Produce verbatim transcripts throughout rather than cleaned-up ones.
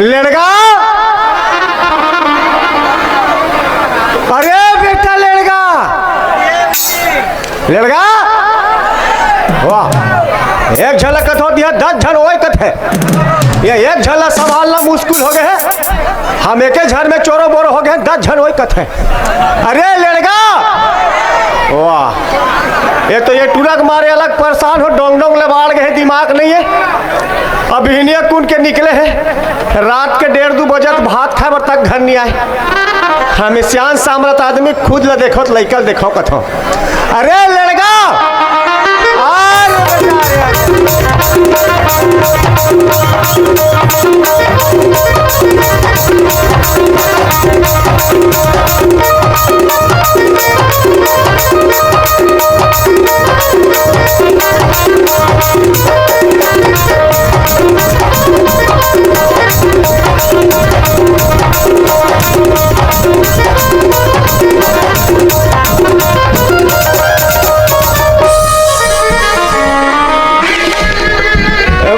लेड़गा, अरे बेटा लेड़गा, लेड़गा, वाह, एक झन ला कथो दिया, दस झन ओए कथे। ये एक झन ला संभालना मुश्किल हो गए है। हम एके झन में चोरो बोरो हो गए, दस झन ओए कथे। अरे लेड़गा, वाह, ये तो ये टुरा के मारे अलग परेशान हो, डोंग डोंग ले बाढ़ गए, दिमाग नहीं है। अब हिनिया कुन के निकले हैं, रात के डेढ़ दू बजत भात खाए बर तक घर नहीं आए। हम सियान सामरत आदमी खुद ल देखो, लइका ल देखो कथो। अरे लड़का, आ रे बेटा, अरे, अरे।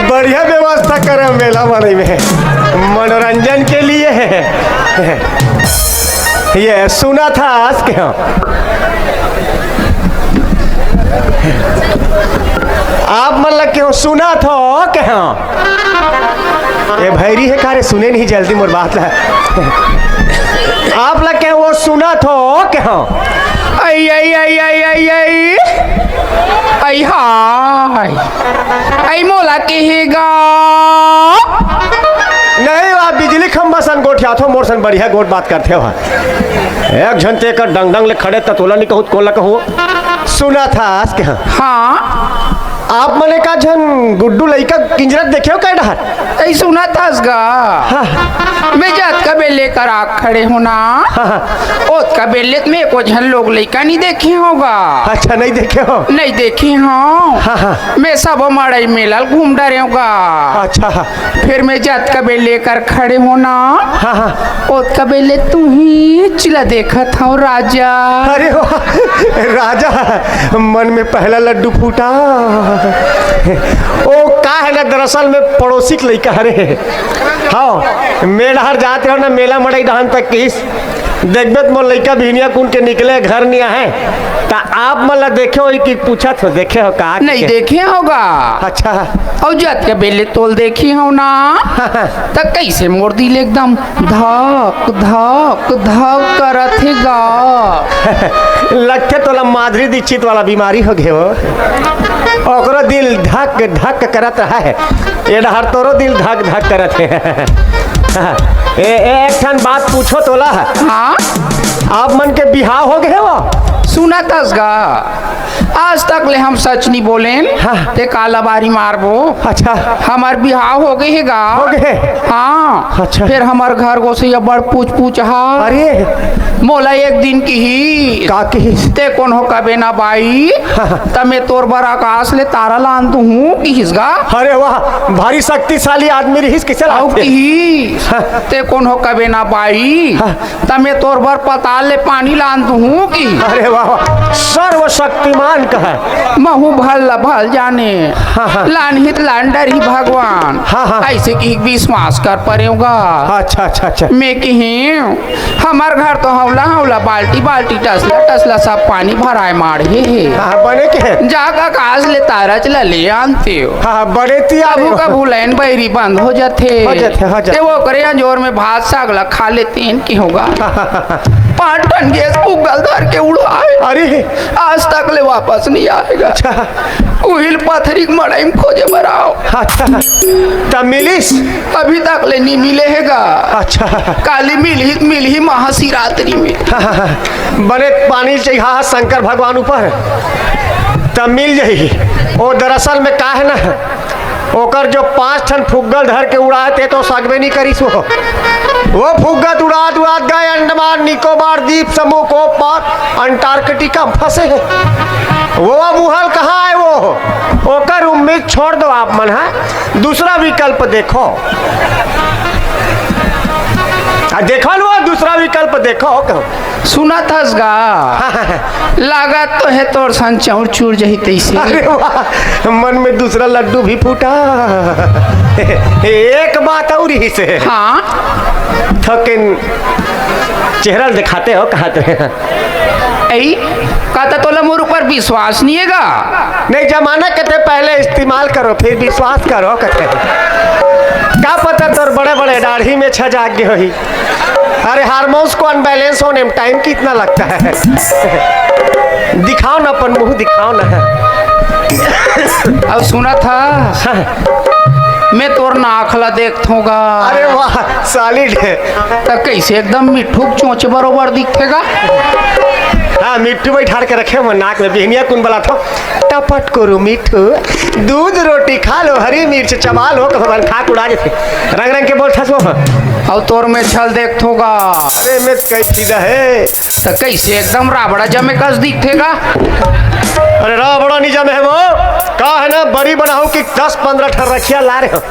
बढ़िया व्यवस्था करे मेला मनई में, मनोरंजन के लिए। ये सुना था आज के, हाँ। आप मन लग के हो सुना था के, हाँ। ये भैरी है का रे, सुने नहीं जल्दी मोर बात ला। आप लग के वो सुना था के, हाँ। आई, आई, आई, आई, आई, आई। आई, हाय। आई मोला केहेगा। नहीं, आप बिजली खंभा सन गोठियाथो, मोर सन बढ़िया गोठ बात करथे हो। एक झन ते कर डंग डंग ले खड़े त तोला नहीं कहूँ, कोन ला कहूँ। सुना था आज के, हाँ। हाँ। आप मने का झन गुड्डू लइका किंजरत देखे हो का डहर? तई सुना था गा। हाँ। मैं जात का बेले कर आग खड़े हो ना। हाँ, हाँ। ओत का बेले में को झन लोग लइका नहीं देखे होगा। अच्छा, नहीं देखे हो? नहीं देखे हो। हाँ, हाँ। मैं सब मड़ई मेला ल घूम डरे होगा। अच्छा। फिर मैं जात का बेले कर खड़े हो ना। हाँ, हाँ। ओत का बेले तू ही चिला देखत हव राजा। अरे वाह, राजा, मन में पहला लड्डू फूटा। ओ का है ना, दरअसल में पड़ोसी के लइका हरे। हाँ, मेड़ हर जात रहो ना, मेला मड़ई डहन तक किस। देखबे त मोर लइका बिहनिया कुन के निकले, घर नहीं आहे। त आप मन ला देखे हो कि पूछत हो, देखे हो का? नहीं देखे होगा। अच्छा। अउ जात के बेले तोल देखी हो ना। त कैसे मोर दिल एकदम धक धक धक करत हे गा। लगथे तोला माधुरी दीक्षित वाला बीमारी हो गए हो। ओकरो दिल धक धक करत रहा है। ये डहर तोरो दिल धक धक करत हे। ए, ए, एक ठन बात पूछो तोला। हाँ? आप मन के बिहाव हो गए हो? सुना तस गा, आज तक ले हम सच नहीं बोलेन। हाँ। ते काला बारी मारबो। अच्छा। हमार बिहाव हो गए हे गा। हो गए? हाँ। अच्छा। फिर हमार घर गोसैया बड़ पूछ पूछ हा। अरे। मोला एक दिन किहिस। का किहिस? ते कोन हो कबे ना बाई। हाँ, हाँ। त मैं तोर बर आकाश ले तारा लान दूहूँ किहिस गा। अरे वाह, भारी शक्तिशाली आदमी रहिस, किसे अउ लागथे? किहिस, हाँ। ते कोन हो कबे ना बाई। हाँ। त मैं तोर बर पताल ले पानी लान दूहूँ कि। अरे वाह, वाह, सर्वशक्तिमान कहे। महू भल ला भल जाने। हाँ, हाँ। लानही त लान डरही भगवान। हाँ, हाँ। ऐसे कि विश्वास कर परेव गा। अच्छा, अच्छा, अच्छा। मैं किहिस, हमर घर तो हौला हौला, बाल्टी बाल्टी, टसला टसला सब पानी भराए माढ़े हे। हाँ, बने के हे। जाके आकाश ले तारा चला ले आनते हो। हाँ, बने ती आ कभू रहे हो। कभू लाइन बैरी बंद हो जाथे। हो जाथे, हो जाथे। ते वो करे अंजोर में भात साग ला खा लेते हैं कि होगा। पाँच टन गैस उगल धर के उड़ाए। अरे। आज तक ले वापस नइ आय गा। अच्छा। उहिल पथरी के मड़ई म खोजे बर आव। अच्छा। त मिलिस? अभी तक ले नइ मिले हे गा। अच्छा। काली मिलही, मिलही महाशिवरात्रि में। बने पानी चढ़ा शंकर भगवान ऊपर, त मिल जाही। ओ दरअसल में का हे ना, ओकर जो पांच ठन फुग्गल धर के उड़ाए, ते तो सकबे नइ करिस वो। वो फुग्गत उड़ात उड़ात गए अंडमान निकोबार द्वीप समूह को पार अंटार्कटिका में फंसे हे। वो अब उहल कहाँ आय वो? ओकर उम्मीद छोड़ दो आप मन, हाँ? दूसरा विकल्प देखो। आ, देखो न वो, दूसरा विकल्प देखो। सुनत हस गा? लागत तो हे तोर सन चौर चूर जही तैसे। अरे वाह, मन में दूसरा लड्डू भी फूटा। एक बात और ही से। हाँ? थकिन चेहरा दिखाते हो, कहा ते। ए, का त तोला मोर ऊपर विश्वास नइ हे गा? नहीं, जमाना कथे पहले इस्तेमाल करो, फिर विश्वास करो कथे। का पता तोर बड़े-बड़े दाढ़ी में छा जाग गए होही। अरे, hormones को unbalance होने में time कितना लगता है? दिखाओ ना अपन मुंह, दिखाओ ना। अउ सुनत हस, हाँ। मैं तोर नाक ला देखथों गा। अरे वाह, solid हे। त कइसे एकदम मिट्ठू के चोंच बरोबर दिखथे गा? हाँ, मिट्ठू बइठार के रखे हो नाक में, बिहनिया कुन बलाथो। टपट कुरु मिट्ठू, दूध रोटी खा लो, हरी मिर्च चबा लो, कहो बन खा के उड़ा देथे। रंग रंग के बोलथस वो। अउ तोर में छल देखथों गा। अरे, में कई सीधा हे। त कइसे एकदम राबड़ा जमे कस दिखथे गा? अरे, राबड़ा नइ जमे हे वो। का हे ना, बरी बनाहूं कि दस पंद्रह ठन रखिया ला रहे हो।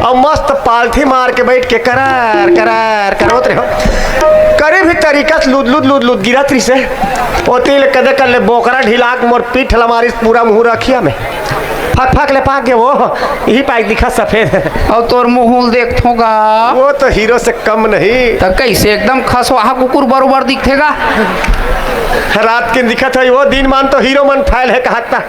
अउ मस्त पालथी मार के बइठ के करार, करार, करवत रहे हो। करी भी तरीका से लूद, लूद, लूद, लूद गिरत रहिसे। ओती ले कदे कर ले बोकरा ढिला के मोर पीठ ला मारिस पूरा मुंह रखिया में। फक फक ले पाक गे वो, इही पाक दिखा सफेद। अउ तोर मुंह ल देखथों गा। वो तो हीरो से कम नहीं। त कइसे एकदम खसवाहा कुकुर बरोबर दिखथे गा। रात के दिखत हे वो, दिन मान तो हीरो मन फैल हे कहत ता।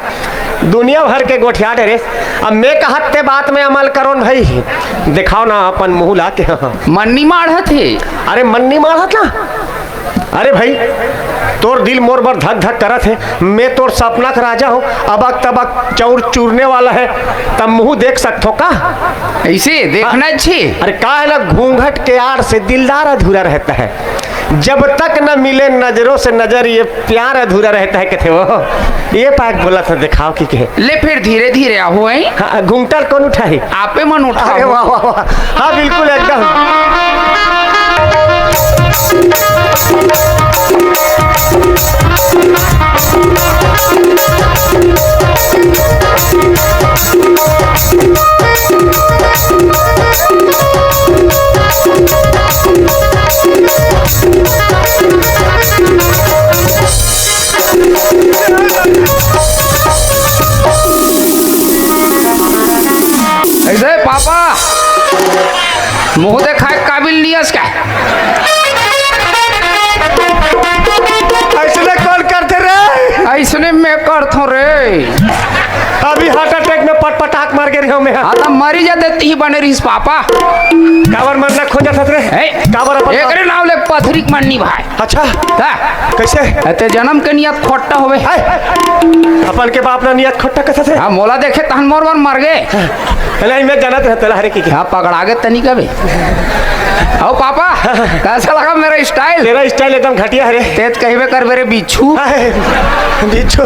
दुनिया भर के गोठिया डरे। अब में कहत ते बात में अमल करों भाई। दिखाओ ना अपन मुंह ला के। मन नइ माढ़त हे। अरे मन नइ माढ़त ना। अरे भाई, तोर दिल मोर बर धक धक करत हे। में तोर सपना के राजा हों, अबक तबक चौर चूरने वाला हे, त मुंह देख सकथों का? अइसे देखना हाँ। अइसे। अरे का हे ना, घूंघट के आड़ से दिलदार अधूरा रहता है। जब तक न मिले नजरों से नजर, ये प्यार अधूरा रहता है, कथे वो। ये पाक बोलत हे, दिखाओ कि कहे। ले फिर धीरे धीरे आहो, हैं? हाँ, घूंघटा ल कोन उठाही? आपे मन उठाओ। अरे वाह, वाह, वाह। हाँ, बिल्कुल एकदम। अइसे पापा, मुंह देखाए काबिल नइ हस का? अइसने कोन करथे रे? अइसने में करथों रे। अभी heart attack में पटपटाक मर गे रहे हों में। हाँ, त मरी जाते, तिही बने रहिस पापा। काबर मरना खोजत हस रे? ए, काबर अपन एकरे नाव ले पथरी के मरनी भाई। अच्छा। का? कइसे? ए, ते जनम के नियत खोट्टा होवे। हाय। अपन के बाप ना नियत खोट्टा कइसे थे? हाँ, मोला देखे तहन मोर बर मर गे। नहीं, में जानत रहता ला, हरे की, की। हाँ, पकड़ा गे तनी कबे। आओ पापा, कइसे लगा मेरा style? तेरा style एकदम घटिया हे रे। तेज कहिबे कर मेरे बिच्छू। हाय, बिच्छू।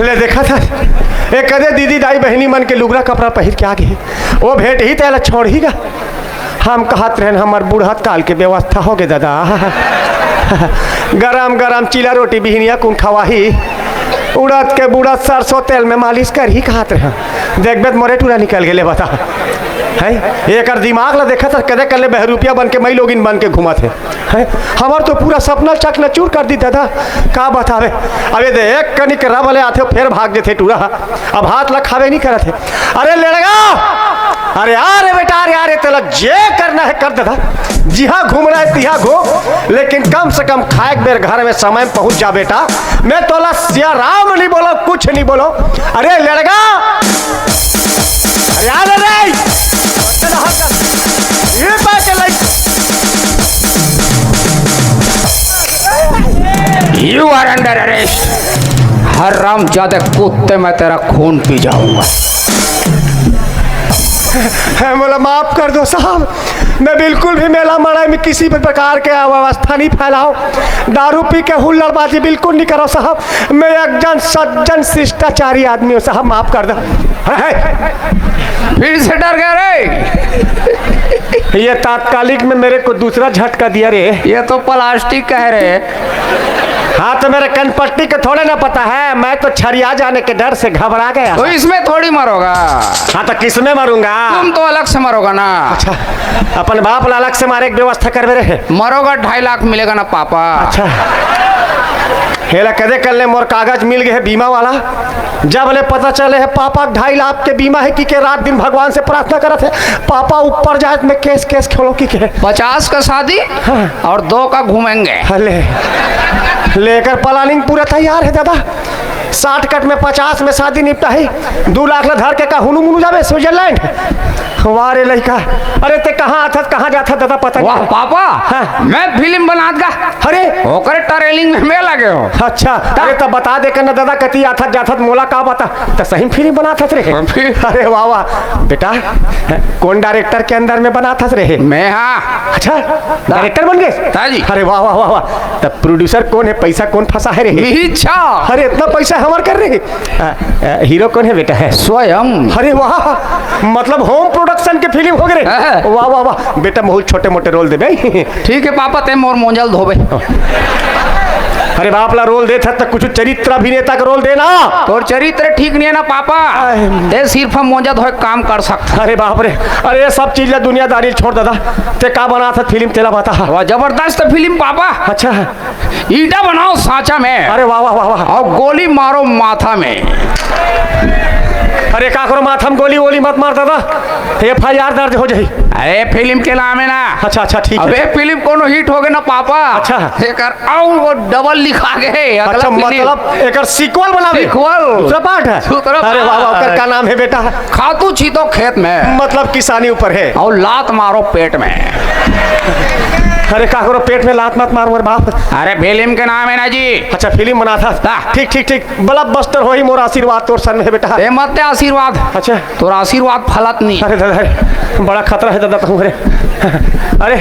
ले देखा था, एक कदे दीदी दाई बहिनी मन के लुगरा कपड़ा पहिर के आ गे। वो भेंट ही तेला छोड़ ही गा। हम कहत रहेन, हमर बुढ़त काल के व्यवस्था होगे दादा। गरम गरम चीला रोटी बिहनिया कुन खवाही, उड़द के बुड़त सरसों तेल में मालिश करही कहत रहेन। देखबे त मोरे टूरा निकल गेले बता। हैं? एकर दिमाग ला देखत हस, कदे कल्ले बहरूपिया बन के मई लोगिन बन के घूमत हे। हैं? हमर तो पूरा सपना चकनाचूर कर दी दादा, का बतावे। अबे दे, एक कनिक रब ले आथे, फेर भाग देथे टूरा। अब हाथ ला खावे नहीं करत हे। अरे लेड़गा, अरे आ रे बेटा, अरे आ रे, तेला जे करना है कर दादा, जिहाँ घूमना है तिहाँ घूम, लेकिन कम से कम खाए के बेर घर में समय में पहुँच जा बेटा। मैं तोला सिया राम नहीं बोलो, कुछ नहीं बोलो। अरे लेड़गा, अरे आ रे रे, ये बात है, like, You are under arrest. हरामजादे कुत्ते, मैं तेरा खून पी जाऊंगा। है, मोला माफ कर दो साहब, मैं बिल्कुल भी मेला मड़ई में किसी भी प्रकार के अव्यवस्था नहीं फैलाओ, दारू पी के हुल्लड़बाजी बिल्कुल नहीं करो साहब। मैं एक जन सज्जन शिष्टाचारी आदमी हूँ साहब, माफ कर दो। है, फिर से डर गया रे। ये तात्कालिक में मेरे को दूसरा झटका दिया रे। ये तो प्लास्टिक का है रे। हाँ, तो मेरे कनपट्टी के थोड़े ना पता है, मैं तो छरिया जाने के डर से घबरा गया। तो इसमें थोड़ी मरोगा। हाँ, तो किसमें मरूंगा? तुम तो अलग से मरोगा ना। अच्छा, अपन बाप ला अलग से मारे के व्यवस्था करबे रहे। मरोगा, ढाई लाख मिलेगा ना पापा। अच्छा, हेला कदे कर ले, मोर कागज मिल गए है बीमा वाला। जब ले पता चले है पापा ढाई लाख के बीमा है कि के रात दिन भगवान से प्रार्थना करत है, पापा ऊपर जाए तो मैं केस केस खेलो कि के। पचास का शादी हाँ। और दो का घूमेंगे। ले, लेकर प्लानिंग पूरा तैयार है दादा। साठ कट में पचास में शादी निपटा है, दो लाख ला धर के का हुनु मुनु जाबे स्विट्जरलैंड। वाह रे लइका, अरे ते कहाँ आथस, कहाँ जाथस दादा, पता नहीं। वाह पापा, हाँ। मैं फिल्म बनात गा। अरे। ओकरे ट्रेलिंग में मैं लगे हो। अच्छा, अरे तब बता दे कर ना दादा, कती आथस जाथस, मोला का पता। त सही में फिल्म बनात हस रे। हाँ, फिर? अरे वाह वाह। बेटा, कौन डायरेक्टर के अंदर में बनात हस रे? मैं हाँ। अच्छा, डायरेक्टर बन गए? हाँ जी। अरे वाह वाह वाह वाह। तब प्रोड्यूसर कौन है, पैसा कौन फंसा है रे? मिहिच्छा। अरे इतना पैसा हमार कर रे। आ, आ, हीरो कौन है बेटा? है स्वयं। अरे वाह, मतलब होम प्रोडक्शन के फिल्म हो गए रे। हाँ। वाह वाह वाह। बेटा बहुत छोटे मोटे रोल देबे। ठीक है पापा, ते मोर मोंजल धोबे। अरे बाप ला रोल देत हस त कुछ चरित्र अभिनेता का रोल देना। तोर चरित्र ठीक नहीं है ना पापा। आय। ते सिर्फ मोंजा धोए काम कर सकत। अरे बाप रे, अरे ये सब चीज ला दुनियादारी छोड़ दादा। ते का बनात हस फिल्म, तेला बता। वाह, जबरदस्त फिल्म पापा। अच्छा। ईटा बनाओ सांचा में। अरे वाह वाह वाह वाह। और गोली मारो माथा में। अरे का करो, माथा में गोली वोली मत मार दादा, एफ आई आर दर्ज हो जाई। अरे फिल्म के नाम है ना। अच्छा अच्छा, ठीक है। अबे फिल्म कोनो हिट हो गए ना पापा। अच्छा। एकर और वो डबल लिखा गए, अगला अच्छा, फिल्म। मतलब एकर सीक्वल बनावे? सीक्वल। दूसरा पार्ट है? दूसरा अरे वाह वाह, पार्ट। ओकर का नाम है बेटा? खातू छीतो खेत में। मतलब किसानी ऊपर है। और लात मारो पेट में। अरे का करो, पेट में लात मत मार मोर बाप। अरे फिल्म के नाम है ना जी। अच्छा, फिल्म बनात हस। हाँ। ठीक ठीक ठीक, ब्लॉकबस्टर होही, मोर आशीर्वाद तोर सर में है बेटा। ए मत दे आशीर्वाद। अच्छा। तोर आशीर्वाद फलत नहीं। अरे दादा, अरे, बड़ा खतरा है दादा तुम रे। अरे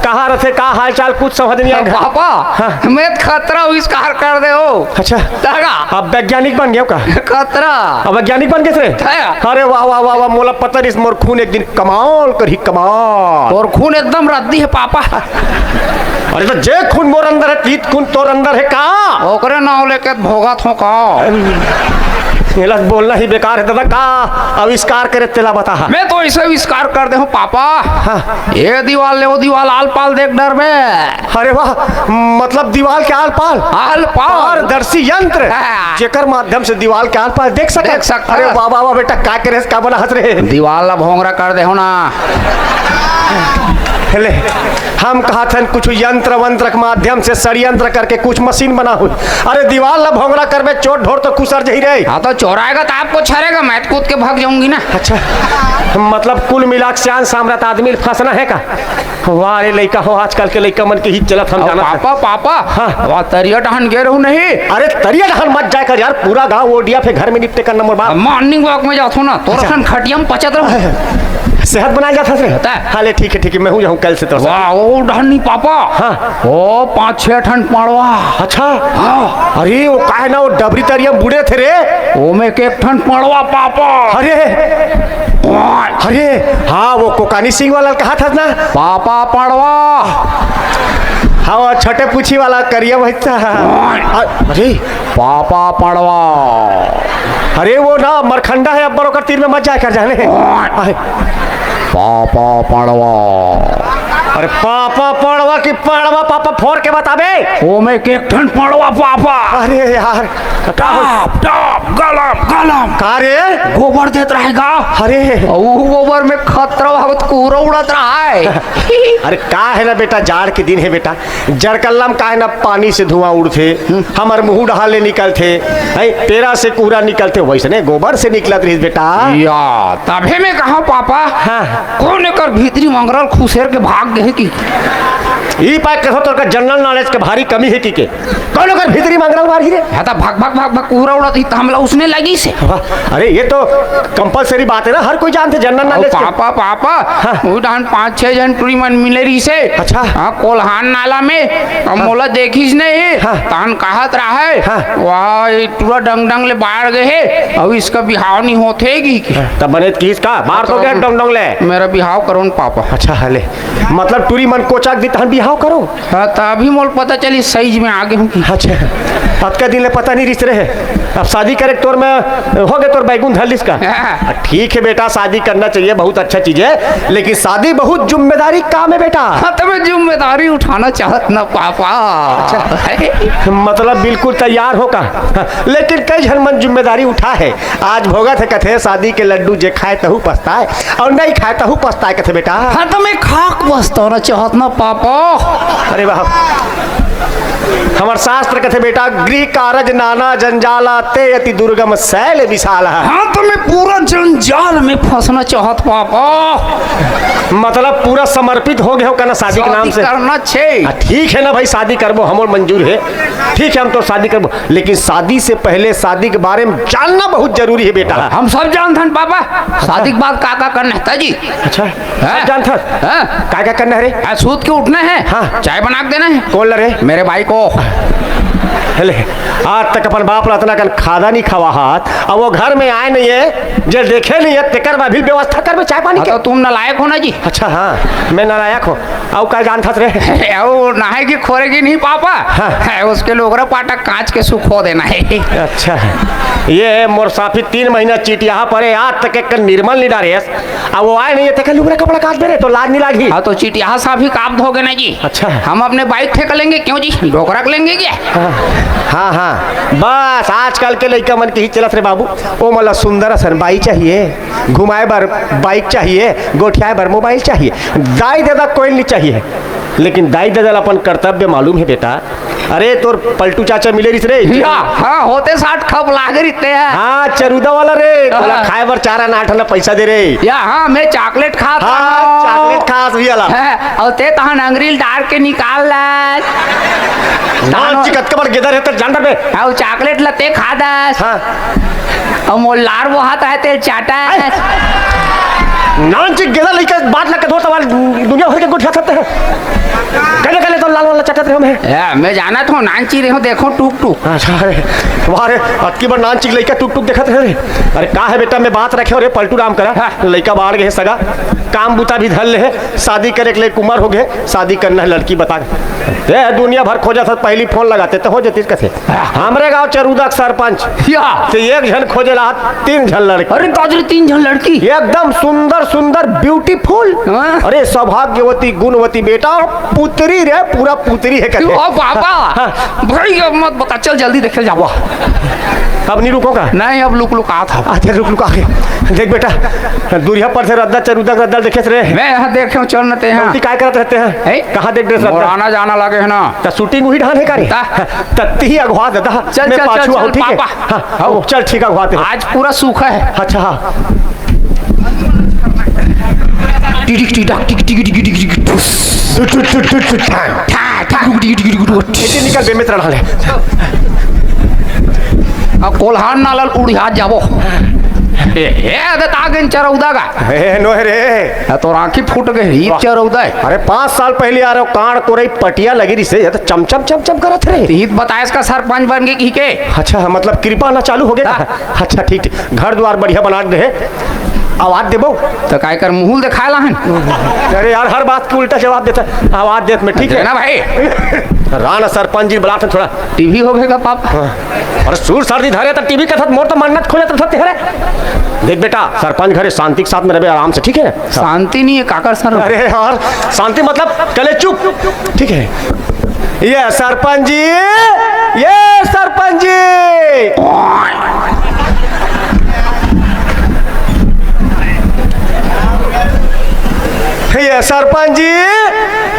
कहाँ रथे, का हाल चाल, कुछ समझ नहीं आया। पापा, हाँ। मैं खतरा आविष्कार कर दे हो। अच्छा। दादा। अब वैज्ञानिक बन गया का? खतरा। अब वैज्ञानिक बन गए रे? है। अरे वाह वाह वाह वाह, मोला पता नहीं, मोर खून एक दिन कमाल करही, कमाल। तोर खून एकदम रद्दी है पापा। अरे तो जे खून मोर अंदर है, तीत खून तोर अंदर है का? ओकरे नाव लेके भोगत हो का? एला बोलना ही बेकार है दादा, का आविष्कार करे तेला बता। मैं तो ऐसे आविष्कार कर दे हूँ पापा। हाँ। ये दीवाल ले वो दीवाल आल पाल देख डर में। अरे वाह, मतलब दीवाल के आल पाल? आल पाल। पारदर्शी यंत्र, हाँ। जेकर माध्यम से दीवाल के आल पाल देख सकत। देख सकत। अरे वाह वाह वाह बेटा, का करे, का बना हस रे? दीवाल ला भोंगरा कर दे हो ना। ले, हम कहत हन कुछ यंत्र वंत्र के माध्यम से षड्यंत्र करके कुछ मशीन बना हो। अरे दीवाल ला भोंगरा करबे, चोर ढोर तो कुसर जही रे। हाँ तो चोराएगा तो आपको छरेगा, मैं तो कूद के भाग जाऊंगी ना। अच्छा, मतलब कुल मिला के सियान सामरथ आदमी फंसना है का? वाह रे लइका हो, आजकल के लइका मन के ही चलत हम अउ जानत हन। पापा, पापा, हाँ। वाह, तरिया डहन गे रहू नहीं? अरे तरिया डहन मत जाए कर यार, पूरा गांव ओडिया, फिर घर में निपटे कर नंबर बाप। मॉर्निंग वॉक में जाथो ना, तोर अच्छा। असन खटिया में पचत रहू। सेहत बनाए जात हस रे? बता। हाँ ले, ठीक है ठीक है, मैं हूँ जाऊँ कल से तो। वाह, ओ डहन नहीं पापा। हाँ। ओ पाँच छह ठन पड़वा। अच्छा। हाँ। अरे वो काहे ना, वो डबरी तरिया में बूड़े थे रे। ओमे के एक ठन पड़वा पापा। अरे। ओए। अरे, हाँ, वो कोकानी सिंह वाला कहा था ना? पापा पड़वा। हाँ, वो छोटे पूछी वाला करिया भैंसा। ओए। अ-, अरे। पापा पड़वा। अरे, वो ना मरखंडा है, अब्बर ओकर तीर में मत जाए कर जाने। ओए। अरे। पापा पड़वा। अरे, पापा पड़वा की पड़वा, पापा फोड़ के बताबे। ओमे के एक ठन पड़वा पापा। अरे यार, का हो- टॉप, टॉप, गलम, गलम। का रे? गोबर देत रहेगा। अरे। अउ गोबर में खतरा आवत, कूड़ा उड़त रहा है। अरे का है ना बेटा, जाड़ के दिन है बेटा, जड़कल्ला में का है ना पानी से धुआं उड़थे, हमर मुंह डहा ले निकलथे, हैं, पेरा से कूड़ा निकलथे, वैसने गोबर से निकलत रहिस बेटा। या, तभे में कहा पापा, हाँ। कौन एकर भीतरी मंगरल खुसेर के भाग गे हे कि? ई पाय कथो तोर का जनरल नॉलेज के भारी कमी हे कि के? कौन ओकर भीतरी मंगरा उभार ही रे? हाँ, त भक, भक, भक, भक, उहरा उड़त ही, त हमला उसने लगी से। वाह, अरे, ये तो कंपलसरी बात है ना, हर कोई जानथे जनरल अउ नॉलेज के। पापा, पापा, हाँ। वो डाहन पाँच छह झन टूरी मन मिले रहिसे। अच्छा। हाँ, कोल्हान नाला में, अब हाँ। मोला देखिस नहीं, हाँ। तान कहत रहा है, हाँ। वाह, ये टूरा डंग डंग ले बाढ़ गए है, अब इसका बिहाव नहीं होथे कि। तब बने त किस का? बाढ़ तो गए डंग डंग ले। मेरा बिहाव करो न पापा। अच्छा, हले। मतलब टूरी मन कोचाक दी तहन बिहाव करो? हाँ, त अभी मोल पता चली सही में आगे हूँ कि। अच्छा, अतका दिन ले पता नहीं रिस रहे। अब शादी करे के तोर में हो गए तोर बैगुन धर लिस का? हाँ। ठीक है बेटा, शादी करना चाहिए, बहुत अच्छा चीज है, लेकिन शादी बहुत जिम्मेदारी काम है बेटा। हाँ, तो मैं जिम्मेदारी उठाना चाहत ना पापा। अच्छा। मतलब बिल्कुल तैयार हो का? लेकिन कई झन मन जिम्मेदारी उठा है। आज भोगत है कथे शादी के लड्डू, जे खाए तहू पछताए और नहीं खाए तहू पछताए कथे बेटा। हाँ, तो मैं खाक पछताना चाहत ना पापा। अरे बाप, हमर शास्त्र कथे बेटा, गृह कारज नाना जंजाला, ते अति दुर्गम शैल विशाल है। हाँ, तो मैं पूरा जंजाल में फंसना चाहत पापा। मतलब पूरा समर्पित हो गए हो का ना शादी के नाम शादी से? करना छे। हाँ, ठीक है ना भाई, शादी करबो, हमर मंजूर है। ठीक है, हम तो शादी करबो, लेकिन शादी से पहले शादी के बारे में जानना बहुत जरूरी है बेटा। हम सब जानथन पापा, शादी के बाद का का करना है जी। अच्छा, हाँ। सब जानथस? हाँ। का का करना है रे? आज सूत के उठना है, हाँ। चाय बना के देना है। कौन ला रे? मेरे भाई को। ले, आज तक अपन बाप ला अतना कन खादा नहीं खवा हाथ, अब वो घर में आए नहीं है, जे देखे नहीं है, तेकर मा भी व्यवस्था करबे चाय पानी हाँ, के। तो तुम नालायक हो ना जी। अच्छा, हाँ, मैं नालायक हूँ। अउ का जानथस रे? अउ नहाए की खोरे की नहीं पापा। हाँ। है, उसके लोगरा पाटा कांच के सुखो देना है। अच्छा, ये मोर साफी तीन महीना चिटियाहा परे, आज तक एक निर्मल नहीं डारेस। अब वो आए नहीं, ये तेकर लुगरा कपड़ा काच बेरे, तो लाज नहीं लागी? हाँ, तो चिटियाहा साफी काप धोगे ना जी। अच्छा। हम अपने बाइक ठेका लेंगे, क्यों जी? डोकरा के लेंगे क्या? हाँ, हाँ, हाँ। बस, आजकल के लइका मन के ही चलत रे बाबू। ओ मला सुंदर असन बाई चाहिए, घुमाए बर बाइक चाहिए, गोठियाए बर मोबाइल चाहिए। दाई ददा कोई नहीं चाहिए, लेकिन दाई ददा ला अपन कर्तव्य मालूम है बेटा। अरे, तोर पलटू चाचा मिले रिस रे। या, हाँ, होते साठ खप लागे रिते हैं। हाँ, चरूदा वाला रे, हाँ। तोला खाए बर चारा ना आठ आना पैसा दे रे। या, हाँ, मैं चॉकलेट खात हाँ, हूँ। चॉकलेट खास भी आला। हाँ, और ते तहन अंगरी ल डार के निकाल ला। नान चिकत के बड़ गेदर है, तो जान डर बे। हाँ, वो चॉकलेट लते खा दस। हाँ। अउ मोर लार बोहात हे तेल चाटा। नानची गेदा लइका बात ला कथो तवाल दुनिया भर के गोठिया सकते हैं। कहले कहले तो लाल वाला चाटत रहे हम हैं। ए, मैं जानत हूँ, नानची रहे हूँ, देखो टूक टूक। अच्छा, अरे, वाह रे, अतकी बार नानची लइका टूक टूक देखत रहे रे। अरे, का है बेटा, मैं बात रखे हो रे, पलटू राम करा। हाँ। लइका बाढ़ गए सगा, काम बुता भी धर ले है, शादी करे के लिए उमर हो गए, शादी करना है लड़की बता। ए, दुनिया भर खोजत हस, पहली फोन लगाते तो हो जतीस कथे। हमरे गांव चरूदा के सरपंच। या। ते एक झन खोजे ला, तीन झन लड़की। अरे दादरी, तीन झन लड़की? एकदम सुंदर सुंदर, ब्यूटीफुल। हाँ। अरे सौभाग्यवती, गुणवती बेटा, पुत्री रे, पूरा पुत्री है कथे। ओ बाबा। हाँ। भाई अब मत बता, चल जल्दी देखे जाबो। अब नहीं रुको का? नहीं, अब लुक लुक आत हव। अच्छा, रुक लुक आगे। देख बेटा, दूरिया पर से रद्दा चरूदा के रद्दा देखे रे। मैं यहाँ देखे हूँ, चल न ते यहाँ। गलती काय करत रहते हैं? हैं? कहाँ देख ड्रेस रद्दा? मोर आना जाना लगे है ना। त शूटिंग उही ढान है का रे? ता। तत्ती ही अगवा दादा। चल, मैं चल, पाछू चल, आऊँ, चल, ठीक है? पापा। हाँ, हाँ, वो चल, ठीक है, अगवाते हैं। आज पूरा सूखा है। अच्छा, हाँ। टिडिक टिडक, टिक, टिक, टिक, टिक, टिक, ठुस। ठुस, ठुस, ठुस, ठुस, ठुस, ठा, ठा, ठा। टिक, टिक, टिक, टिक, टिक। ऐसे निकल बे, मित्र ढाले। आ, कोल्हान नालल उड़िया जाबो। ए, ए, अदे तागन चरौदा गा। ए, नोहे रे। आ, तोर आँखी फूट गए, ई वाह। चरौदा है। अरे, पाँच साल पहले आ रहे हो, कांड़ कोरई पटिया लगी रही से, ये तो चमचम चमचम करत रहे। तो ईद बताएस का सरपंच बन गए कि के? अच्छा, मतलब कृपा ना चालू हो गया? हाँ। अच्छा, ठीक, ठीक। घर द्वार बढ़िया बना दे है। आवाज देबो? तो काय कर मुहुल दिखाए ला हन? अरे यार, हर बात के उल्टा जवाब देता है। आवाज देत में, ठीक है ना भाई? राना सरपंच जी बुलाते थोड़ा। टीवी हो गए का पाप? हाँ। अरे सूर सर्दी धरे त टीवी कथत, मोर तो मन्नत खोजत रथत तेहरे। देख बेटा, सरपंच घरे शांति के साथ में रहे, आराम से, ठीक है? शांति नहीं है काकर सर। अरे यार, शांति मतलब कले चुप, ठीक है? ये सरपंच जी, ये सरपंच जी, ये सरपंच जी,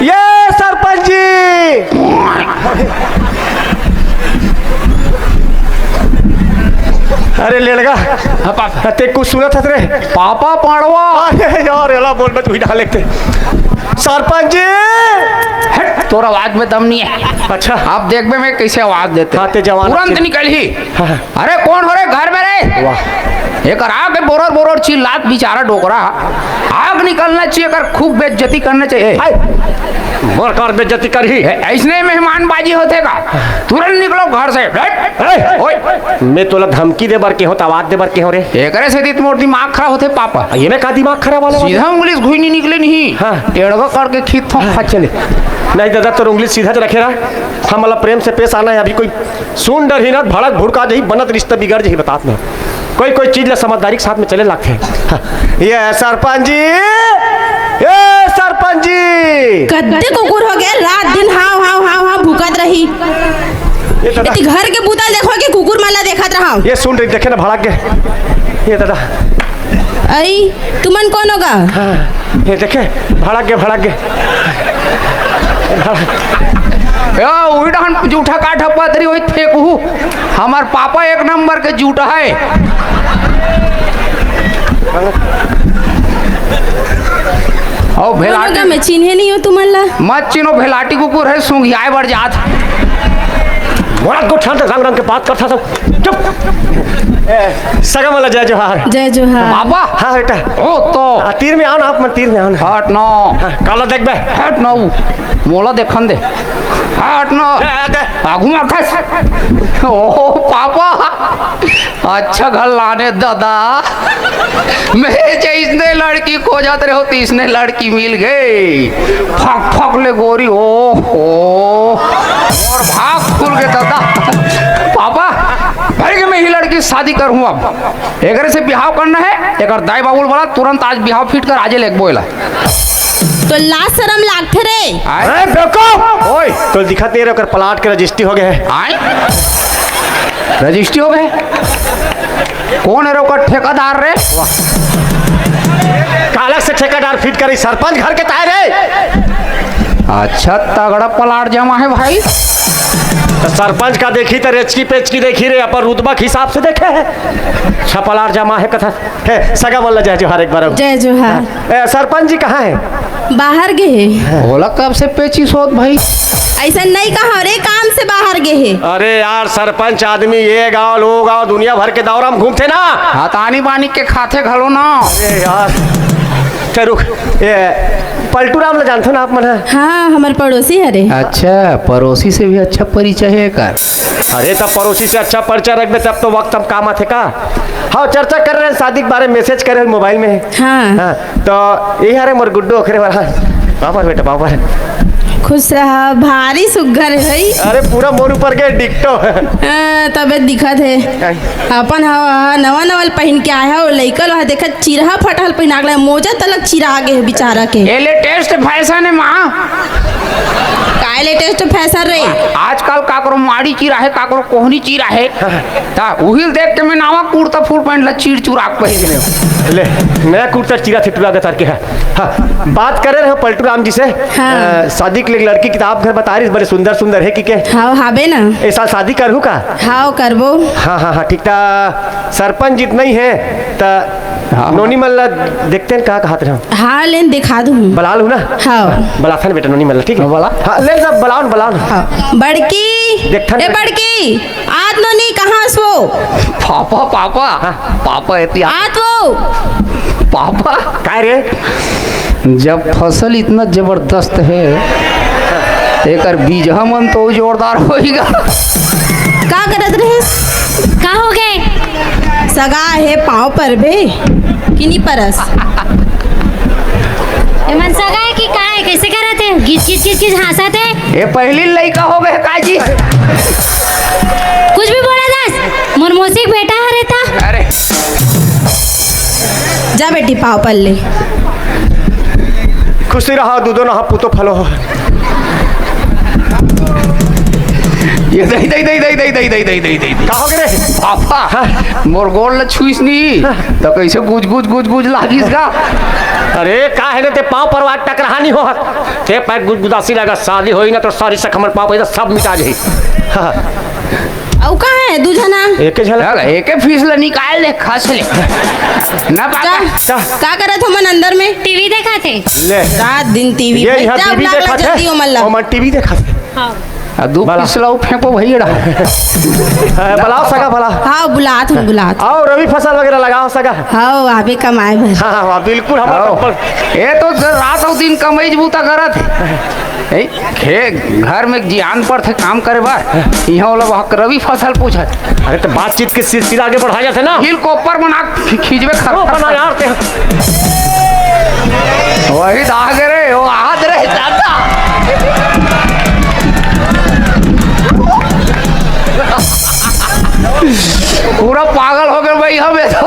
ये सरपंच जी। अरे लेड़गा, हाँ, पापा। ते कुछ सुनत हस रे? पापा पाड़वा। अरे यार, एला बोल, मैं तू ही डाल लेते। सरपंच जी। हट, तोर आवाज में दम नहीं है। अच्छा। अब देखबे मैं कैसे आवाज देथे। हाँ, ते जवान तुरंत अच्छे। निकलही। हाँ। अरे, कौन हो रे घर में रे? वाह। एकर आग बोरर बोरर चिल्लात बिचारा डोकरा। आग निकलना चाहिए, एकर खूब बेइज्जती करना चाहिए। हाय। मोर कर बेइज्जती करही। ए, ऐसने मेहमानबाजी होथे का? तुरंत निकलो घर से। हट। ए, ओए। मैं तोला धमकी दे बर के हो, त आवाज दे बर के हो रे? एकरे से तो मोर दिमाग खराब होथे पापा। ये में का दिमाग खराब वाला बात? सीधा उंगली से घुइनी निकले नहीं। हाँ। टेढ़वा करके खींच फोंक खा चले। नहीं दादा, तोर उंगली सीधा रखे रहा। हमला प्रेम से पेश आना है। अभी कोई सुन डरही ना, भड़क भुड़का जही, बनत रिश्ता बिगड़ जही, बतात में। कोई, कोई चीज ला समझदारी के साथ में चले लागथे। हाँ, ये सरपंच जी, ए सरपंच जी। कद्दे कुकुर हो गए, रात दिन हाव, हाव, हाव, हाव भूकत रही। ये दादा। इति घर के बूता देखो कि कुकुर मन ला देखत रहा। ये सुन रही, देखे ना, भड़क गए। ये दादा। अई, तुमन कौन होगा? हाँ, ये देखे, भड़क गए, भड़क गए। ए, उही डहन जूठा का ढपा तरी, वही फेंकहू। हमार पापा एक नंबर के जूठा है। और कौन होगा? भेलाटी मैं चिन्हे नहीं हूँ तुमन ला। मत चिन्हो, भेलाटी कुकुर है, सूंघियाए बर जात। मोला को ठंड रंग रंग के बात करता था। चुप। ए, सगा वाला जय जोहार। जय जोहार। बाबा। हाँ बेटा। ओ तो। आ, तीर में आओ ना, आप मन तीर में आओ ना। हट ना। हाँ, काला देख बे। हट ना। मोला देखन दे। हट ना। ए, ए, दे। आगू में खस। ओ पापा। अच्छा घर लाने दादा। मैं जैसने लड़की खोजत रहे हो, तीसने लड़की मिल गई। फक फक ले गोरी, ओ हो। और भाग खुल के दादा। पापा, भाई के मैं ही लड़की शादी करूँ अब। एकरे से बिहाव करना है, एकर दाई बाबू बोला तुरंत आज बिहाव फिट कर, आजे लेके बोला। तो लाज शरम लागथे रे। आय? अरे बेवकूफ! ओए, तो दिखत नहीं रे, ओकर प्लाट के रजिस्ट्री हो गए है। आय? रजिस्ट्री हो गए? कौन है रे ओकर ठेकेदार रे? काला से ठेकेदार फिट करी, सरपंच घर के ताय रे। अच्छा, तगड़ा प्लाट जमा है भाई। तो सरपंच का देखी तो रेचकी पेचकी देखी रे, अपन रुतबा के हिसाब से देखे है। अच्छा, प्लाट जमा है कथा। हे, सगा मन ला जय जोहार एक बार। जय जोहार। ए, सरपंच जी कहाँ है? बाहर गे हे। ओला कब से पेचिस होत भाई? ऐसा नहीं कहा रे, काम से बाहर गे हे। अरे यार, सरपंच आदमी ये गांव, वो गांव, दुनिया भर के दौरा में घूमथे ना। हाँ, तानी बानी के खाथे घलो ना। अरे यार, चल रुक। ए, पलटू राम ला जानथो ना आप मन ह? हाँ, हमर पड़ोसी हरे। अच्छा, पड़ोसी से भी अच्छा परिचय है एकर। अरे, तब पड़ोसी से अच्छा परिचय रखबे, तब तो वक्त हम काम आथे का। हाँ, चर्चा कर रहे हैं शादी के बारे में, मैसेज करे हैं मोबाइल में। हाँ। हाँ, तो यही हरे मोर गुड्डू ओखरे वाला। बाबर बेटा, बाबर। खुश रहा, भारी सुग्घर है। अरे, पूरा मोर ऊपर के डिक्टो। हाँ, तबे दिखत है। आई। अपन हवा नवा नवा पहिन के आए हो, लइका लो देखत चिरहा फटहल पहिना के लाए, मोजा तलक चिरा गे है बेचारा के। ये लेटेस्ट फैशन है माँ। काय लेटेस्ट फैशन रे? आजकल काकरो माड़ी चिरा है, काकरो कोहनी चिरा है। ता उहिल देख के मैं नावा कुर्ता फुल पैंट ला चीर चुरा के पहिर ले। ले, नया कुर्ता चीरा थे टुरा गतार के है। हाँ, बात करे रहे पलटू राम जी से। हाँ। अ, शादी के लिए लड़की किताब घर बता रही, बड़े सुंदर सुंदर है कि के? हाँ, हाबे ना। ए साल शादी करहू का? हाँ, करबो। हाँ, हाँ, हाँ, ठीक था। सरपंच जितना ही है, त हाँ, हाँ। नोनी मन ला देखते हैं, का कहत रहे हो? हाँ, लेन दिखा दूँ। बलाल हूँ ना? हाँ। बलाथन बेटा नोनी मन ला, ठीक है? हाँ, बला। हाँ, लेन सब बलाओ न, बलाओ न। हाँ। बड़की, देखथन ए बेटा। बड़की, आत नोनी, कहाँ हस वो? पापा, पापा, हाँ। पापा, एती आ। आत वो। पापा। काय रे? जब फसल इतना जबरदस्त है, एकर बीजहा मन तो जोरदार होइगा। का करत रहिस? का हो गए? सगा हे, पाँव परबे कि नी परस? एमन सगा हे कि का हे? कैसे करत हे? गिच गिच गिच गिच हाँसत हे। ये पहली लइका हो गए का जी? कुछ भी बोला दस, मोर मौसी के बेटा हरे ता। अरे। जा बेटी, पाँव पर ले। खुशी रहा, दूधो नहा, पूतो फलो हो। ये दई, दई, दई। का हो गए रे? पापा, हाँ। मोर गोड़ ल छुइस नी, हाँ। त कैसे गुज, गुज, गुज, गुज लागिस गा? अरे, का हे ना ते पाँव पर वाट टकराहा नी हो। ते पैर गुदगुदासी लगा, शादी होई ना तो सारी सख हमर पाँव पर सब मिटा जाई। हाँ। अउ कहाँ है दू झना? एके झलक। चल, एके फीस ला निकाल दे, खस ले। ना पापा। का, का करत हो मन अंदर में? टीवी देखा थे। ले। रात दिन टीवी ये भाई, यहाँ जाओ, टीवी बुला, देखा बुला, थे। जल्दी हो मन ला। ओ मन टीवी देखा थे। हाँ। आ, दू भला। फीस ला फेंको भैया। हाँ, बुलाओ सगा भला। हाँ, बुलात हूँ, बुलात। आओ, रवि फसल वगैरह लगाओ सगा। हाँ, आबे कमाए भर। हाँ, हाँ, हाँ, बिल्कुल हमारा आओ। ये तो रात अउ दिन कमाई बूता करत है। ए, खे-, घर में जियान पड़थे काम करे बर, इहाँ ओला वहाँ रवि फसल पूछत। अरे, तो बातचीत के सिलसिला आगे बढ़ा जाथे ना। हिल कोपर बना खि-, खींचबे खर-, ओ, बना यार, ते वही दागे रे, वो हाथ रे, दादा। पूरा पागल हो गए भाई, हमें तो।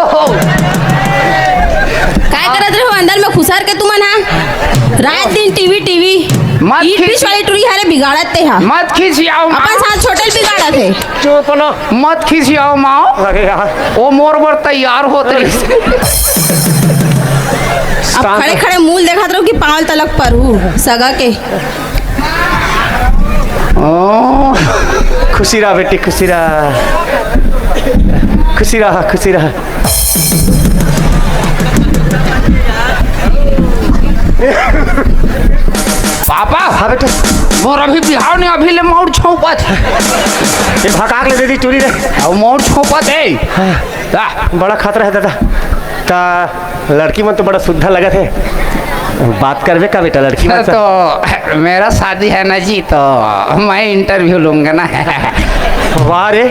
काय करत रहो अंदर में खुसर के तुमन हा? रात दिन टीवी, टीवी। मत ईट खींच। पीस वाली टूरी हरे बिगाड़त ते हा। मत खींचियाओ माँ। अपन साथ छोटे बिगाड़त हे। चुप ना। मत खींचियाओ माँ। अरे यार। वो मोर बर तैयार होत रहिस। अब शांत। खड़े खड़े मूल देखत रहो कि पाँव तलक परू सगा के। ओ। खुशी रहा बेटी, खुशी रहा। खुशी रहा, खुशी रहा। पापा। हाँ बेटा। मोर अभी बिहाव नहीं, अभी ले मौर छौपत। ये भकाक ले दे दी टूरी रे। अब मौर छौपत है। हाँ। ता। बड़ा खतरा है दादा। ता लड़की मन तो बड़ा सुद्धा लगत है। बात करबे का बेटा लड़की मन से? तो मेरा शादी है ना जी, तो मैं इंटरव्यू लूंगा ना। वाह रे,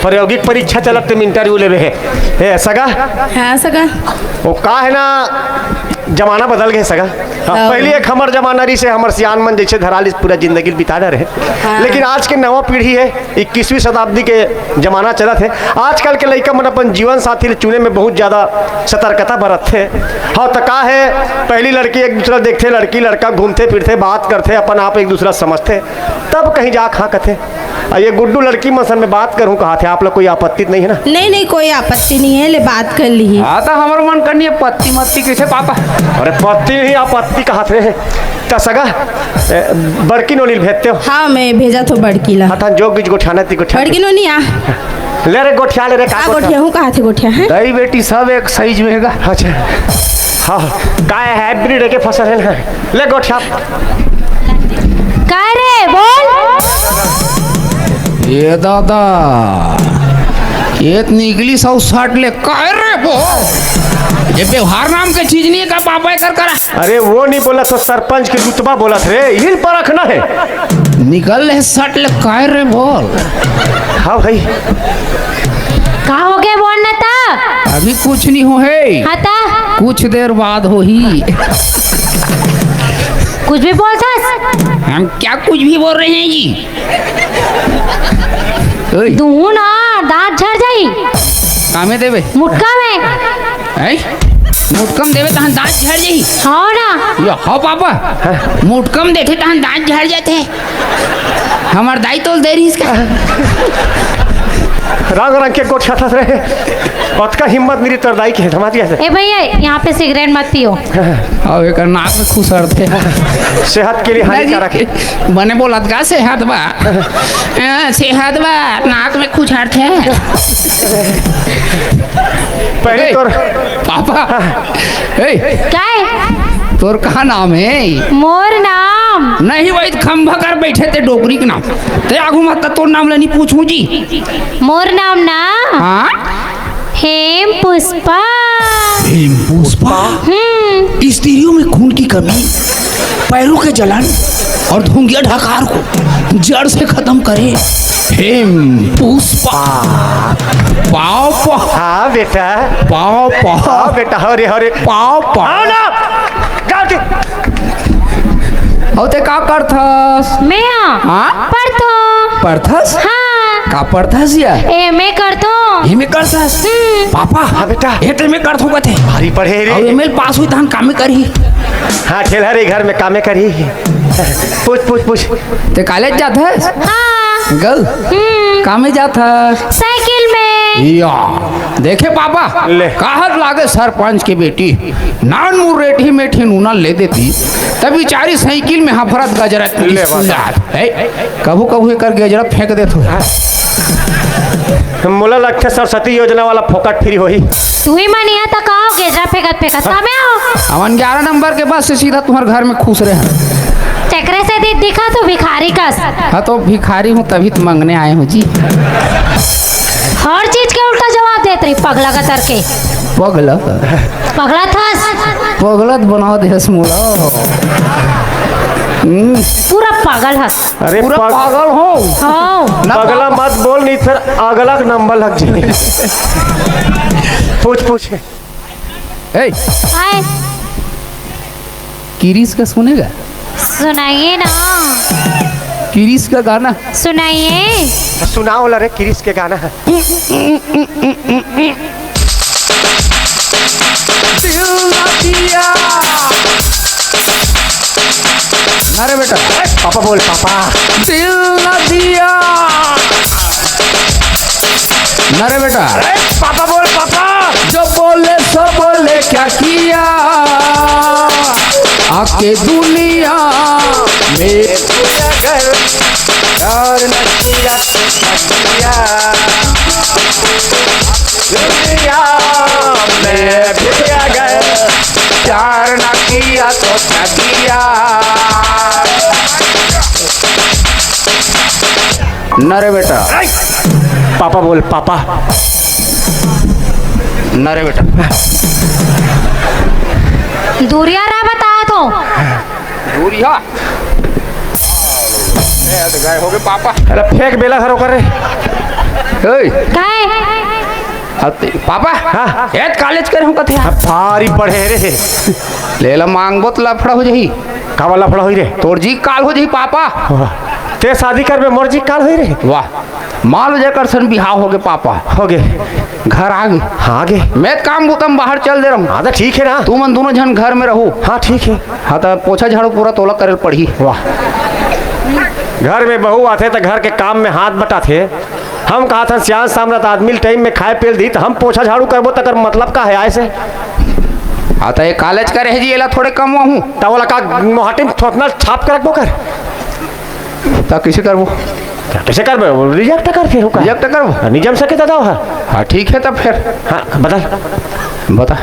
प्रायोगिक परीक्षा चलत ते में इंटरव्यू लेबे हे। ए, सगा? हाँ, सगा। वो का है ना, जमाना बदल गए सगा। हाँ, हाँ। पहले एक हमर जमाना रही से हमर सियान मन जैसे धराल इस पूरा जिंदगी बिता रहे। हाँ। लेकिन आज के नवा पीढ़ी है, इक्कीसवीं शताब्दी के जमाना चलत हे। आजकल के लइका मन अपन जीवन साथी ल चुने में बहुत ज्यादा सतर्कता बरतथे। हाँ, त का हे, पहली लड़की एक दूसरा देखथे, लड़की लड़का घूमथे फिरथे, बात करथे, अपन आप एक दूसरा समझथे, तब कहीं जाके हाँ कथे। अउ ये गुड्डू लड़की मन सन में बात करहूँ कहाथे, आप लोग कोई आपत्ति नहीं है ना? नहीं, नहीं, कोई आपत्ति नहीं है, ले बात कर ली। हाँ, त हमर मन करनी है पत्ती मत्ती कैसे पापा? अरे पत्ती नहीं, आपत्ति कहाथे। त सगा, ए, बड़की नोनी ल भेजते हो? हाँ, मैं भेजत हो बड़की ला। हाँ, तहन जो बीच गोठाना ती गोठा। बड़की नोनी आ। ले रे गोठिया, ले रे का आ, गोठिया? गोठिया हूँ, कहाथे गोठिया है? दाई बेटी सब एक साइज में हेगा। अच्छा। हाँ, काय हाइब्रिड के फसल है ना? ले गोठिया। का रे, बोल। ये दादा, ये त निकली सौ साठ ले, काय रे, बोल। ये व्यवहार नाम के चीज नहीं है का, पापा एकर करा? अरे वो नहीं बोला तो सरपंच के रुतबा बोलत रे, हिल परख ना है। निकल ले सट ले, काय रे बोल। हाँ भाई। का हो गया बोल ना ता? अभी कुछ नहीं हो है। हाँ ता? कुछ देर बाद होही। कुछ भी बोलथस? हम क्या कुछ भी बोल रहे हैं जी? ओए। दूहू ना, दांत झड़ जाई। कामे देबे? मुटका में। हैं? मुटकम देबे तहन दांत झड़ जाई। हाँ ना। या, हाँ पापा। मुटकम देथे तहन दांत झड़ जाथे। हमर दाई तोल दे रही इसका। रंग रंग के गोठियाथस रे। ओतका हिम्मत मेरी तोर दाई के, समझ गया से? ए भैया, यहाँ पे सिगरेट मत पियो। अब एकर नाक में खुसरथे। सेहत के लिए हानिकारक है। बने बोलत का सेहत बा? हाँ, सेहत बा, नाक में खुसरथे। पहले ए, तोर पापा। ए, काय? तोर का नाम है? मोर नाम। नहीं, वही खंभा कर बैठे ते डोकरी के नाम। ते आगू मत, तोर नाम ले नहीं पूछूं जी। मोर नाम ना। हाँ? हेम पुष्पा। हेम पुष्पा? हम्म। स्त्रियों में खून की कमी, पैरों के जलन और धुंगिया ढकार को जड़ से खत्म करे। हेम पुष्पा। पाव पा। हाँ बेटा। पाव पा। हाँ बेटा, हरे हरे। पाव पा। आओ ना। जाओ जी। अउ ते का करथस? मैं हाँ। हाँ? पढ़थो। पढ़थस? हाँ। का पढ़थस या? एमए करथो। एमए करथस? हम्म। पापा। हाँ बेटा। ए ते एमए करथो कथे। भारी पढ़े रे। अउ एमए पास होई तहन कामे करही। हाँ, ठेलहा रे घर में कामे करही। पूछ, पूछ, पूछ। ते कॉलेज जाथस? हाँ। गल? हम्म। कामे जाथस? साइकिल में। या। देखे पापा, ले। कहत लागे सरपंच के बेटी, नान मुर रेठी में ठिन उना ले देती, तब बेचारी साइकिल में हफरत गजरत ले स्कूल बाबा। जात है। कभू कभू एकर गजरा फेंक देत हो। मोला लगथे सरस्वती योजना वाला फोकट फ्री होही। तुही मन इहाँ तक आओ, गेजरा फेंकत फेंकत। सामने आओ। हमन ग्यारह नंबर के बस से सीधा तुम्हर घर में खुसरे हन। तेकरे से दी-, दिखा तो भिखारी कस। हाँ, तो भिखारी हूँ, तभी तो मंगने आए हूँ जी। हर चीज के उल्टा जवाब देत रही, पगला कतर के। पगला? पगला थस। पगला तो बना दे हस मोला। हम्म। पूरा पागल हस। अरे पूरा पग- पागल हो। हाँ। ना पगला पागल। मत बोल, नहीं फिर अगला नंबर लग जाए। पूछ, पूछ। ए, आए। किरिस का सुनेगा? सुनाइए ना। किरिस का गाना। सुनाइए। सुनाओ ला रे, किरिस के गाना है। दिल ना दिया। ना रे बेटा। पापा बोल, पापा। दिल ना दिया। ना रे बेटा। अरे पापा बोल, पापा। जो बोले सो बोले, क्या किया आके दुनिया में। प्यार न किया तो क्या किया? दुनिया में भी अगर प्यार न किया तो क्या किया? न रे बेटा। पापा बोल, पापा। न रे बेटा। दूरिया रहा बता तो। दूरिया। ए, तो गए होगे पापा। अरे फेंक बेला घरो करे। ए। काय? अब ते-, पापा, हाँ। ए, कॉलेज करे हूँ कथे। अब भारी पढ़े रे। लेला मांगबो त लफड़ा हो जाही। का वाला लफड़ा होई रे? तोर जी काल हो जाही पापा। वाह। ते शादी करबे, मोर जी काल होई रे। वाह। मान लो जेकर सन बिहाव होगे पापा। होगे। घर आगे। हाँ, आगे। मैं त काम बुता म बाहर चल दे रहूं। हाँ, त ठीक है ना। तुमन दोनों झन घर में रहू। हाँ, ठीक है। हाँ, त पोछा झाड़ू पूरा तोला करे ल पड़ही। वाह। घर में बहू आथे त घर के काम में हाथ बटाथे। हम कहाथन सियान सामरथ आदमी ल टाइम में खाए पिए ल दी, त हम पोछा झाड़ू करबो, तकर मतलब का है आए से? हाँ, त ये कॉलेज करे है जी, एला थोड़े कम हूँ। त ओला का मोहाटी में थोथना छाप के रखबो कर? त कइसे करबो? त कइसे करबो? रिजेक्ट कर फिर, ओका। रिजेक्ट करबो? हाँ, नहीं जम सके दादा, हाँ। हाँ, ठीक है, तब फिर। हाँ, बता। बता।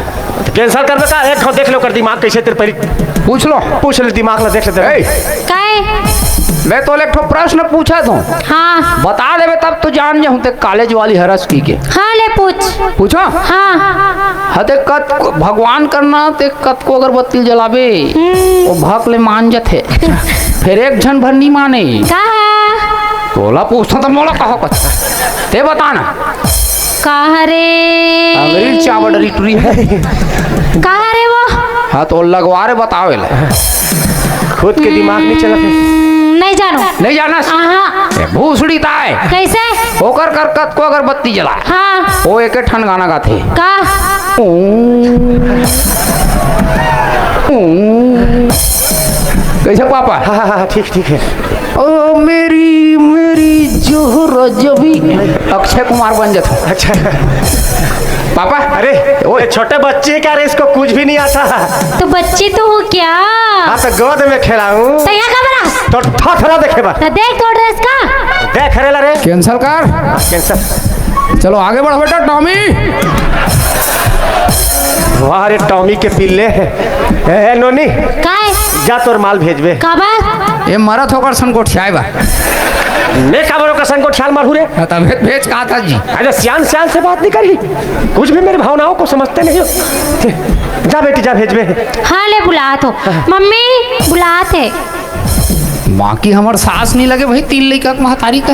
त कैंसिल कर दे का? एक ठो देख लो कर दिमाग कैसे तेरे परी। पूछ लो। पूछ ले, दिमाग ला देख ले तेरे। ए। काय? मैं तोले एक ठो प्रश्न पूछत हूँ। हाँ। बता देबे तब तो जान जाहूँ ते कॉलेज वाली हरस की के। हाँ, ले पूछ। पूछो? हाँ। हाँ, ते कत-, भगवान करना ते कतको अगरबत्ती जलाबे, हम्म। वो भक ले मान जथे। फिर एक झन भर नी माने। का? तोला पूछता त मोला कहो कछ। ते बता ना। का रे? अंग्रेज चावल डरी टुरी है। का रे वो? हाँ, तो लगवा रे, बताओ एला। खुद के दिमाग नहीं चलत है। हम्म, नहीं जानो। नहीं जाना? हाँ। ए, भूसड़ी ताय। कैसे? ओकर कर कतको अगरबत्ती जला। हाँ। वो एक ठन गाना गाथे। का? कैसे पापा? हाँ, हाँ, हाँ, ठीक, ठीक है। ओ मेरी, मेरी जोहरा जबी। अक्षय कुमार बन जाता। अच्छा। पापा। अरे, ओए। ये छोटे बच्चे क्या रे, इसको कुछ भी नहीं आता। तो बच्ची तो हूँ क्या? हाँ, तो गोद में खिलाऊं। तो यहाँ का बड़ा? तो ठा ठरा देखे बा। तो देख तो ड्रेस का। देख रे ला रे। कैंसिल कर। कैंसिल। चलो आगे बढ़ो बेटा, टॉमी। वाह रे टॉमी के पिल्ले। ए, ए, नोनी। काय? जा तोर माल भेजबे। काबर? ये मरत होकर सन गोठियाए बा। मैं काबर ओकर सन गोठियाल मारू रे? हाँ, तब भेज, भेज कहा था जी। अरे सियान, सियान से बात नहीं करी। कुछ भी मेरी भावनाओं को समझते नहीं हो। जा बेटी, जा भेजबे। हाँ, ले बुलात हो। मम्मी, बुलात हे। माँ की हमर सास नहीं लगे भाई, तीन लइका के महतारी का।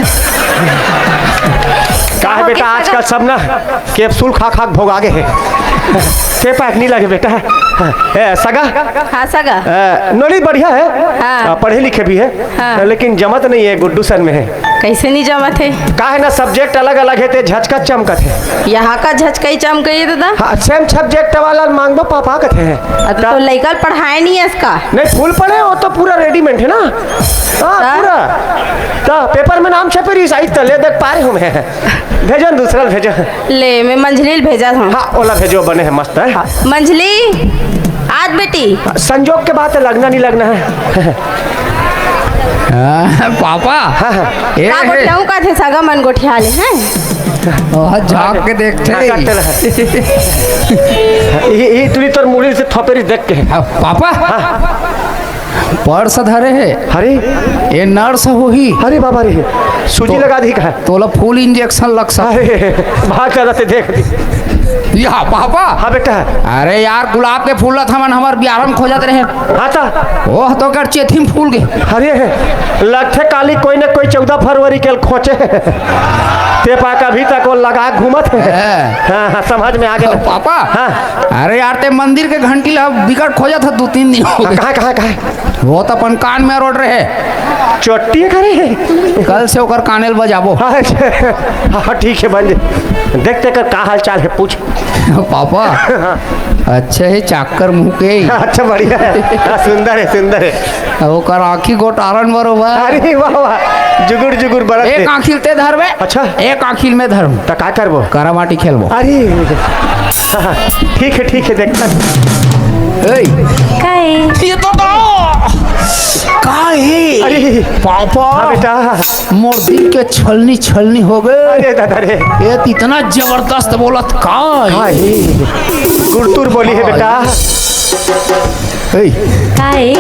का है बेटा, आजकल सब ना कैप्सूल खा खा के भोगा गे है। के पैक नहीं लगे बेटा। ए, सगा? हाँ, सगा। ए, नोनी बढ़िया है। हाँ। आ, पढ़े लिखे भी है। हाँ। लेकिन जमत नहीं है, गुड्डू सन में है। कैसे नहीं जमत है? का है ना, सब्जेक्ट अलग-अलग है, ते झचकत चमकत है। यहाँ का झचकई चमकई दादा? हाँ, सेम सब्जेक्ट वाला मांगबो पापा कथे हैं। अब तो लइका पढ़ाए नहीं है इसका। नहीं, फुल पढ़े, वो तो पूरा रेडीमेड है ना। हाँ, हाँ। पूरा। तो पेपर में नाम छपे रही, साइज तो ले देख पा रहे हूँ मैं। भेजो न, दूसरा भेजो। ले, मैं मंझली ल भेजत हूँ। हाँ, ओला भेजो, बने है, मस्त है। हाँ, मंझली, आज बेटी। संजोग के बात है, लगना नहीं लगना है। हाँ, पापा। हाँ, हाँ। ए, का ए। गोठियाहूँ कथे सगा मन गोठिया ले हैं? ओह, झाँक के देखथे। हाँ, काट ले। ई, ई टुरी तोर मुड़ी से थपेरी देख के। हाँ, पापा। हाँ। पर्स धरे हे। अरे। ए नर्स होही। अरे बाबा रे, सूजी तो लगा दी का? तोला फुल इंजेक्शन लग सकथे। अरे, बात करत हे, देख दी। या पापा। हाँ बेटा। अरे यार, गुलाब के फूल ला त हमन हमर बियाह में खोजत रहे। हाँ ता। ओह तो कर चेथी में फूल गे। अरे, लगथे काली कोई न कोई चौदह फरवरी के खोचे। ते पाक अभी तक वो लगा घूमत हे। हाँ। हाँ, हाँ, समझ में आ गे। पापा। हाँ। अरे यार, ते मंदिर के घंटी ला बिकट खोजत हस, दू तीन दिन हो गे। कहाँ, कहाँ, कहाँ? वो तो अपन कान में रोड रहे। चोटी करे। कल से ओकर काने ल बजाबो। अच्छा। हाँ, ठीक हे, बन दे। देख ते कर का हाल चाल हे, पूछ। पापा, हाँ। अच्छा हे, चाकर मुँह के। अच्छा, बढ़िया हे। हाँ, सुंदर हे, सुंदर हे। अब ओकर आँखी गोटारन बरोबर। अरे वाह, वाह। जुगुड़, जुगुड़ बरत एक हे। आँखी ल ते धरबे। अच्छा। एक आँखी ल मैं धरबो। त का करबो? करामाटी खेलबो। अरे। हाँ, हाँ। ठीक हे, ठीक हे, देखथन। ए। का हे? ये तो का? का हे? अरे। पापा। हाँ, बेटा। मोर दिल के छलनी, छलनी हो गे। अरे दादा रे। ये त इतना जबरदस्त बोलत का हे? हाँ, हे। गुरतुर बोली हे बेटा। ए। का हे?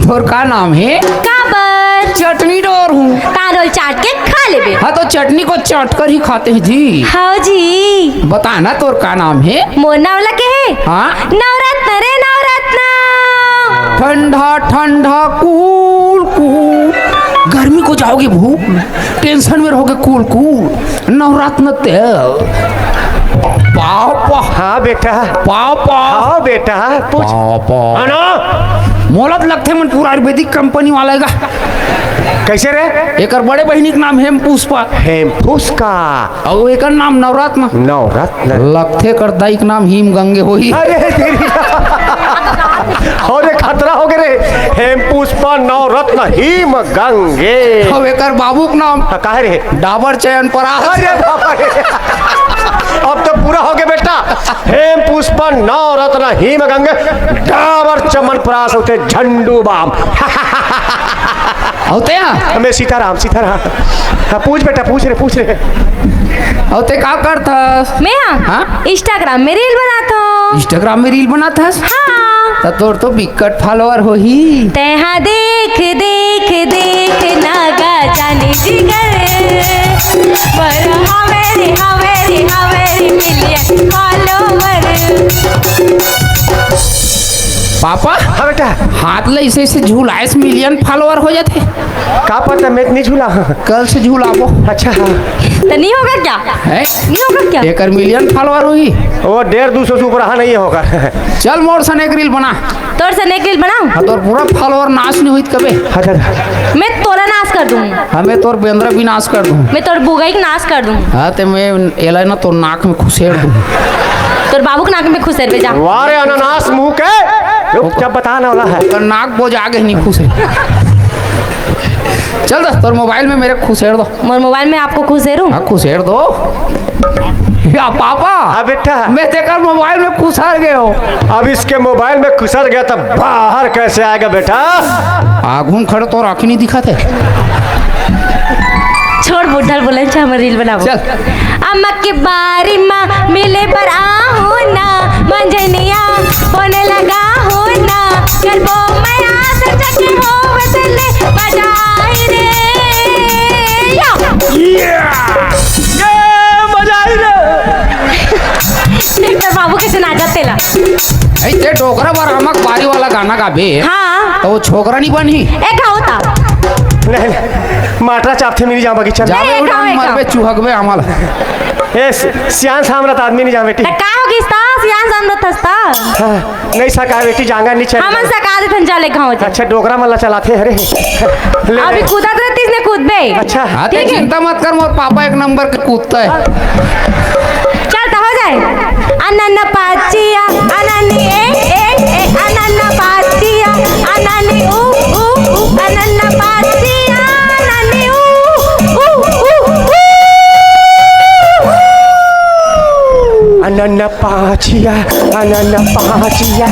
तोर का नाम हे? काबर? चटनी डोर हूँ। कान ल चाट के खा लेबे। हाँ, तो चटनी को चाट कर ही खाते हैं जी। हाँ जी। बता ना, तोर का नाम हे? मोर नाम ल के हे? हाँ? नवरत्न रे, नवरत्न। ठंडा ठंडा cool cool, गर्मी को जाओगे भूख, tension में रहोगे cool cool। नवरत्न तेल। पापा। हाँ बेटा। पापा। हाँ बेटा, पूछ। पापा। हाँ ना? मोला त लगथे मन पूरा आयुर्वेदिक कंपनी वाला हे गा। कैसे रे? एकर बड़े बहिनी के नाम हेम पुष्पा। हेम पुष्पा। अउ एकर नाम नवरत्न। नवरत्न। लगथे एकर दाई के नाम हिम गंगे होही। अरे तेरी। अरे खतरा हो गे रे। हेम पुष्पा नवरत्न हिम गंगे। अउ एकर बाबू के नाम हाँ, काहे रे? डाबर चयन परास। अरे बाबा रे। अब तो पूरा हो गे बेटा। हेम पुष्पा नवरत्न हिम गंगे डाबर चमन परास होथे झंडू बाम। अउ ते? मैं सीताराम, सीताराम। हाँ, पूछ बेटा, पूछ रे, पूछ रे। अउ ते का करथस? मैं हाँ? हाँ? Instagram में reel बनात हूँ। Instagram में reel बनात हस? हाँ। त तोर तो बिकट follower होही। तैं हा देख, देख, देख, नागा जाने जिगर। पर हवे रे, हवे रे, हवे रे, million follower। पापा, हाँ बेटा। हाथ ला ऐसे, ऐसे झुलाए से million follower हो जाथे। का पता, मैं तो नहीं झूला। कल से झूलाबो। अच्छा, हाँ। तो नहीं होगा क्या? हैं? नहीं होगा क्या? एकर million follower होही। वो डेढ़ दो सौ से ऊपर रहा नहीं होगा। चल मोर सन एक reel बना। तोर सन एक reel बनाऊं? हाँ, तोर पूरा follower नाश नहीं होई त कबे। अच्छा, अच्छा। मैं तोला नाश कर दूंगी। हाँ, मैं तोर बेंदरा भी नाश कर दूं। मैं तोर बुगई के नाश कर दूंगी। हाँ, ते मैं एला ना तोर नाक में खुसेड़ दूं। तोर बाबू के नाक में खुसेड़ बे जा। वाह रे अनानास मुंह के। रुक, जब बताना वाला है। तोर नाक बोजा गे नहीं खुसेड़। चल दस, तोर mobile में मेरे खुसेड़ दो। मोर mobile में आपको खुसेरूं? हाँ, खुसेड़ दो। या पापा। हाँ बेटा। मैं तेकर mobile में खुसर गए हो। अब इसके mobile में खुसर गया तो बाहर कैसे आएगा बेटा? आगू में खड़े तोर आँखी नहीं दिखत हे। छोड़ बुढ़ल बोले, अच्छा हम reel बनाबो। चल। अम्मा के बारी मा मिले बर आहू ना, मंझनिया बोने लगा हो ना, करबो मैं आज जग हो बदले बजाई रे। या। ये मजा आई रे। देख तोर बाबू कैसे नाचत तेला। ऐ ते डोकरा बर आमक बारी वाला गाना गाबे। हाँ। तो वो छोकरा नहीं बनही। ए, गाओ ता। नहीं, नहीं, माटरा चापथे मिली जाओ बगीचा में। जाबे अरे, उड़ान गाओ, मरबे गाओ। चुहकबे आमल। ए, सि-, सियान सामरत आदमी नहीं जावे टी। त का हो गिस ता? सियान सामरत हस ता? हाँ, नहीं सका बेटी, जांगा नहीं चल। हमन सका देथन, जा ले गाँव जा। अच्छा, डोकरा मन ला चलाथे, अरे। ले, अभी ले। कूदत रहतीस ने कूदबे। अच्छा। हाँ, ते ठीक है। चिंता मत कर, मोर पापा एक नंबर के कूदता है। चल, त हो जाए। अनन पाचिया, अनन ए, ए, ए, अनन पाचिया, अनन उ, उ, उ, अनन पाचिया, अनन उ, उ, उ, उ। अनन अनन पाचिया, अनन पाचिया,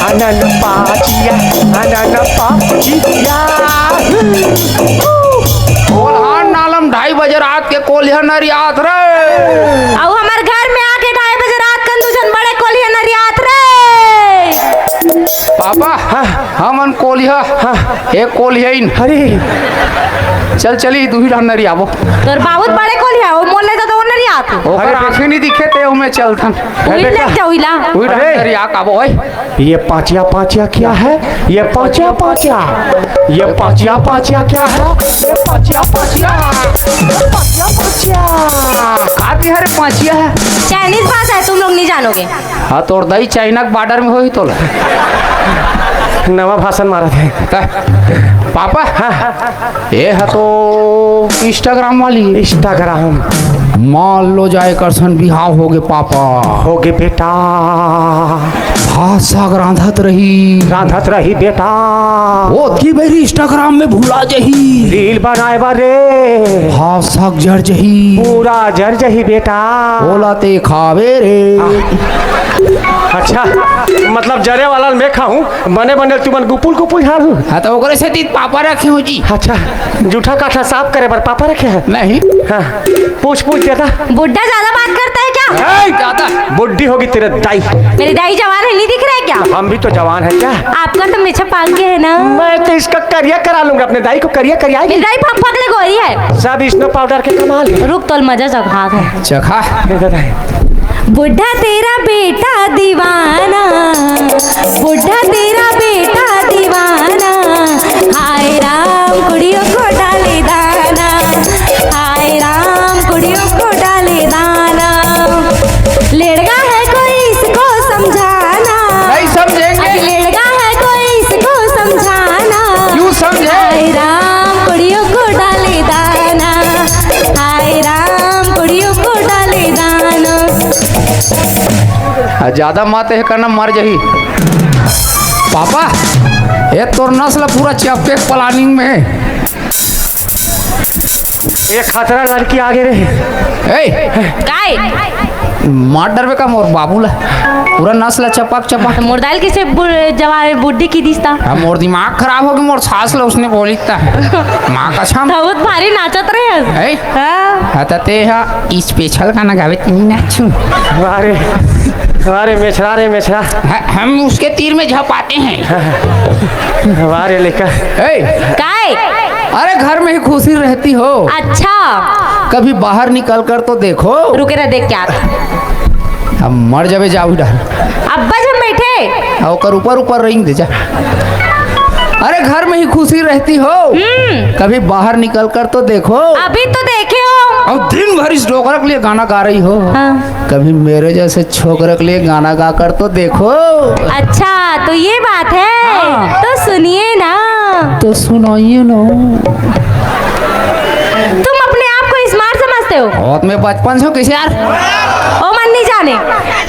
अनन पाचिया, अनन पाचिया। कोल्हान नालम ढाई बजे रात के कोलिया नरियात रे। अउ हमर घर में आके ढाई बजे रात कन दू झन बड़े कोलिया नरियात रे। पापा, हाँ। हमन कोलिया, हाँ। एक कोलिया इन। अरे। चल चली, दू ही ढान नरियाबो। तोर बाबू बड़े कोलिया, वो मोल ले तो, तो वो नरियात। ओकर अरे, आँखें नहीं दिखे ते, ओमे चलथन। उही बेटा, लग जाऊ इला। उही अरे। डहर या काबो ओए। ये पाचिया पाचिया क्या है? ये पाचिया पाचिया, ये पाचिया पाचिया क्या है? ये पाचिया पाचिया, ये पाचिया पाचिया। खाती हरे पाचिया है। चाइनीज भाषा है, तुम लोग नहीं जानोगे। हाँ, तोर दाई चाइना के बॉर्डर में होही तोला। नवा भाषण मारत है। त-, पापा, हाँ। ये ह तो Instagram वाली। Instagram। मान लो जाए करसन बिहाव होगे पापा। होगे बेटा। भाषा रांधत रही। रांधत रही बेटा। ओतकी बेरी Instagram में भुला जही। रील बनाए बर रे। भाषा जर जही। पूरा जर जही बेटा। ओला ते खावे रे। अच्छा, मतलब जरे वाला मैं खाऊं, बने बने तुमन गुपुल गुपुल झाड़ू। हाँ, तो ओकरे से तीत पापा रखे हो जी। अच्छा, जूठा काठा साफ करे बर पापा रखे हैं? नहीं। हाँ, पूछ पूछ देता। बुड्ढा ज्यादा बात करता है क्या? ए, ज्यादा। बुड्ढी होगी तेरे दाई। मेरी दाई जवान है, नहीं दिख रहा है क्या? हम भी तो जवान है क्या? आपका तो मेछा पाक गया है ना। मैं तो इसका करिया करा लूंगा, अपने दाई को करिया करिया। मेरी दाई फक फक ले गोरी है। सब स्नो पाउडर के कमाल है। रुक, तोल मजा चखा है। चखा। ये दादा है। बुड्ढा तेरा बेटा दीवाना, बुड्ढा तेरा बेटा दीवाना। हाय राम, कुड़ियों को डाले दाना। हाय राम, कुड़ियों को डाले दाना। लेड़गा है कोई इसको समझाना। नहीं समझेंगे। अरे लेड़गा है कोई इसको समझाना। क्यों समझे? हाय राम, कुड़ियों को डाले दाना। हाय राम, कुड़ियों को डाले दाना। आ, ज्यादा मत हे करना, मर जही। पापा, ये तोर नस्ल पूरा चपके planning में हे। ये खतरा लड़की आगे रे। ए, काय? मार डरबे का मोर बाबू ला? पूरा नस ला चपक चपक। मोर दाई ल कइसे बु-, जवा-, बुड्ढी की दिस्ता? अब मोर दिमाग खराब होगे, मोर सास ला उसने बोली ता। माँ कसम। बहुत भारी नाचत रहे। है? हाँ। हाँ, त ते हा special गाना गावे, तीन नाचू। अरे, अरे, मेछरा रे, मेछरा। ह-, हम उसके तीर में झपाते हैं। वाह रे, लेकर। ए, काय? अरे, घर में ही खुशी रहती हो। अच्छा। कभी बाहर निकल कर तो देखो। रुके रह, देख क्या। अब मर जाबे, जाओ इधर। अब्बा जब बैठे। हाँ, ओकर ऊपर, ऊपर रेंग दे जा। अरे, घर में ही खुशी रहती हो। हम्म। कभी बाहर निकल कर तो देखो। अभी तो देखे हो। अब दिन भर इस डोकरा के लिए गाना गा रही हो। हाँ। कभी मेरे जैसे छोकरे के लिए गाना गा कर तो देखो। अच्छा, तो ये बात है। हाँ। तो सुनिए ना। तो सुनाइए ना। तुम अपने आप को smart समझते हो? बहुत, मैं बचपन से हूँ, किसे यार? ओ मन नहीं जाने।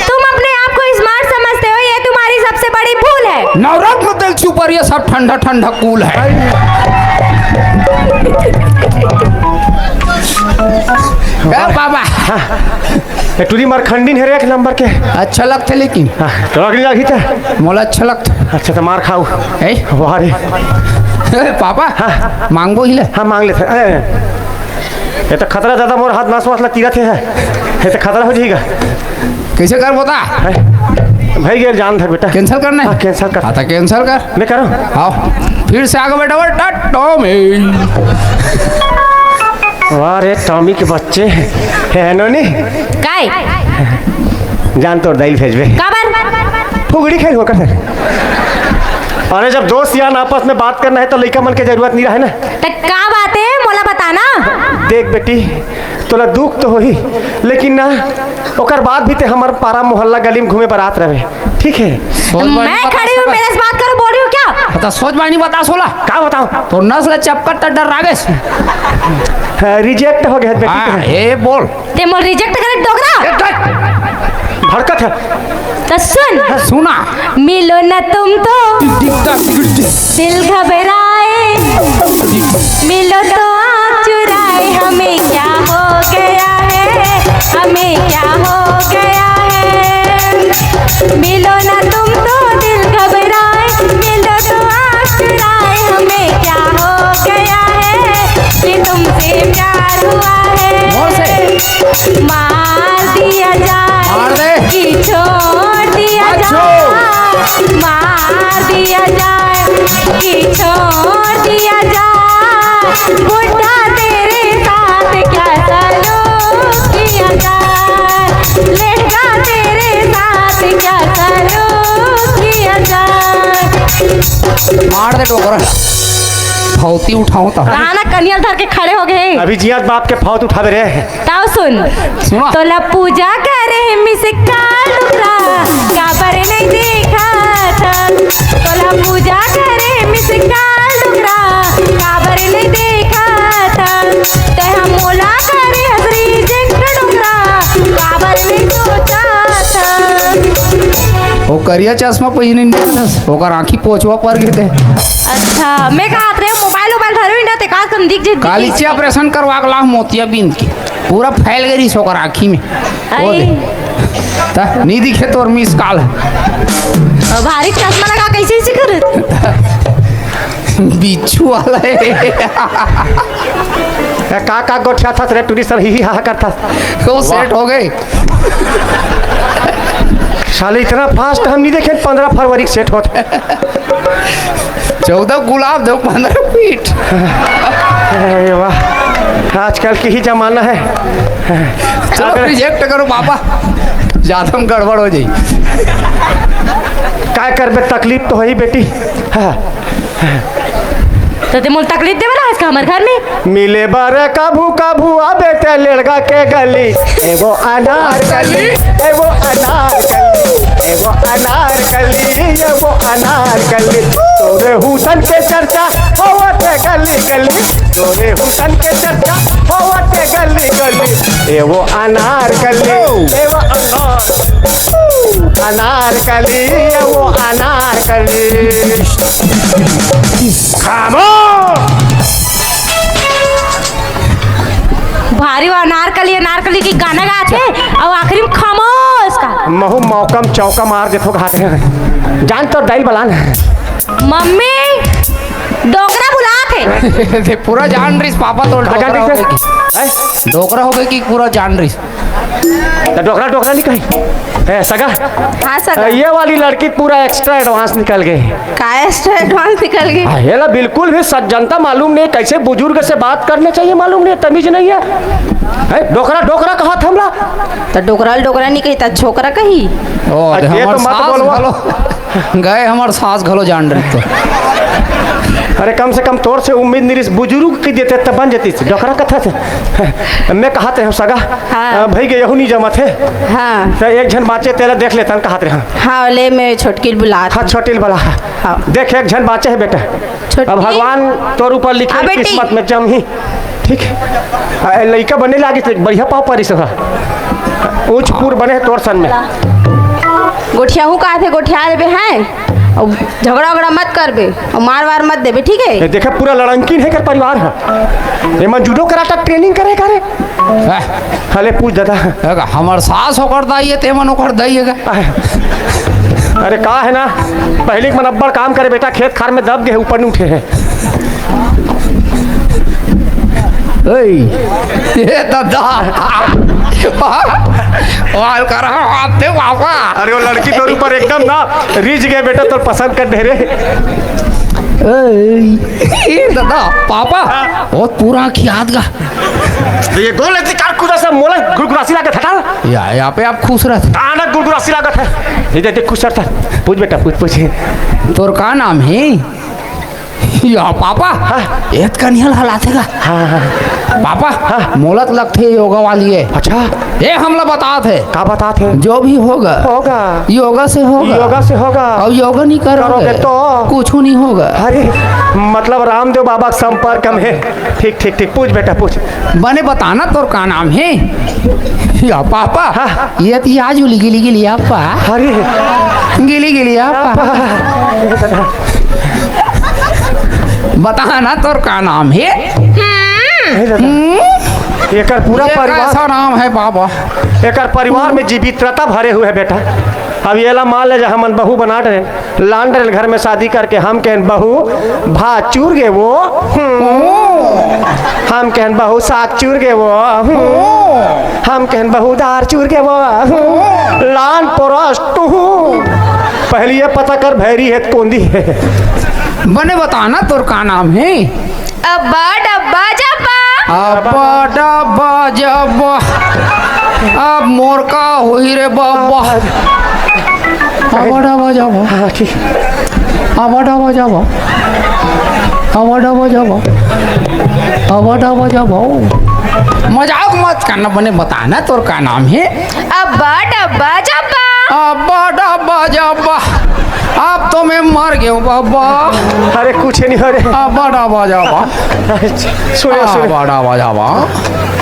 तुम अपने आप को smart समझते हो, ये तुम्हारी सबसे बड़ी भूल है। नवरत्न तेल super, ये सब ठंडा ठंडा cool है। ए बाबा। ए, टूरी मार खंडिन हे रे, एक नंबर के। अच्छा लगथे लेकिन। हाँ, तोला के नहीं लगही त? मोला अच्छा लगथे। अच्छा, त मार खाऊ। ए? वाह रे। ए, पापा, हाँ। मांगबो ही ले। हाँ, मांग लेथे। ए, ये तो खतरा दादा, मोर हाथ नस वास ला तीरत हे। ये तो खतरा हो जाएगा। कैसे कर बता? हैं? भाई, ये जान धर बेटा। Cancel करना है? हाँ, cancel कर। हाँ, तो cancel कर। मैं करूँ? आओ। फिर से आगे बैठा हुआ, टट्टो में। वाह रे, टॉमी के बच्चे। हे, नोनी। काय? जान तोर दाई ल भेजबे। काबर? फुगड़ी खेल होकर। अरे, जब दोस्त यार आपस में बात करना है, तो लइका मन के जरूरत नहीं रहे ना। त का बात है, मोला बताना। देख बेटी, तोला दुख तो होही, लेकिन ना, ओकर बाद भी ते हमर पारा मोहल्ला गली में घूमे बर आत रहे, ठीक है? सोच बानी मैं बता खड़ी हूँ, सोला। मेरे से बात करो, बोल रही हूँ क्या? बता, सोच बानी बता सोला। का बताऊँ? तोर नस ला चपकत त डर रागेस। हाँ, reject हो गया बेटी हाँ, तो। ए बोल। ते मोल reject करे डोकरा? ए, डर। भड़कत है। तो सुन। सुना। मिलो ना तुम तो दिल घबराए, मिलो तो आँख चुराए, हमें क्या हो गया है, हमें क्या हो गया है। मार दिया जाए कि छोड़ दिया जाए, बुढ़ा तेरे साथ क्या सलूक किया जाए, लड़का तेरे साथ क्या सलूक किया जाए। मार दे डोकरा, फौती उठाऊं तो। कहा ना कनियल धर के खड़े हो गए। अभी जियात बाप के फौत उठावे रे। ताव सुन। सुना। तोला पूजा करे मिस काल डुकरा, काबर नहीं देखा था। तोला पूजा करे मिस काल डुकरा, काबर नहीं देखा था। ते हम मोला करे हसरी जेठ डुकरा, काबर नहीं सोचा था। वो करिया चश्मा पहिने नहीं, ओकर आँखी पोछवा पर गए थे। अच्छा, मैं कहा रे मोबाइल वोबाइल धरो ही ना, ते का कम दिख जे काली से ऑपरेशन करवा के लाओ मोतियाबिंद के। पूरा फैल गई रहिस ओकर आँखी में। ओ आई। दे। त, नहीं दिखे तोर मिस काल। भारी चश्मा लगा, कैसे ऐसे कर? बिच्छू वाला है। ए, का, का गोठिया था तेरे टूरी सर, ही, ही, हा, हा करता। वो सेट हो गए। साले इतना फास्ट हम नहीं देखे, पन्द्रह फरवरी के सेट होता। चौदह गुलाब दो, पन्द्रह पीठ। अरे वाह, आजकल की ही जमाना है। चलो, अगर रिजेक्ट करो बाबा, ज्यादा में गड़बड़ हो जाई। काय करबे, तकलीफ तो होही बेटी। हाँ। तो ते मोल तकलीफ देवे ला इसका हमर घर में। मिले बर कभू कभू आबे ते लेड़गा के गली, ए वो अनारकली, ए वो अनारकली, ए वो अनारकली, ए वो अनारकली। तोरे हुसन के चर्चा होवत है गली गली, तोरे हुसन के चर्चा होवत है गली गली। ए वो अनारकली, ए वो अनार, अनारकली, ए वो अनारकली। खामोश! भारी वो अनारकली, अनारकली की गाना गाथे, अउ आखिरी में खामोश का। महू मौका म चौका मार देथो, कहाथे। जान तो दाइल बलान। मम्मी, डोकरा बुलाथे। ते पूरा जान रहिस पापा तो का जान डोकरा हो रहिस? गई कि? हैं? डोकरा हो गई कि पूरा जान रहिस? त डोकरा, डोकरा नहीं कही। ए, सगा। हाँ, सगा। ये वाली लड़की पूरा एक्स्ट्रा एडवांस निकल गई। का एक्स्ट्रा एडवांस निकल गई? हाँ, ये ला बिल्कुल भी सज्जनता मालूम नहीं, कैसे बुजुर्ग से बात करने चाहिए मालूम नहीं, तमीज नहीं है। हैं? डोकरा, डोकरा कहा था हमला? त डोकरा ल डोकरा नहीं कही, त छोकरा कही। ओ, अरे, ते ये हमर तो मत सास बोलवा। घलो, गए हमर सास घलो जान रही तो। अरे, कम से कम तोर से उम्मीद नहीं रहिस, बुजुर्ग की देते तब बन जतिस। डोकरा कथा से। मैं कहत रहे हूँ सगा, हाँ। अ, भाई के यहू नहीं जमत है। हाँ। त एक झन बाँचे तेला देख लेथन कहत रहे हूँ। हाँ, ले मैं छोटकी ल बुलात हाँ, हूँ। छोटी ल बुला। हाँ। देख, एक झन बाँचे है बेटा। छोटकी। अब भगवान तोर ऊपर लिखे हाँ, बेटी। किस्मत में जमही। ठीक। आ, लइका बने लागिस, बढ़िया पाँव परिस ह। ऊँच पूर बने हे तोर सन में। गोठियाहू का थे, गोठिया देबे हैं। अउ झगड़ा उगड़ा मत करबे, अउ मार वार मत देबे, ठीक है? ए, देखे, पूरा लड़ंकिन है कर परिवार है। एमन जूडो कराटा ट्रेनिंग करे करे। हैं? हले पूछ दादा। एगा, हमर सास ओकर दाई है, तेमन ओकर दाई है का? अरे का है ना, पहले के मन अब्बड़ काम करे बेटा, खेत खार में दब गए, ऊपर नहीं उठे हैं। ओए, ये दादा। वाल कर रहा हाथ थे बाबा। अरे वो लड़की तोर ऊपर एकदम ना रिझ गए बेटा, तोर पसंद कर दे रे। ओए, ये दादा, पापा, हाँ। बहुत पूरा खियात गा। ये गोल ऐसी कार कूदा से मोला गुरगुरासी लागत हटा। या, यहाँ पे आप खुश रहते। अचानक गुरगुरासी लागत है। ये देख, देख, खुश रहता। पूछ बेटा, पूछ, पूछ। तोर का नाम है? या पापा, हाँ। एत का निहल हलाथे का? हाँ, हाँ। पापा, हाँ। मोलत लगथे योगा वाली है। अच्छा। ए, हमला बतात है। का बतात है? जो भी होगा, होगा। योगा से होगा। योगा से होगा। और योगा नहीं करोगे, करोगे तो? कुछ नहीं होगा। अरे, मतलब रामदेव बाबा के संपर्क में है। ठीक, ठीक, ठीक। पूछ बेटा, पूछ। बने बताना तोर का नाम है? या पापा। हाँ। ये तो आज उली गिली गिली आपा। अरे। गिली गिली आपा। बता ना तोर का नाम है? नहीं दादा। हम्म? एकर पूरा ये परिवार कैसा नाम है बाबा? एकर परिवार में जीवित्रता भरे हुए है बेटा। अब ये ला मान ले जा हमन बहू बना डरे, लान डरे घर में शादी करके हम कहन बहू भाचुर गे वो। हम्म। हम कहन बहू साग चूर गे वो। हम्म। हम कहन बहू दार चूर गे वो। हम्म। लान पोरस टुहू। पहली ये पता कर, भैरी हे त कोंदी हे। बने बता ना, तोर का नाम हे? अब्बा डब्बा जब्बा। अब्बा डब्बा जब्बा। अब मोर का होही रे बब्बा? अब्बा डब्बा जब्बा। हाँ, ठीक। अब्बा डब्बा जब्बा। अब्बा डब्बा जब्बा। अब्बा डब्बा जब्बा। मजाक मत करना, बने बता ना, तोर का नाम हे? अब्बा डब्बा जब्बा। अब्बा डब्बा जब्बा। अब तो मैं मर गेंव बब्बा। अरे कुछ नहीं हो रे। अब्बा डब्बा जब्बा। सुनो, सुनो। अब्बा डब्बा जब्बा।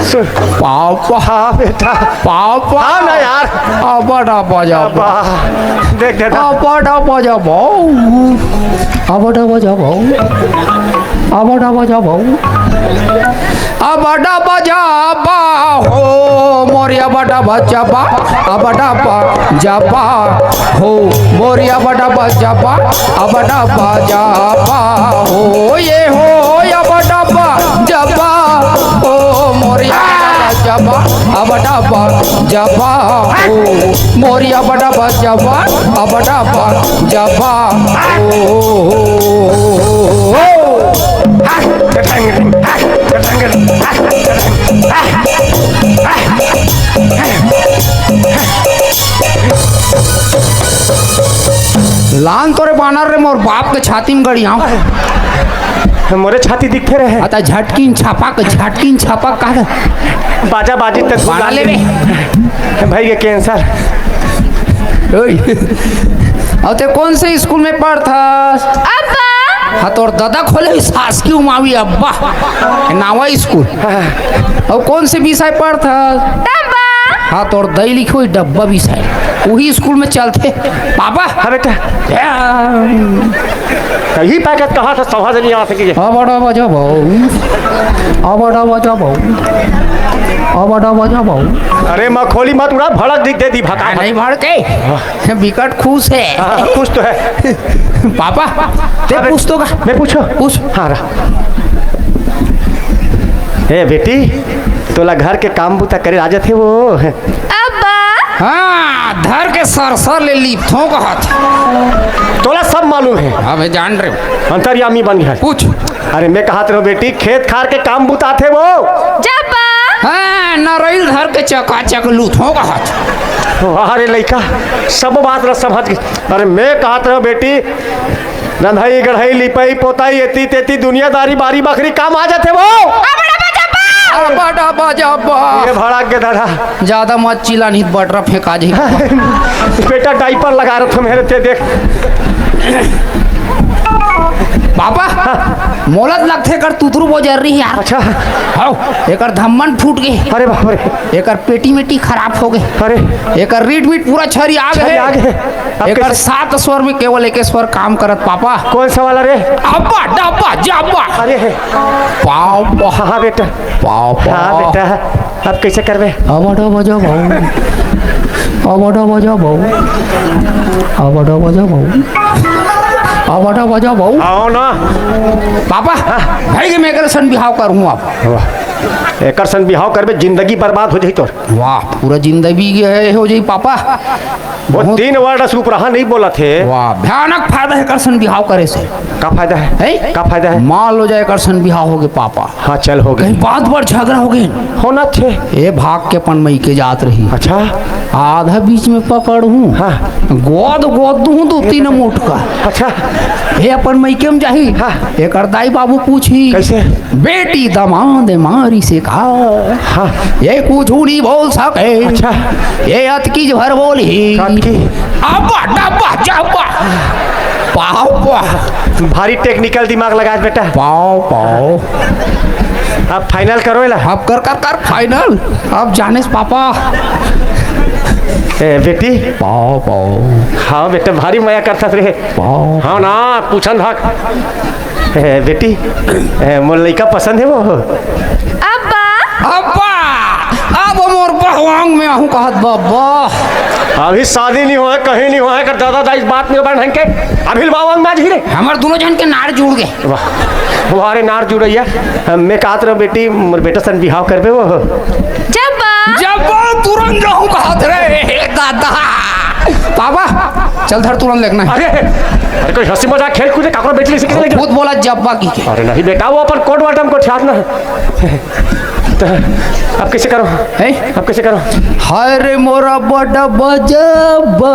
सुन। पापा। हाँ बेटा। पापा। हाँ ना यार। अब्बा डब्बा जब्बा। अब्बा। देख, देख, देख। अब्बा डब्बा जब्बा। अब्बा डब्बा जब्बा। अब्बा डब्बा जब्बा। अब्बा डब्बा जब्बा हो, मोर अब्बा डब्बा जब्बा, अब्बा डब्बा जब्बा हो, मोर अब्बा डब्बा जब्बा, अब्बा डब्बा जब्बा हो, ये हो अब्बा डब्बा जब्बा हो, मोर अब्बा डब्बा जब्बा, अब्बा डब्बा जब्बा हो, मोर अब्बा डब्बा जब्बा, अब्बा डब्बा जब्बा हो। लान तोरे बानर रे, मोर बाप के छाती में गड़ियाव। मोरे छाती दिखथे रहे। अता झटकिन छपक, झटकिन छपक का? बाजा बाजी ते बाना ले रे। भाई के कैंसर। ओए। अउ ते कौन से स्कूल में पढ़थस? अब्बा। हाँ, तोर ददा खोले शासकीय उमावी अब्बा। नावा स्कूल। हाँ। अउ कौन से विषय पढ़थस? डब्बा। हाँ, तोर दई लिखे होही डब्बा विषय। उही स्कूल में चलथे। पापा। हाँ बेटा। या। कहीं पैकेट कहाँ से समझ नहीं आ सकी है। अब्बा डब्बा जब्बा। अब्बा डब्बा जब्बा। अब्बा डब्बा जब्बा। अरे मखोली मत उड़ा, भड़क दी, दे दी भका। हाँ, नहीं भड़के। बिकट खुश हे। हाँ, खुश तो हे। पापा, ते हाँ, पूछ तो का? मैं पूछों? पूछ। हाँ, रह। ए बेटी, तोला घर के काम बूता करे आ जाथे वो? अब्बा। हाँ, धर के सरसर ले लिपथों कहत। तोला सब मालूम हे। अबे जान रे। अंतर्यामी बन गे। पूछ। अरे मैं कहत रहेंव बेटी, खेत खार के काम बूता आथे वो? जब्बा। हाँ, नरइल धर के चकाचक लूथों कहत। वाह रे लइका, सब बात ला समझ गे। अरे मैं कहत रहेंव बेटी, रंधई, गढ़ई, लिपई, पोतई, एती तेती दुनियादारी, बारी बखरी काम आ जाथे वो। अब्बा डब्बा जब्बा। अब्बा डब्बा जब्बा। ये भड़क गे दादा। जादा मत चिल्ला, नहीं तो बटरा फेंका जाही। बेटा diaper लगा रहा था मेरे, ते देख। पापा, मोला त लगथे एकर तुतरू बोजर रही यार। अच्छा। हव, एकर धम्मन फूट गे। अरे बाप रे। एकर पेटी मेटी खराब हो गे। अरे। एकर रीट मीट पूरा छरिया गे। छरिया गे। अब एकर कैसे? सात स्वर में केवल एक स्वर काम करत पापा। कौन सा वाला रे? अब्बा डब्बा जब्बा। अरे हे। पाव पाव। हाँ, हाँ, बेटा। पाव पाव। हाँ, बेटा। अब कैसे करबे? अब्बा डब्बा जब्बा। अब्बा डब्बा जब्बा। अब्बा डब्बा जब्बा। अब्बा डब्बा जब्बा। आओ ना। पापा, हाँ। भाई के मैं एकर सन बिहाव करूँ अब। वाह। एकर सन बिहाव करबे, जिंदगी बर्बाद हो जाही तोर। वाह, पूरा जिंदगी के हो जाही पापा। वो बहुत तीन word अस उपराहा नहीं बोलत हे। वाह, भयानक फायदा हे एकर सन बिहाव करे से। का फायदा हे? हैं? का फायदा हे? मान लो जाए एकर सन बिहाव हो गे पापा। हाँ, चल हो गे। कहीं बात बर झगड़ा हो गे। होना थे। ए भाग के अपन मइके जात रही। अच्छा। आधा बीच में पकड़हूँ। हाँ। गोद गोद दूँ दू तीन मुटका। अच्छा। ए अपन मइके में जाही। हाँ। एकर दाई बाबू पूछही। कैसे? बेटी दमाद मारी से का? हाँ। ये कुछ नहीं बोल सके। अच्छा। ये अतकी भर बोलही। अतकी। अब्बा, डब्बा, जब्बा। पाव, पाव। भारी technical दिमाग लगाए बेटा। पाव, पाव। अब final करो एला। अब कर, कर, कर final। अब जानेस पापा। ए, बेटी। पाव, पाव। हाँ बेटा, भारी मया करथस रे। पाव। हाँ ना, पूछन धक। ए, बेटी, ए, मोर लइका पसंद हे वो? अब्बा। अब्बा, अब मोर बहवांग में आहूँ कहत बा, अब्बा। अभी शादी नहीं होय, कहीं नहीं होय, कर दादा दाई बात नहीं बन के, अभी बहवांग में आ जाही रे। हमर दोनों झन के नार जुड़ गे। वाह, वाह रे नार जुड़ैया। मैं कहत रहेंव बेटी, मोर बेटा सन बिहाव करबे वो। जब्बा। जब्बा तुरंत जाहूँ कहत रहे, हे दादा। पापा, चल धर, तुरंत लेगना हे। अरे, अरे, कोई हंसी मजाक खेल कूदे, काकरो बेटी ले सीखे लेके। खुद बोला जब्बा कहिके। अरे नहीं बेटा, वो अपन कोट वाटम को ठार ना। तो अब कैसे करो? हैं? अब कैसे करो? हाय रे मोरा बड़ा बजब्बा,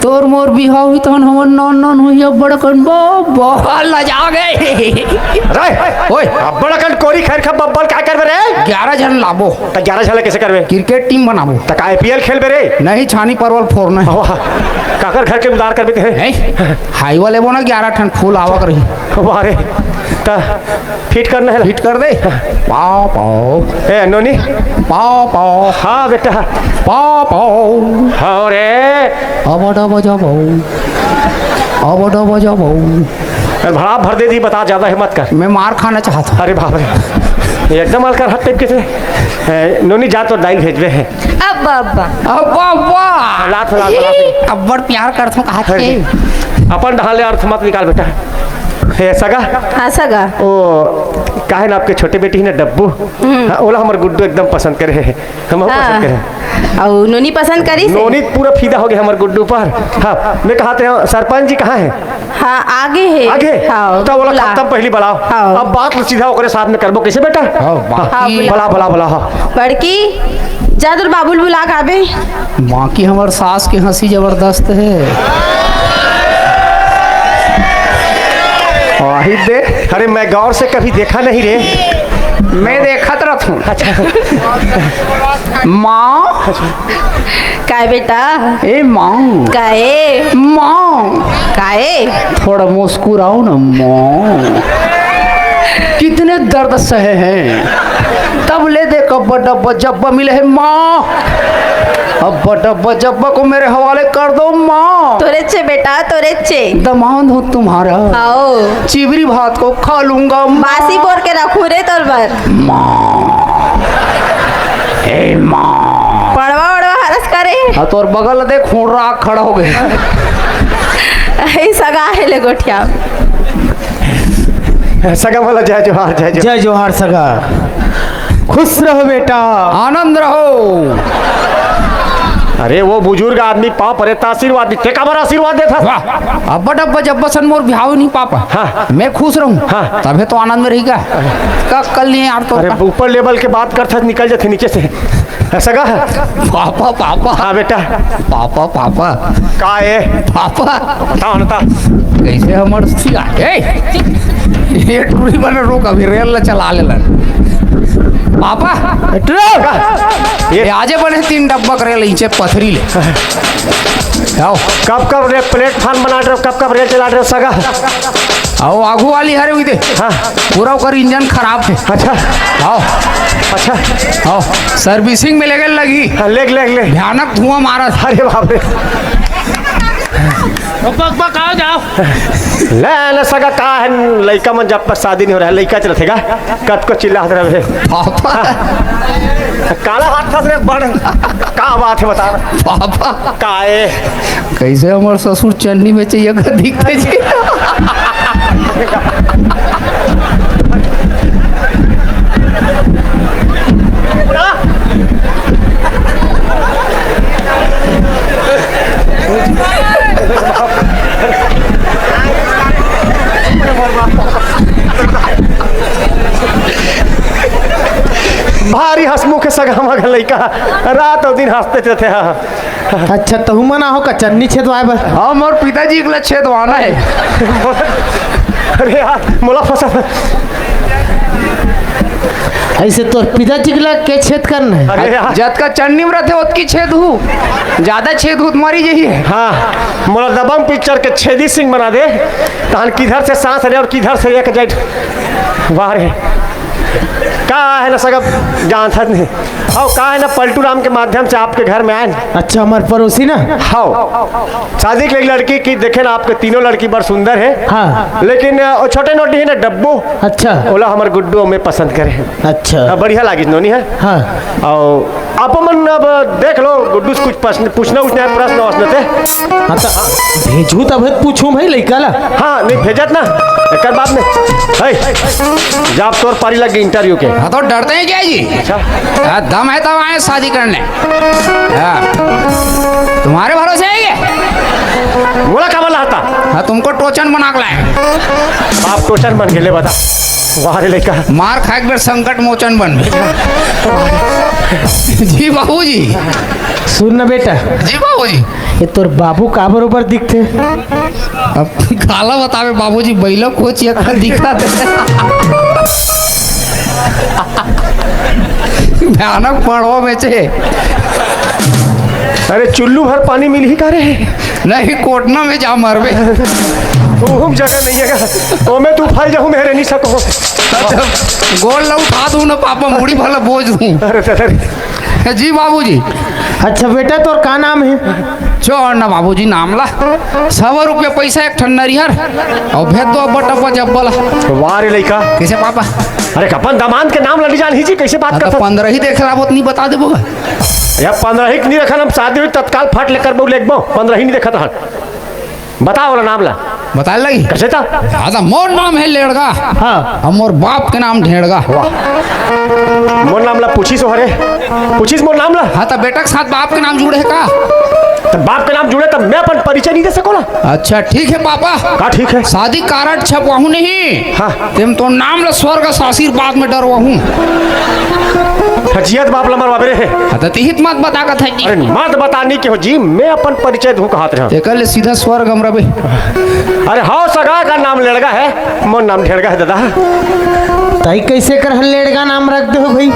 तोर मोर बिहाव ही तहन हमर नान नान होइया बड़कन बब्बा, लजा गे। रे, ओए। अब बड़कन कोरी खैर खा बब्बल का करबे रे? ग्यारह झन लाबो। त ग्यारह झन ला कैसे करबे? क्रिकेट टीम बनाबो। त का आईपीएल खेलबे रे? नहीं, छानी परवल फोड़ना हे। वाह, काकर घर के उधार करबे ते? हैं? हाईवा लेबो ना, ग्यारह ठन फूल आवा करही। वाह रे, त फिट करना हे। फिट कर दे। पाव, पाव। ए, नोनी। पाव, पाव। हाँ, बेटा। पाव, पाव। हाँ रे। अब डब जब। अब डब जब। ए, भड़ा भर दे दी, बता, ज्यादा हिम्मत कर। मैं मार खाना चाहता हूँ। अरे बाप रे, एकदम अलकर हट टाइप के थे। ए, नोनी, जा तो दाइल भेजबे हे। अब्बा, अब्बा। अब्बा, अब्बा। लात, लात, लात। अब्बड़ प्यार करथों कहा थे। अपन डहान ले अर्थ मत निकाल बेटा। हे सगा। हाँ, सगा। ओ, काहे ना आपके छोटे बेटी ही ना डब्बू। हम्म। हाँ, ओला हमर गुड्डू एकदम पसंद करे हे। हम हाँ। पसंद करे। अउ नोनी पसंद करिस हे? नोनी पूरा फिदा हो गया हमर गुड्डू पर। हाँ, मैं कहा थे, सरपंच जी कहाँ हे? हाँ, आगे हे। आगे? हाँ, त ओला बुला। खत्म पहली बुलाओ। हाँ। अब बात सीधा ओकरे साथ में करबो, कैसे बेटा? हाँ, हाँ, बाकी बुला। बुला, बुला, बुला, हाँ। बड़की, जा तोर बाबू ल बुला के आबे। बाकी हमर सास के हंसी जबरदस्त हे। आही दे। अरे, मैं गौर से कभी देखा नहीं रे। मैं देखत रहत हूँ। अच्छा। माँ। काय बेटा? ए माँ। काए? माँ। काए? थोड़ा मुस्कुराओ ना माँ। कितने दर्द सहे हैं, तब ले दे कब्बा डब्बा जब्बा मिले है माँ। अब्बा डब्बा जब्बा को मेरे हवाले कर दो माँ। तोरे चे बेटा, तोरे चे। दमांद हूँ तुम्हारा। आओ। चिबरी भात को खा लूंगा माँ। बासी बोर के रखूं रे तोर बर। माँ। ए माँ। पड़वा वड़वा हरस करे। हाँ, तोर बगल देख, खून राख खड़ा हो गए। ए सगा हे ले गोठिया। सगा बोला, जय जोहार, जय जोहार। जय जोहार सगा। खुश रहो बेटा। आनंद रहो। अरे वो बुजुर्ग आदमी पाँव परे त आशीर्वाद दी, ते काबर आशीर्वाद देत हस? वाह, अब्बा डब्बा जब्बा सन मोर बिहाव नहीं पापा। हाँ। मैं खुश रहूं। हाँ। तभे तो आनंद में रही का। का कर लिए यार तो अरे का? ऊपर लेवल के बात करत हस, निकल जाथे नीचे से। सगा। Papa, papa. हाँ बेटा। Papa, papa. का ए? पापा। बता ना ता। कैसे हमर सिया? ए! ये टूरी बने रोक, अभी रेल ला चला लेलन। पापा। ये ये आजे बने तीन डब्बा करे लीचे पथरी ले। आओ। कब कब रे प्लेटफॉर्म बना रहे हो, कब कब रेल चला रहे हो सगा? आओ, आगू वाली हरे हुई दे। हाँ। पूरा ओकर इंजन खराब हे। अच्छा। आओ। अच्छा। आओ। सर्विसिंग में लेके लगी। हाँ, लेग, लेग, लेग। भयानक धुआं मारा था। अरे बाप रे। पक, पक, आओ, जाओ। ले, ले, सगा का हे, लइका मन जब तक शादी नहीं हो रहा है, लइका चलत हे का? कतको चिल्लात रहे। पापा। काला हाथ फंस रहे, बड़। का बात हे, बता ना। पापा। का ए? कैसे हमर ससुर चन्नी में चाहिए का दिखते जी। भारी हंसमुख हे सगा मगा लइका, रात अउ दिन हंसते रहते हैं। अच्छा, तहू मन आहो का चन्नी छेदवाए बर? हाँ, मोर पिताजी के ला छेदवाना हे। अरे यार, मोला फंसा। ऐसे तोर पिताजी के ला के छेद करना हे? अरे यार। जतका चन्नी में रहते, ओतकी छेद हूँ। ज्यादा छेद हूँ, तो मरी जही। हाँ, मोला दबंग पिक्चर के छेदी सिंह बना दे। तहन किधर से सांस ले और किधर से एक जाए। वाह रे। का हे ना सगा, जानत नहीं। अउ का हे ना, पलटू राम के माध्यम से आपके घर में आए ना। अच्छा, हमार पड़ोसी ना? हाँ। शादी के लिए एक लड़की की देखे ना, आपके तीनों लड़की बड़ सुंदर हे। हाँ। लेकिन, अ, वो छोटे नोटी हे ना, डब्बू। अच्छा। ओला हमर गुड्डू में पसंद करे हे। अच्छा। हाँ, बढ़िया लागिस नोनी हे। हाँ। अउ आप मन अब देख लो, गुड्डू से कुछ प्रश्न, पूछना उछना हे, प्रश्न वश्न ते। हाँ, तो भेजू तब पूछू भाई लइका ला। हाँ, नहीं भेजत ना, एकर बाद में। हे, जब तोर पारी लग गई इंटरव्यू के। हाँ, तो डरते हैं क्या जी? अच्छा। हाँ, दम है तब आए शादी करने। हाँ। तुम्हारे भरोसे है ये? आता। हाँ, तुमको टोचन बना के लाए। आप टोचन बन के ले बता। वाह रे लइका। मार खाए के बेर संकट मोचन बनबे। जी बाबूजी। सुन ना बेटा। जी बाबूजी। ये तोर बाबू का बरोबर दिखथे? अब काला बतावे बाबूजी, बैलो कोच ये कल दिखा दे। भयानक पड़वा में छे। अरे चुल्लू भर पानी मिलही का रे? नहीं, कोटना में जा मरबे। ओहू में जगह नहीं है का? ओमे तू फल जाहू, मेरे नहीं सको। अच्छा, गोड़ ला उठा दूं ना पापा, मुड़ी भला बोझ दूं। अरे, अरे, अरे। जी बाबूजी। अच्छा बेटा, तोर का नाम है? छोड़ ना बाबूजी नाम ला। सवा रुपया पैसा एक ठन नरिहर, अउ भेज दो अब्बा टब्बा जब्बा ला। वाह रे लइका। कैसे पापा? अरे अपन दामाद के नाम ला नहीं जानही जी, कैसे बात हाँ, तो करत? पंद्रह ही देख रहा, वो नहीं बता देबो। या पंद्रह ही नहीं रखन, हम शादी हुई तत्काल फट लेकर बहु लेखबो, पंद्रह ही नहीं देखत हन। बताओ वाला नाम ला। बताए लगी? कैसे था? हाँ, तो मोर नाम है लेड़गा। हाँ। और मोर बाप के नाम ढेड़गा। वाह। मोर नाम ला पूछिस हो हरे? पूछिस मोर नाम ला? हाँ, तो बेटा के साथ बाप के नाम जुड़े है का? तो बाप के नाम जुड़े तो मैं अपन परिचय नहीं दे सको ना? अच्छा, ठीक है पापा। का ठीक है? शादी कार्ड छपवाहूँ नहीं। हाँ। तेम तो नाम ला स्वर्ग से आशीर्वाद में डरवाहूँ। हजियत बाप ला मरवा बेरे है। हाँ, तो तिहित मत बता कथा जी। अरे मत बता नहीं के हो जी, मैं अपन परिचय दूँ कहत रहा। एकर ले सीधा स्वर्ग हम रबे। अरे हाँ, सगा का नाम लेड़गा है, मोर नाम ढेड़गा है दादा। तई कैसे कर लेड़गा नाम रख दे हो भाई?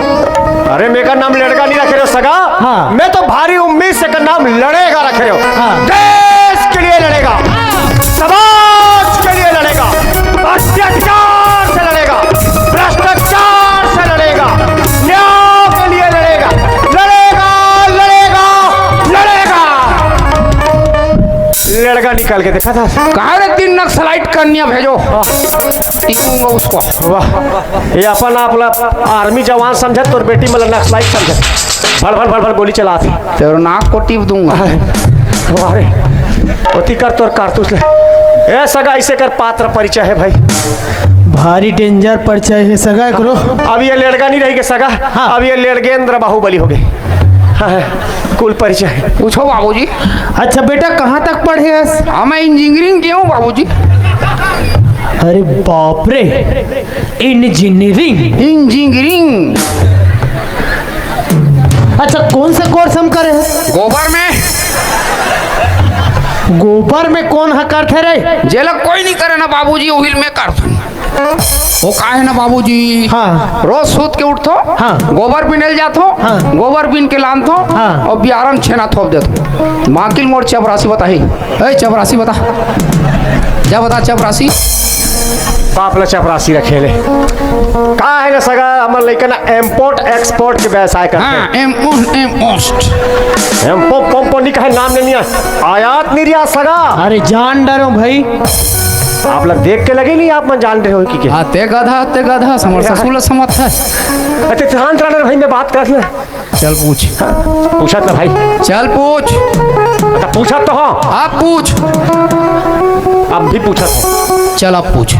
अरे मैं का नाम लेड़गा नहीं रखे रहो सगा। हाँ। मैं तो भारी उम्मीद से का नाम लड़ेगा रखे रहो। हाँ। देश के लिए लड़ेगा, समाज के लिए लड़ेगा, अत्याचार से लड़ेगा, भ्रष्टाचार से लड़ेगा, न्याय के लिए लड़ेगा, लड़ेगा, लड़ेगा, लड़ेगा। लेड़गा निकाल के देखा था। कहा रे तीन नक्सलाइट कन्या भेजो, हाँ। टीपूंगा उसको। वाह, ये अपन आप ला आर्मी जवान समझत, तोर बेटी मतलब नक्सलाइट समझत। भड़ भड़ भड़ भड़ गोली चलात। तेरे नाक को टीप दूंगा। वाह रे, ओती कर तोर कारतूस ले। ए सगा, ऐसे कर पात्र परिचय है भाई। भारी डेंजर परिचय है सगा एकरो। अब ये लेड़गा नहीं रही के सगा, हाँ। अब ये लेड़गेंद्र बाहुबली हो गए। हाँ, हाँ, कुल परिचय। पूछो बाबूजी। अच्छा बेटा, कहाँ तक पढ़े हस? हाँ, मैं इंजीनियरिंग किया हूँ बाबूजी। अरे बाप रे, इंजीनियरिंग। इंजीनियरिंग। अच्छा, कौन सा कोर्स हम करे हस? गोबर में। गोबर में कौन हा करथे रे? जेला कोई नहीं करे ना बाबूजी, उहिल में करथन। वो का है ना बाबूजी, हाँ। रोज सूत के उठथो, हाँ। गोबर बिनेल जाथो, हाँ। गोबर बिन के लानथो, हाँ। और बियारन छेना थोप देथो। बाकी मोर चपरासी बताही। ए, चपरासी बता। क्या बता चपरासी? बाप ला चपरासी रखे ले। का है ना सगा, हमर लइका ना इम्पोर्ट एक्सपोर्ट के व्यवसाय करथे। हाँ, इम्पोर्ट, इम्पोर्ट। इम्पो-, पोम्पो नहीं कहे, नाम नहीं लिया। आयात निर्यात सगा। अरे जान डरो भाई। आप लोग देख के लगे नहीं, आप मन जान रहे हो कि क्या? हाँ, ते गधा, ते गधा, समर ससुर ला समझ है। अच्छा, शांत रहना भाई, मैं बात कर ले। चल पूछ। पूछत ना भाई। चल पूछ। अच्छा, पूछत तो हो। अब पूछ। अब भी पूछत हो। चल अब पूछ।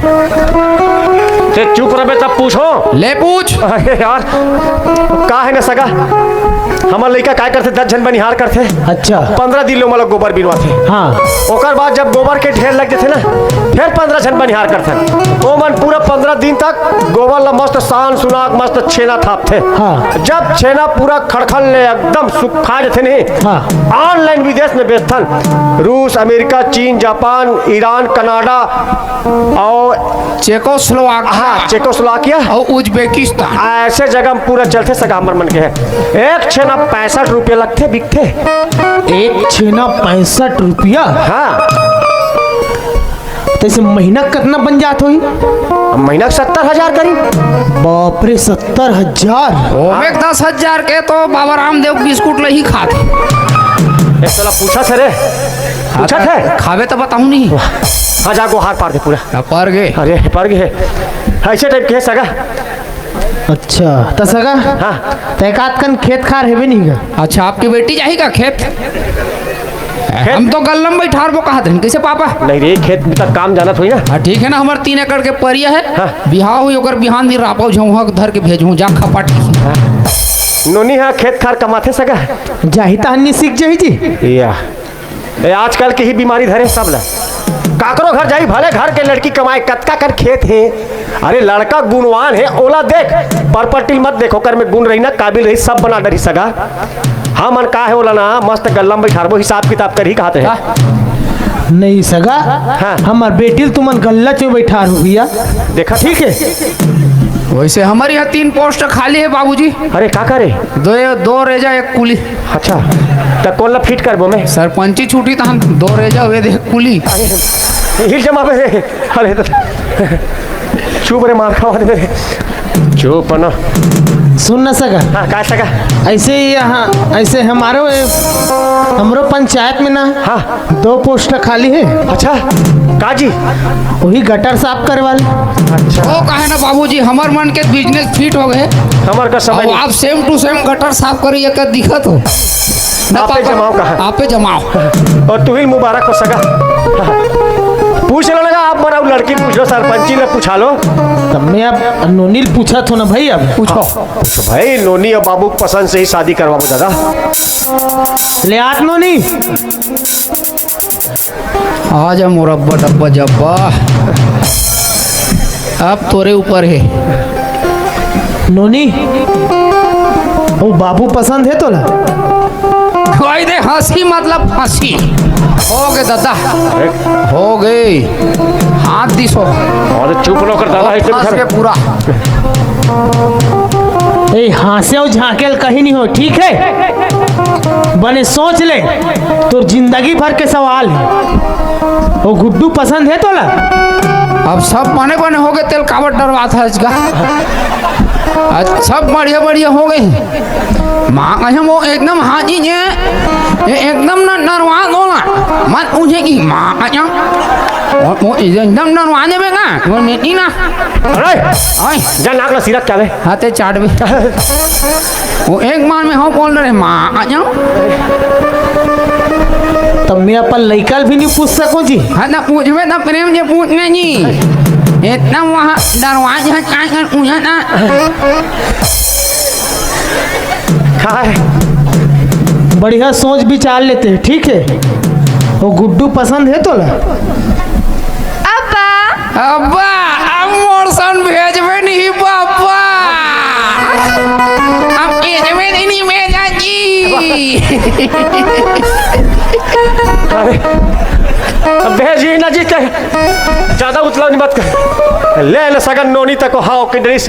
ते चुप रहबे तब पूछो। ले पूछ। अरे यार, का है ना सगा, हमर लइका काय करथे, दस झन बनिहार करथे। अच्छा। पंद्रह दिन ले ओमन ला गोबर बिनवाथे। हाँ। ओकर बाद जब गोबर के ढेर लग जथे ना, फिर पंद्रह झन बनिहार करथे। ओमन पूरा पंद्रह दिन तक गोबर ला मस्त सान सुनाक मस्त छेना थापथे। हाँ। जब छेना पूरा खड़खड़ ले एकदम सुखा जथे नहीं, हाँ। ऑनलाइन विदेश में बेचथन। रूस, अमेरिका, चीन, जापान, ईरान, कनाडा और चेकोस्लोवाकिया। हाँ, चेकोस्लोवाकिया। और उज्बेकिस्तान। ऐसे जगह में पूरा चलथे सगा हमर मन के है। एक छेना पैंसठ रुपया लगथे, बिकथे। एक छेना पैंसठ रुपया? हाँ। तैसे महीना कतना बन जात होही? अब महीना सत्तर हजार करीब। बाप रे, सत्तर हजार? ओमे दस हजार के तो बाबा रामदेव बिस्कुट ले ही खात। एक साला पूछा थे रे, पूछा थे। खावे तो बताऊं नहीं। हाँ, जा गोहार पार दे पूरा। हाँ, पार गए। अरे, पार गए। ऐसे टाइप के है सगा। अच्छा, त सगा? हाँ। त एकाध कन खेत खार हेबे नहीं का? अच्छा, आपकी बेटी जाही का खेत? हम तो गल्ला में बैठार वो कहा थे, कैसे पापा? नहीं रे, खेत में तक काम जानत होई ना। हाँ, ठीक है ना, हमारे तीन एकड़ के परिया है। हाँ। बिहाव हुई, ओकर बिहान दिन रापा झौंहक धर के भेजहूँ, जा खपट। हाँ। नोनी हाँ, खेत खार कमाथे सगा? जाही तहन नहीं सीख जाही जी। या। ए, आजकल के ही बीमारी धरे सब ला। काकरो घर जाही, भले घर के लड़की कमाए, कतका कन खेत हे। अरे, लड़का गुणवान हे, ओला देख, पर पटिल मत देख, ओकर में गुण रही ना, काबिल रही, सब बना डरही सगा। हमन का हे, ओला ना मस्त गल्ला में बैठारबो, हिसाब किताब करही, कहात हे। नहीं सगा, हाँ। हमर बेटी ल तुमन गल्ला चो बैठार हो भैया। देखा, ठीक है। वैसे हमर यहाँ तीन पोस्ट खाली है बाबूजी। अरे, का करे? दो, दो रेजा, एक कुली। अच्छा, त कोन ला फिट करबो मैं? सरपंची छूटी तहन दो रेजा हुए दे कुली। हिल जमा बे। अरे तो चुप रे, मार खावा दे रे। चुप ना। सुन ना सगा। हाँ, का सगा? ऐसे ही यहाँ, ऐसे हमारो, हमरो पंचायत में ना हाँ। दो पोस्ट खाली है। अच्छा, का जी? वही गटर साफ करे वाले। अच्छा। वो कहे ना बाबूजी, हमर मन के बिजनेस फिट हो गए। हमर का समझ और नहीं। आप सेम टू सेम गटर साफ करिए कर दिखत हो। ना आपे पापा, जमाओ कहा। आपे जमाओ। और तू ही मुबारक हो सगा। पूछ लो लगा, आप मना लड़की पूछ लो, सरपंची ले पूछा लो। तब मैं अब नोनी ल पूछा थो ना भाई, अब पूछो। भाई, नोनी और बाबू के पसंद से ही शादी करवाबो दादा। ले आत नोनी। आजा मोर अब्बा डब्बा जब्बा, अब तोरे ऊपर है। नोनी, वो बाबू पसंद है तोला? भाई दे, हंसी मतलब हंसी। हो गए दादा, हो गए। हाथ दिसो। अरे चुप न कर दादा, एकदम हंस घर के पूरा। ए, हंसे अउ झांके ल कहीं नहीं हो, ठीक है? बने सोच ले, तोर जिंदगी भर के सवाल है। वो गुड्डू पसंद है तोला? अब सब बने बने हो गए, तेल काबर डरवात है इसका? आज सब बढ़िया बढ़िया हो गए। माँ कसम, वो एकदम हाजी जे, ये एकदम न नरवा दोला। मत पूछे कि माँ कसम, वो, वो एकदम नरवा देवे ना, वो नेती ना। अरे! ओए। जा नाक ला सिरक क्या बे? हाथे चाट बे। वो एक बार में हो बोल रहे, माँ कसम। तब मैं अपन लइका ल भी नहीं पूछ सकूं जी। हाँ, तो पूछबे तो प्रेम से पूछना जी। इतना वहाँ दरवाजा काय कर पूछा था। काय? बढ़िया सोच विचार लेते हैं, ठीक है? वो गुड्डू पसंद है तोला? अब्बा। अब्बा, अब मोर सन भेजबे नहीं बाबा। अब भेजबे नहीं, नहीं भेजा जी। अरे, अब भेजी ना जी, ते ज्यादा उतला नहीं बात कर। ले ले सगन नोनी तक हाव के ड्रेस।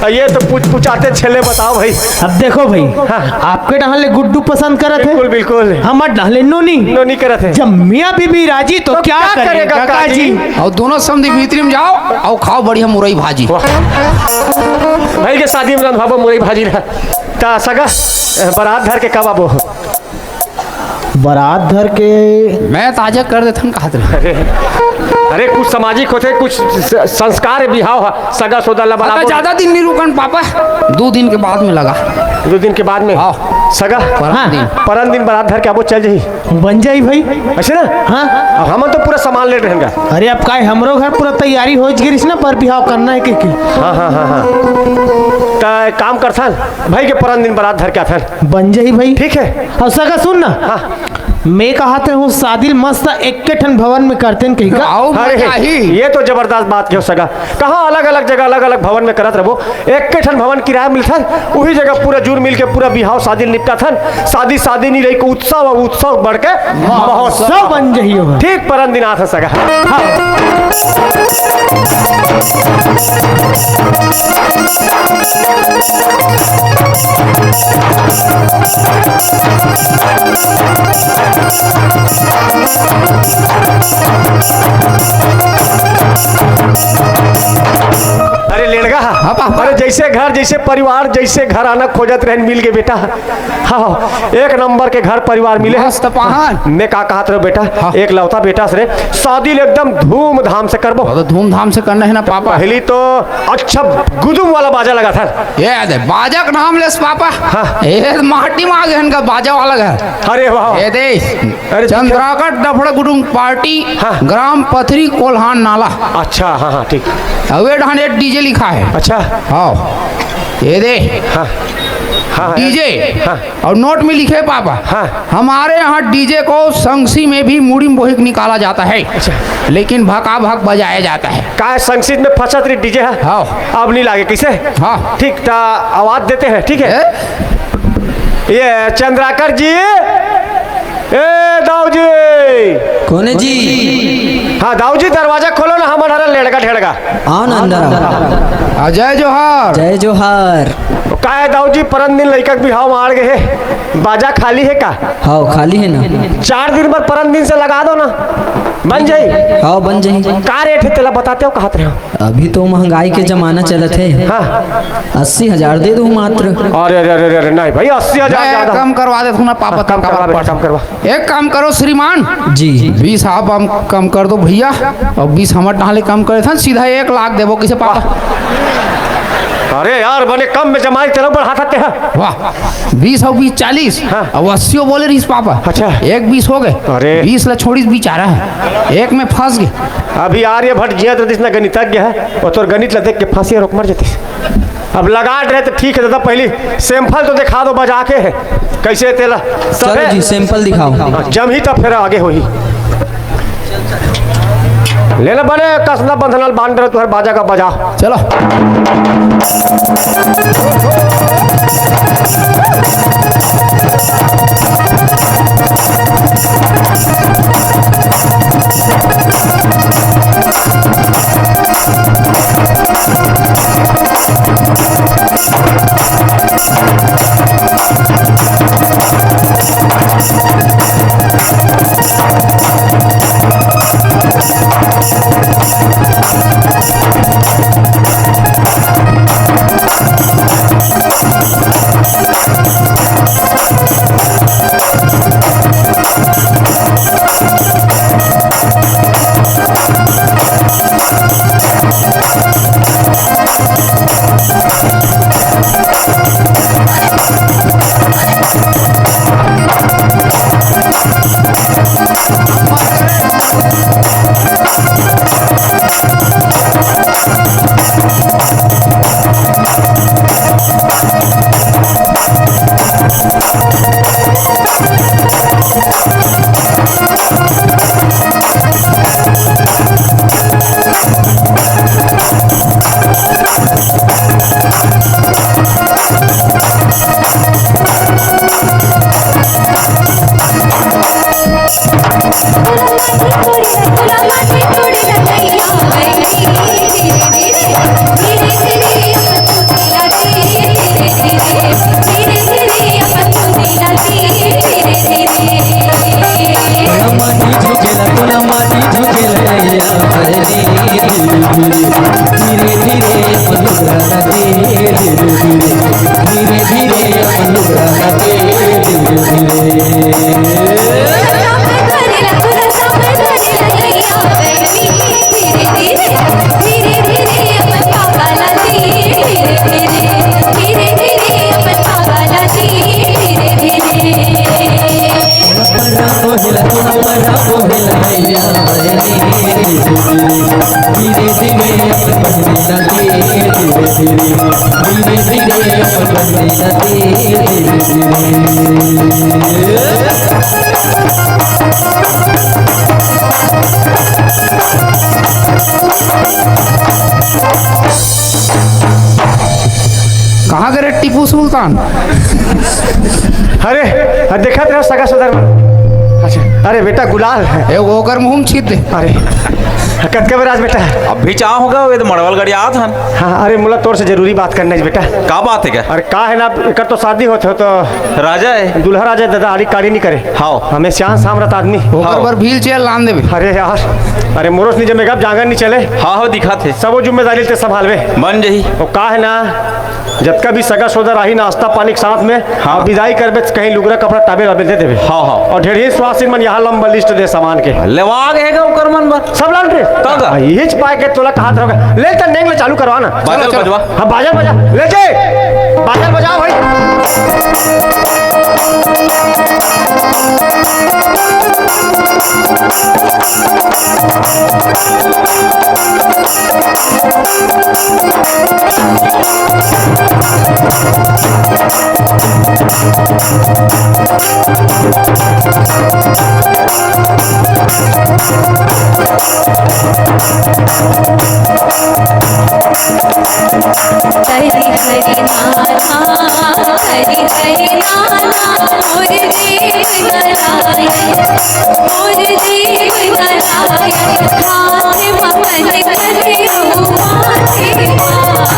ये तो पूछ पूछाते छेले, बताओ भाई। अब देखो भाई, हाँ। आपके डहले गुड्डू पसंद करत है, बिल्कुल, बिल्कुल। हमर डहले नोनी। नोनी करत है। जब मियाँ बीबी राजी तो तो क्या क्या करेगा करेगा काजी? काजी? और दोनों समधी भीतरी में जाओ और खाओ बढ़िया मुरई भाजी। वाह। भाई के शादी में रंधवाबो मुरई भाजी ना। ता सगा, बारात धर के कब आबो? बारात धर के मैं ताजा कर देथन कहत रहे। अरे, अरे, कुछ सामाजिक होथे, कुछ स-, संस्कार बिहाव ह, सगा सोदा ला अगर बनाबो। ज्यादा दिन नहीं रुकन पापा, दो दिन के बाद में लगा। दो दिन के बाद में? हाँ। सगा? परन हाँ। दिन। परन दिन बारात धर के आबो, चल जाही। बन जाही भाई। ऐसे ना? हाँ। अब हमन तो पूरा सामान लेट रहेन गा। अरे, अब काय हमरो घर पूरा तैयारी हो गिरिस ना, पर बिहाव करना है के, के। हाँ, हाँ, हाँ, हाँ। त काम करथन, भाई के परन दिन बारात धर के आथन। बन जाही भाई। ठीक है। अउ सगा सुन ना। हाँ। मैं कहत रहूं शादी ल मस्त एक्के ठन भवन में करतेन कही का। आओ अरे, मजा ही। ये तो जबरदस्त बात कहो सगा। कहाँ अलग-अलग जगह अलग-अलग भवन में करत रहबो, एक्के ठन भवन किराया मिलथन, उही जगह पूरा जुर मिल के पूरा बिहाव शादी ल निपटाथन। शादी शादी नहीं रही, उत्सव अउ उत्सव बढ़ के महोत्सव। महोत्सव बन जाही हो। ठीक परन दिन आथन सगा। हाँ। अरे लेड़गा, हाँ, पापा। अरे जैसे घर, जैसे परिवार, जैसे घर आना खोजत रहन, मिल के बेटा। हाँ, एक नंबर के घर परिवार मिले हे। मस्त पहान। मैं का कहत रहो बेटा, हाँ। एक लौता बेटा से रे, शादी ले एकदम धूमधाम से करबो। बहुत धूमधाम से करना है ना पापा। पहली तो अच्छा गुदुम वाला बाजा लगा था। ये दे, बाजा का नाम लेस पापा। हाँ। ये माटी में आ गए इनका बाजा वाला घर। अरे वाह। ये दे, अरे चंद्रागढ़ डफड़ा गुडुम पार्टी, हाँ। ग्राम पथरी कोल्हान नाला। अच्छा, हाँ, हाँ, ठीक। अवे ढाने डीजे लिखा है। अच्छा। हाँ। ये दे। हाँ। हाँ, हाँ। डीजे। हाँ। और नोट में लिखे पापा, हाँ। हमारे यहाँ डीजे को संगसी में भी मुड़ी में बोहिक निकाला जाता है, अच्छा। लेकिन भकाभक बजाया जाता है। का है, संगसी में फंसत रही डीजे है? हाँ। अब नहीं लागे, कैसे? हाँ। ठीक, ता आवाज देते हैं, ठीक है? ए? ये चंद्राकर जी, ए दाऊ जी। कोने जी? हाँ दाऊ जी, दरवाजा खोलो ना, हमन हरा लेड़गा ढेड़गा। आओ ना अंदर आओ। आ, जय जोहार। जय जोहार। का है दाऊ जी, परन दिन लइका के बिहाव मार गए है, बाजा खाली है का? हाँ, खाली है ना। चार दिन बर परन दिन से लगा दो ना, बन जाई। हाँ, बन जाई। का रेट है तेला बताते हो, कहत रहे हो? अभी तो महंगाई के जमाना चलत है। हाँ। अस्सी हजार दे दो मात्र। अरे, अरे, अरे, अरे, नहीं भाई, अस्सी हजार ज्यादा। कम करवा दे, सुना पापा, हाँ, कम करवा, कम करवा। एक काम करो श्रीमान। जी। बीस आप हम कम कर दो भैया, और बीस हमर डाले कम करे था, सीधा एक लाख देबो, किसे पापा? अरे यार, बने कम में जमाई, तेरा बढ़ा सकते हैं। वाह, बीस और बीस चालीस, हाँ। अब अस्सी बोले रहीस पापा। अच्छा। एक बीस हो गए। अरे। बीस ला छोड़ीस बेचारा है, एक में फंस गए। अभी आर्यभट्ट जियत रहिस ना, गणितज्ञ है, वो तोर गणित ला देख के फांसी रोक मर जाती। अब लगा रहे तो ठीक है दादा, पहली सैंपल तो दिखा दो बजा के है, कैसे तेला सब चलो है? जी, सैंपल दिखाओ। हाँ, जम ही तब फिर आगे होही। लेना बने कसना बंधनल बांध रहे तुहर बाजा का बजा। चलो। कहाँ करे टीपू सुल्तान? अरे, देखत रहो सगा सदर में। अच्छा, अरे बेटा गुलाल है। ए, ओकर मुंह में छीत दे। अरे, कतका बराज बेटा? अब भी चाह होगा, वे तो मड़वल गड़ी आत हन। हाँ, अरे मुला तोर से जरूरी बात करना है बेटा। का बात है क्या? अरे का है ना, एकर तो शादी होत हो तो राजा है। दूल्हा राजा है दादा, आड़ी काड़ी नहीं करे। हाँ। हमें सियान सामरत आदमी। ओकर हाँ। बर भील चेयर लान देबे। अरे यार, अरे मोरोस नहीं जमेगा, अब जांगर नहीं चले। हाँ, हो दिखा थे। सब वो जिम्मेदारी ते संभालवे। बन जही। वो का है ना, जतका भी सगा सोदर आही नाश्ता पानी के साथ में, हाँ। अब विदाई करबे त कहीं लुगरा कपड़ा टाबे वाबे दे देबे। हाँ, हाँ। और ढेर ही सुवासिन मन यहाँ लंबा लिस्ट दे सामान के। लेवा गए गा ओकर मन बर। सब लान रे। तब का? हाँ, यही पाए के तोला कहा था। ले त नेंग ले चालू करवा ना। बाजल चलो, चलो। बजवा। हाँ, बाजल बजा। ले जे। बाजल बजाओ भाई। हरि हरि नाना, हरि हरि नाना, मोर देव नारायण, मोर देव नारायण। हाथ म मल करियो माथे पाओ,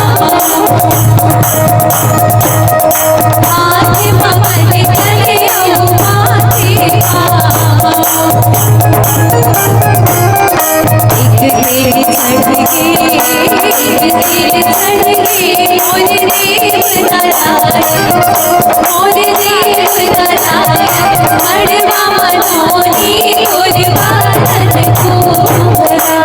हाथ म मल करियो माथे पाओ। एक तेल चढ़ के, एक तेल चढ़ के, मोर देव नारायण, मोर देव नारायण, मड़वा म धोनी तोर बादन कोरा,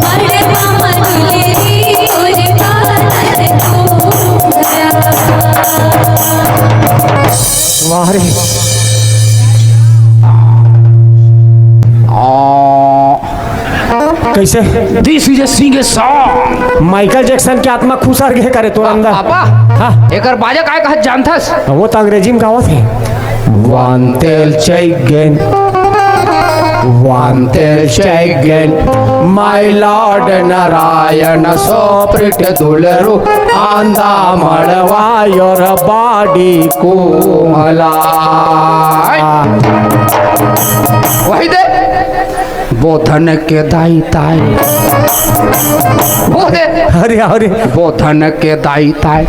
मड़वा म दुलरी तोर बादन कोरा। वाह रे। आ। कैसे? This is a sing a song। Michael Jackson के आत्मा खुसर गे करे तोर अंदर। पापा, हाँ। एकर बाजा काय कहत जानथस? वो तो अंग्रेजी में गावत हे। One tail chicken, one tail chicken, my lord Narayan, सो प्रीत दुलरू, आंधा मड़वा, your body कोमला। वही दे। बोधन के दाई ताई। वो दे। अरे, अरे। बोधन के दाई ताई।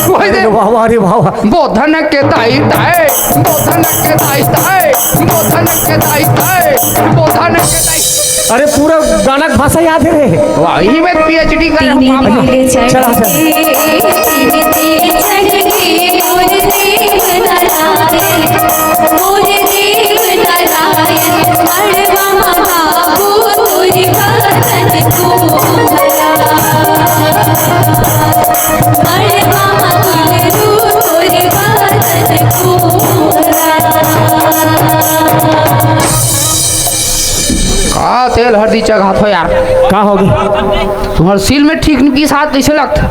वही दे। वाह, वाह, अरे, वाह, वाह। बोधन के दाई ताई, बोधन के दाई ताई, बोधन के दाई ताई, बोधन के दाई। अरे, पूरा गाना के भाषा याद है रे। वाह, इही में PhD करे हम। चला, चला। का तेल हरदी चघात हो यार? का होगे? तुम्हर सिल में ठीक नहीं साथ कैसे लगता?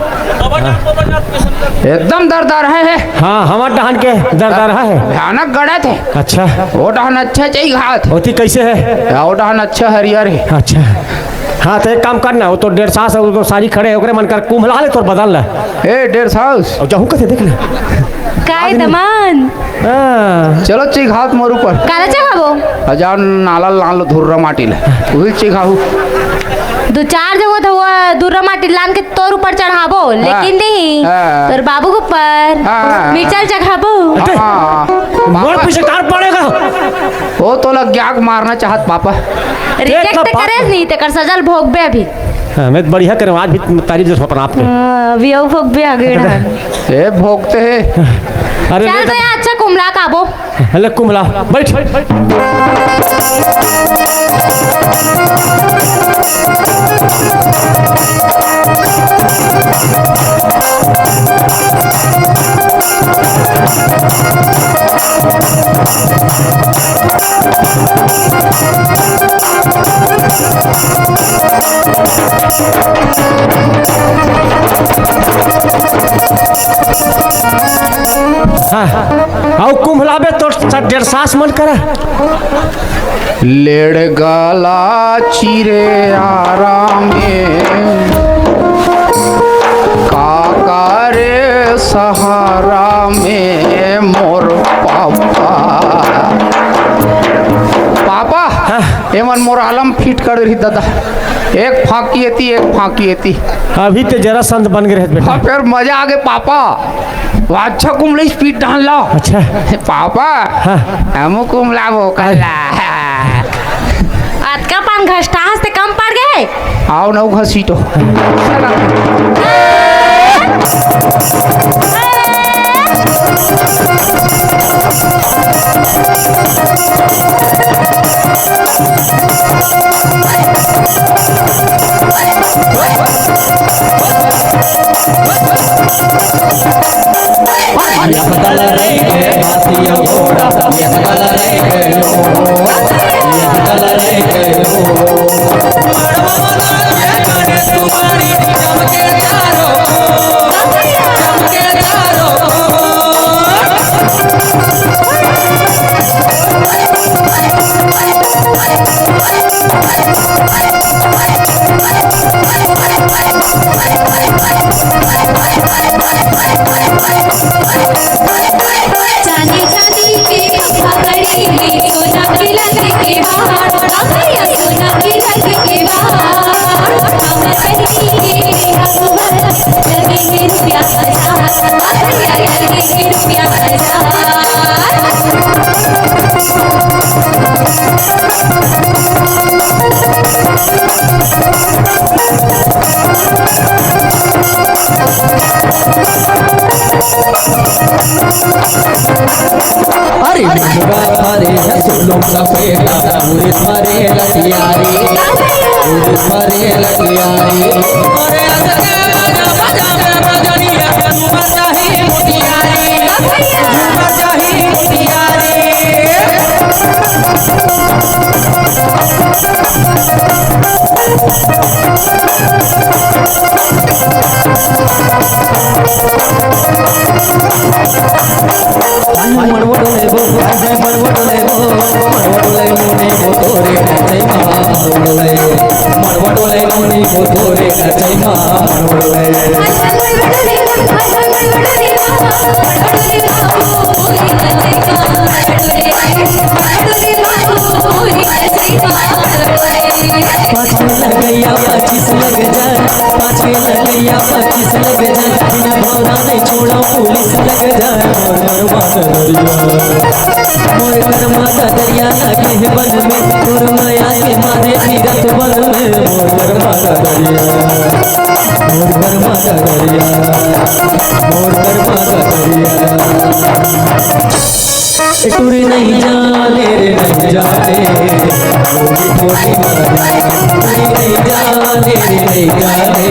एकदम दरदर हे। हाँ, हमर डहन के दरदर हे। भयानक गड़त हे। अच्छा। वो डहन अच्छा चाहिए घात। ओती कैसे हे? या वो डहन अच्छा हरियर हे। अच्छा। हाँ, तो एक काम करना, वो तो डेढ़ सास हे, वो तो सारी खड़े हे, ओकरे मन कर कुम्हला ले तोर बदन ला। ए, डेढ़ सास। अउ जाहूँ कथे देख ना। काय दमान? हाँ। चलो, चीख हाथ मोर ऊपर। काला चघाबो? हजार नाला लाल धुर्रा माटी ले। वही चीख हाहू। दो चार जगह तो वो धुर्रा माटी लान के तोर ऊपर चढ़ाबो, हाँ। लेकिन नहीं, हाँ। तोर बाबू के ऊपर हाँ। मिर्चा चघाबो। हाँ। मोर पीछे कार पड़ेगा। वो तो लग गया मारना चाहत पापा। Reject इतना तो पाप करे नहीं, तेकर सजा ल भोगबे अभी। हाँ, मैं तो बढ़िया करे, आज भी तारीफ जस अपन आप के। हाँ, अभी अउ भोगबे आगे ना। ए, भोगते हैं। अरे, चल ले तो तो यार, अच्छा कुमला काबो। ले कुमला, बैठ। हाँ, अउ कुम्हलाबे तोर स-, डेढ़ सास मन करा। लेड़ गला चिरे आराम में, काका रे सहारा में मोर पापा। पापा, हाँ। एमन मोर आलम फिट कर रही दादा। एक फांकी एती, एक फांकी एती। अभी ते जरा संत बन गए रहे बेटा। हाँ, फिर मजा आ गए पापा। वो अच्छा कुमले speed डाल लो। अच्छा। पापा, हाँ। हमू कुमला वो कर ला। अतका पान घसटा हंसते कम पड़ गए। आओ ना घसीटो। चांदी चांदी के खंभा गड़ी में, सोना के लगे के हार, भैया सोना के लगे के हार। हम कहीं के रंगवर, लगे के रुपया हजार, भैया लगे के रुपया हजार। अरे मुनगा फरे ह सोनम सफेदा, पूरी फरे लटियारी, पूरी फरे लटियारी। अरे अजगे बाजा बाजा में बजनिया, झूमर चाही मोतियारी, झूमर चाही मोतियारी। पाँच में लगैया पच्चीस लग जाए, पाँच में लगैया पच्चीस लग जाए, बिना भौरा नहीं छोड़ो पुलिस लग जाए। मोर कर्मा का दरिया, मोर कर्मा का दरिया लगे है बन में, तोर माया के मारे तीरथ बन में। मोर कर्मा का दरिया, मोर कर्मा का दरिया, मोर कर्मा का दरिया। टूरी नहीं जाने रे नहीं जाने, बोली थोड़ी माया। टूरी नहीं जाने रे नहीं जाने,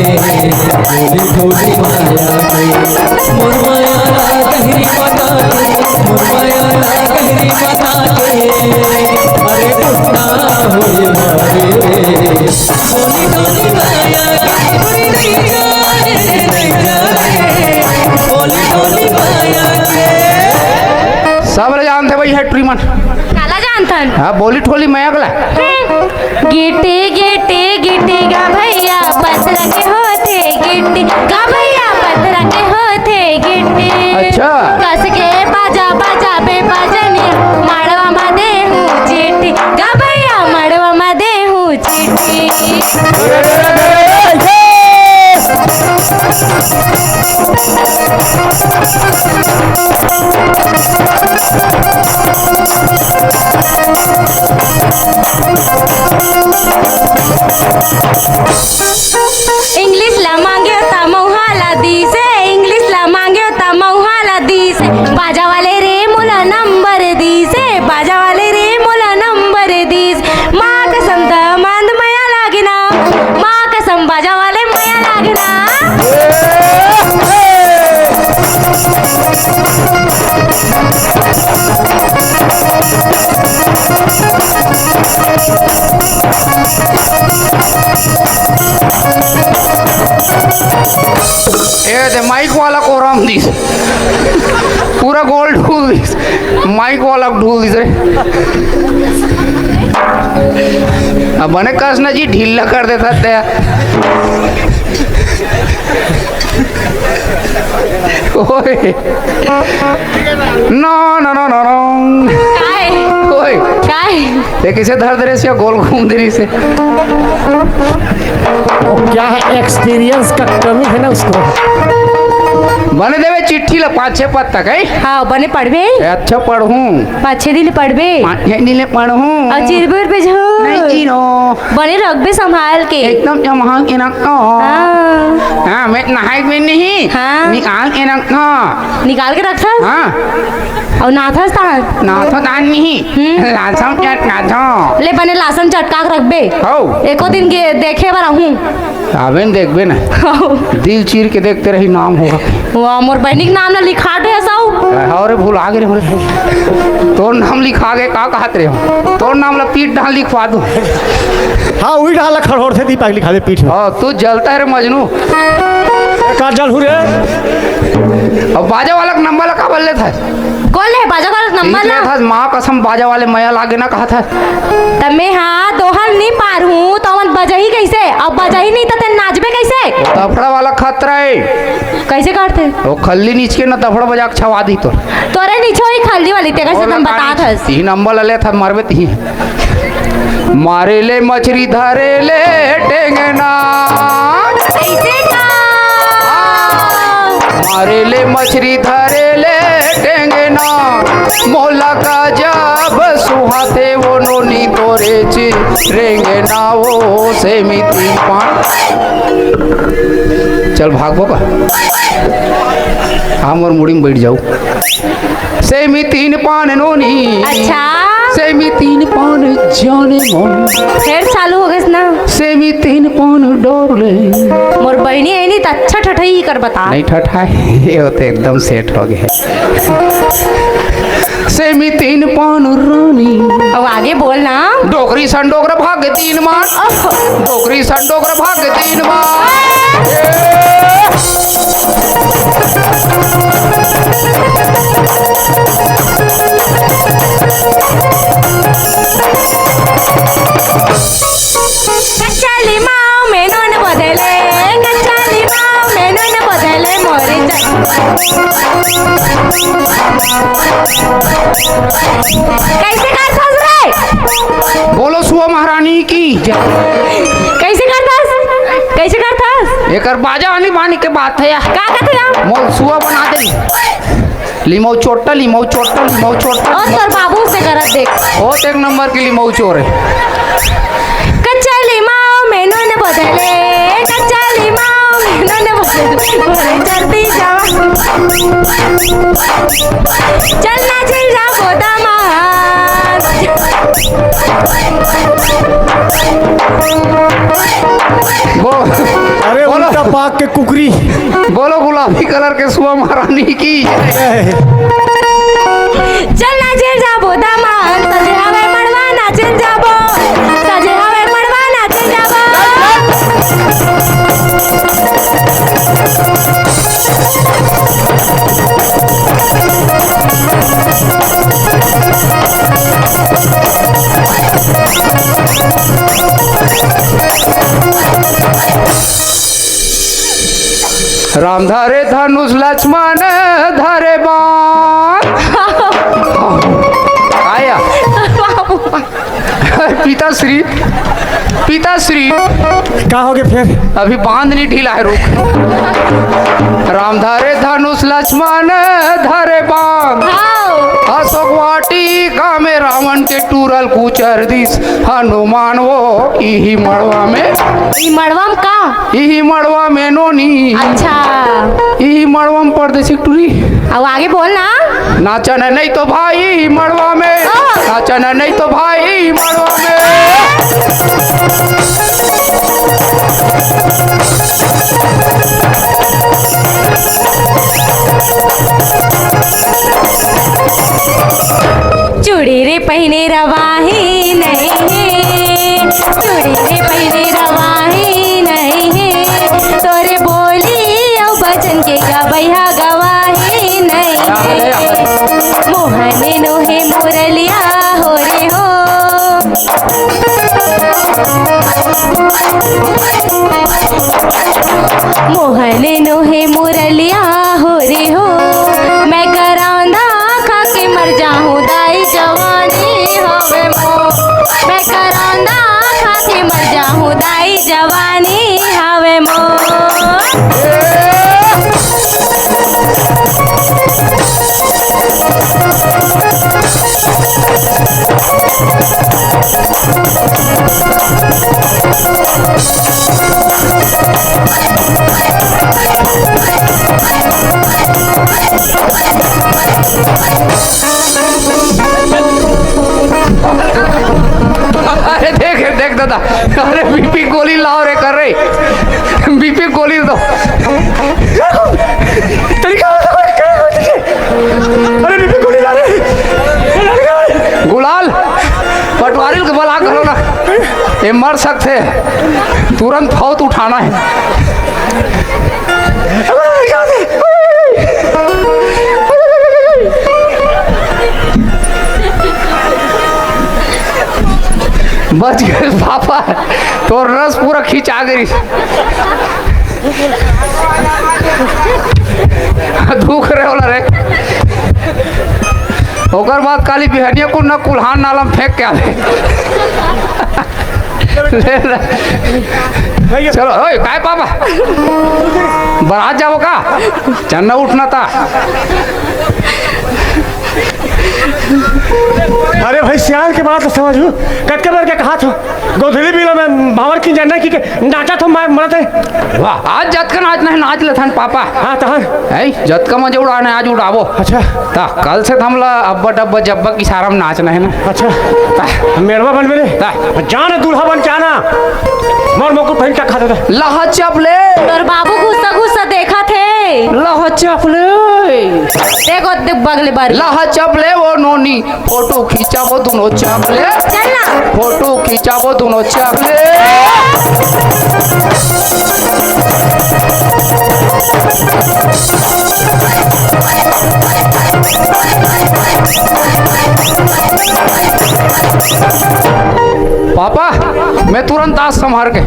बोली थोड़ी माया। मोर माया ला गहरी बता दे, मोर माया ला गहरी बता दे। अरे टूटा होई मारे रे। बोली थोड़ी माया, टूरी नहीं जाने रे नहीं जाने, बोली थोड़ी माया के। सब ल जानथे भाई, हे टूरी मन। काला जानथन? हाँ, बोली ठोली मया के ला। गिट्टी, गिट्टी, गिट्टी गा भैया, पथरा के होथे गिट्टी, गा भैया, पथरा के होथे गिट्टी। अच्छा। कस के बाजा, बाजा बे बाजनिया, मड़वा मा देहूं चिट्ठी, गा भैया, मड़वा मा देहूं चिट्ठी। इंग्लिश ला मांग्यो त मउहा ला दीसे, इंग्लिश ला मांग्यो त मउहा ला दीसे। बाजा वाले रे मोला नंबर दीसे, बाजा वाले रे मोला नंबर दीस। माँ कसम त मंद मया लागे ना, माँ कसम बाजा वाले मया लागे ना। ए दे माइक वाला कोरम दिस, पूरा गोल ढूल दिस, माइक वाला ढूल दिस रे। अब बने कस ना जी ढीला कर देता ते। ओए। नो, नो, नो, नो, नो। काय? ओए। काय? ये किसे धर दे रहे से गोल घूम दे रही से? क्या है, एक्सपीरियंस का कमी है ना उसको। बने देवे चिट्ठी ला पाँच छह पत्ता का, हैं? हाँ, बने पढ़बे। ए, अच्छा पढ़ूं। पाँच छह दिन पढ़बे। पाँच छह दिन पढ़ूं। और चिरबुर पे झूठ। नहीं चिरो। बने रखबे संभाल के। एकदम संभाल के रखो। हाँ। हाँ, मैं नहाए में नहीं। हाँ। निकाल के रखो। निकाल के रखो? हाँ। अउ नाथस तान? नाथो तान नहीं। हम्म। लासम चटका थो। ले बने लासम चटका के रखबे। हौ। एको दिन के देखे बर आहूं। आबे न देखबे ना। हौ। दिल चीर के देखते रही नाम होगा। वाह, मोर बहिनी के नाम ला लिखा दे हसौ। हाँ रे, भुला गे रे, हो रे। तोर नाम लिखा गे, का कहत रे हो? तोर नाम ला पीठ डाल लिखवा दो। हाँ, उही डाल खड़ोर से दीपक लिखा दे पीठ में। हाँ, तू जलता है रे मजनू। का जल हु रे? अब बाजा वाला के नंबर ला का बोल लेत है? कौन ले बाजा वाला नंबर ला? था, माँ कसम, बाजा वाले मया लागे ना कहा था। त मैं हाँ दोहल नहीं पार हूँ, तो हमन बजही कैसे? अब बजही नहीं तो तेन नाचबे कैसे? दफड़ा वाला खतरा है। कैसे करते? वो खल्ली नीच के ना दफड़ा बजा के छवा दी तो। तोरे नीचे ही खल्ली वाली तेरे से बोला तुम बता कहानी, थस। तीन नंबर ले था, मरबे तीन। मारे ले मछरी धरे ले टेंगना। कैसे का? मारे ले मछरी धरे ले टेंगना। मोला का जब सुहाते वो नोनी तोरे ची रेंगना वो सेमी तीन पान। चल भागबो का? हम और मुड़ी में बैठ जाऊ। सेमी तीन पान नोनी। अच्छा। सेमी तीन पान जाने मन। फिर चालू हो गइस ना। सेमी तीन पान डार्लिंग। मोर बहिनी है नहीं तो अच्छा ठठई कर बता। नहीं ठठाए, ये होते एकदम सेट हो गए। सेमी तीन पान रानी। अब आगे बोल ना। डोकरी सन डोकरा भाग तीन मार। ओहो। डोकरी सन डोकरा भाग तीन मार। कच्चा लिमाव में नून बदले, कच्चा लिमाव में नून बदले मोरे चंद। कैसे करथस रे? बोलो सुआ महारानी की जय। कैसे करथस? कैसे करथस? एकर बाजा आनी बानी के बात है या? का कहत है या? मोल सुआ बना दे। लिमऊ चोट्टा, लिमऊ चोट्टा, लिमऊ चोट्टा। और तोर बाबू से करत देख। बहुत एक नंबर की लिमऊ चोर है। कच्चा लिमाव में नून बदले, कच्चा लिमाव में नून बदले। बोले चलती जावा। चल ना चल जा बोदा मार। बो-, अरे बोलो। उल्टा पाक के कुकरी। बोलो गुलाबी कलर के सुआ महारानी की। चल नाचे जाबो दामाद, सजे हवे मड़वा नाचे जाबो, सजे हवे मड़वा नाचे जाबो। राम धरे धनुष लक्ष्मण धरे बाण। आया। पिताश्री, पिताश्री। का हो गए फिर? अभी बांध नहीं ढीला है, रुक। राम धरे धनुष लक्ष्मण धरे बाण। हाँ। अशोक वाटिका में रावण के टूरल कुचर दिस हनुमान वो इही मड़वा में। ई मड़वा में का? इही मड़वा में नोनी। अच्छा। इही मड़वा में परदेसी टूरी। अब आगे बोल ना। नाचन नहीं तो भाई मड़वा में। ओह। नाचन नहीं तो भाई मड़वा में। चूड़ी रे पहिने रवाही नहीं है, चूड़ी रे पहिने रवाही नहीं है, तोरे बोली अउ बचन के गबैया गवाही नहीं है। मोहन नोहे मुरलिया हो रे हो, मोहन नोहे मुरलिया हो रे हो, मैं करांदा खा के मर जाहूँ दाई जवानी हवे मोर, मैं करांदा खा के मर जाहूँ दाई जवानी हवे मोर। अरे देख, देख दादा, अरे बीपी गोली लाओ रे, कर रे, बीपी गोली दो। ये मर सकथे, तुरंत फौत उठाना है। बच गए पापा, तोर रस पूरा खिंचा गई। दुख रहे होला रे। ओकर बाद काली बिहनिया को न कुल्हान नाला म फेंक के आवे। ले ले। चलो, ओए, काय पापा? बारात जाबो का? चन्ना उठना था। अरे भाई, सियान के बात समझू। कतके बार के कहा था, गोधली बिलो में भावर की जानना की के नाचा तो मैं मरत है। वाह, आज जतका नाच नहीं, नाच लेथन पापा। हाँ, तहन। ऐ, जतका मजा उड़ाना है, आज उड़ाबो। अच्छा। ता, कल से त हमला अब्बा डब्बा जब्बा के इशारा में नाचना है ना। अच्छा। ता। मेड़वा बनबे रे। ता। जान दूल्हा बन के आना। मोर मुकुट पहन के खा देता। लहा चपले। तोर बाबू गुस्सा गुस्सा देखा थे। लहा चपले। देखो, देख बगले बारी। लहा चपले वो नोनी। फोटो खिंचाबो दुनो चपले। चल ना। फोटो खिंचाबो दुनो चपले। पापा, मैं तुरंत आज संभार के।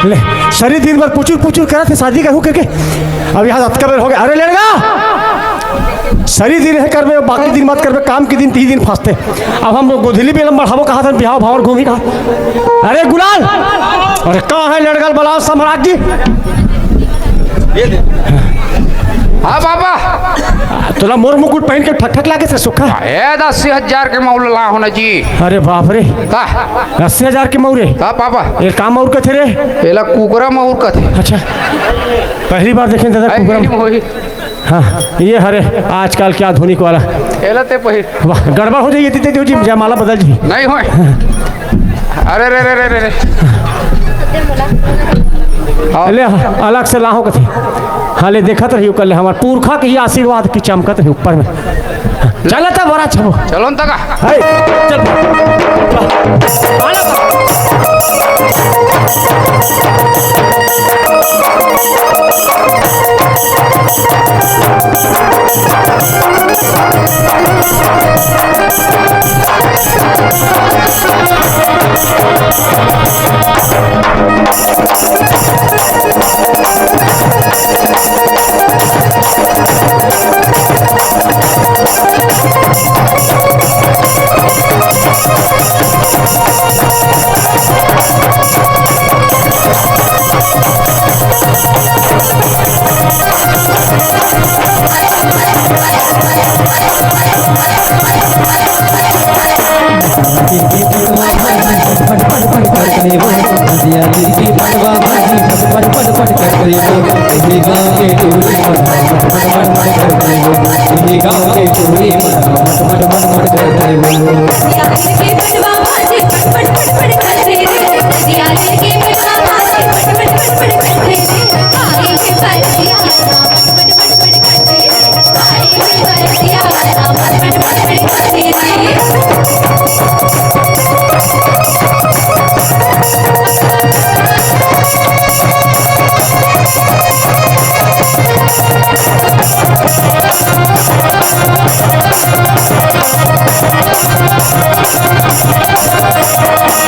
ले, सरी दिन भर पुचुर पुचुर करत हे, शादी करहूं करके। अब यहाँ अतका बेर हो गया। अरे लेड़गा, सरी दिन हे करबे, बाकी दिन मत करबे, काम के दिन तीन दिन फंसते। अब हम गोधली बेलम बढ़ाबो कहा था, बिहाव भावर घूमी कहा। अरे गुलाल, अरे कहाँ है लेड़गल बलाल सम्राट जी? हाँ बाबा। तोला मोर मुकुट पहन के ठक ठक लागे से सुखा। ए, अस्सी हजार के मउर ला होना जी। अरे बाप रे। का? अस्सी हजार के मउर हे? का पापा? ये का मउर कथे रे? एला कुकरा मउर कथे। अच्छा, पहली बार देखे दादा, ए, कुकरा। ये नहीं होई। हाँ, ये हरे आजकल के आधुनिक वाला। एला ते पहिर। वाह, गड़बड़ हो जाई, ते, ते, ते जी, जयमाला बदल जी। नहीं होय। अरे रे रे रे रे रे। हाँ। ले, अलग से लाहो कथे। हाँ, ले, देखत रहियो, कर ले, हमार पुरखा के ही आशीर्वाद की चमकत रही ऊपर में। चल त बड़ा छबो। चलो न तका। हे, चल।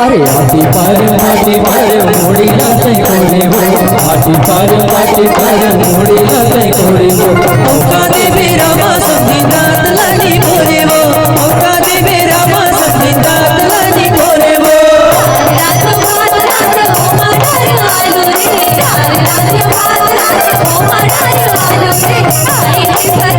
अरे आती पार, आती पार, मोड़ी ना तै कोने वो। आती पार, आती पार, मोड़ी ना तै कोने वो। औका दे बेरा मा संगी दात लानी कोने वो। औका दे बेरा मा संगी दात लानी कोने वो। रात भात रात ओ मटर आलू रे, रात भात रात ओ मटर आलू रे, आई के घर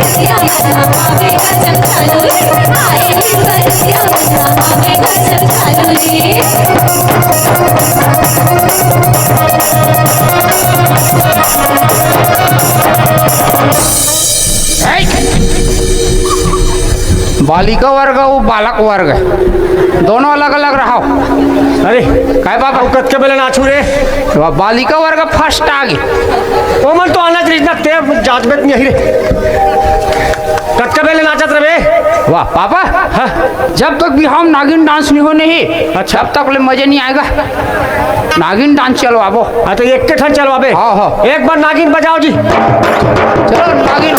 बालिका वर्ग अउ बालक वर्ग दोनों अलग-अलग रहो। अरे, काय बाबा? अउ कतका बेले नाचू रे? बालिका वर्ग फर्स्ट आगे। ओमन तो आना चाहिए ना, ते जात बेत नहीं रे। कतका बेले नाचत रहे? वाह, पापा। हाँ। जब तक बिहाव म नागिन डांस नहीं हो नहीं, अच्छा। तब तक ले मजे नहीं आएगा। नागिन डांस चलवाबो। हाँ, तो एक के ठन चलवाबे। हाँ, हाँ। एक बार नागिन बजाओ जी। चलो, नागिन।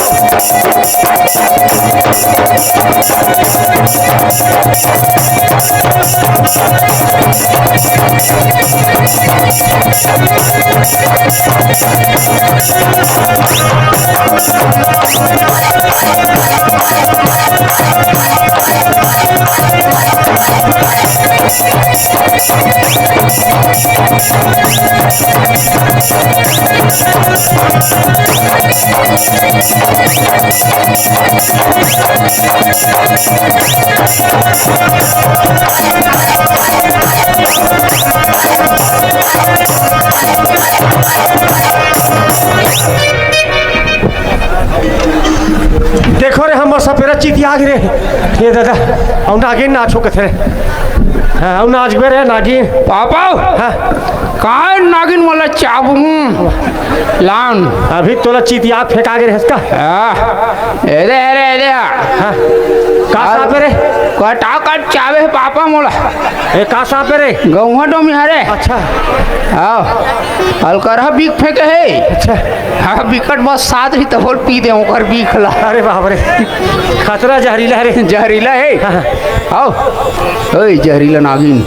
देखो रे, हमर सपेरा चितिया गे रे। हे दादा, अउ नागिन नाचो कथे रे। हाँ, अउ नाचबे रे नागिन। पापा, हाँ। काय नागिन मोला चाबहूँ? लान। अभी तोला चितिया फेंका गे रे हसका। हाँ। ए दे, ए दे, ए दे। हाँ। का अरे, सापे रे? कटा कट चाबे हे पापा मोला। ए, का सापे रे? गौहा डोमी हरे। अच्छा। हाँ। अलकरहा बीख फेंके हे। अच्छा। हाँ, बिकट बस साथ ही तब पी दे ओकर बीख ला। अरे बाप रे, खतरा जहरीला हरे। जहरीला हे। हाँ, हाँ। आओ। ओए, जहरीला नागिन।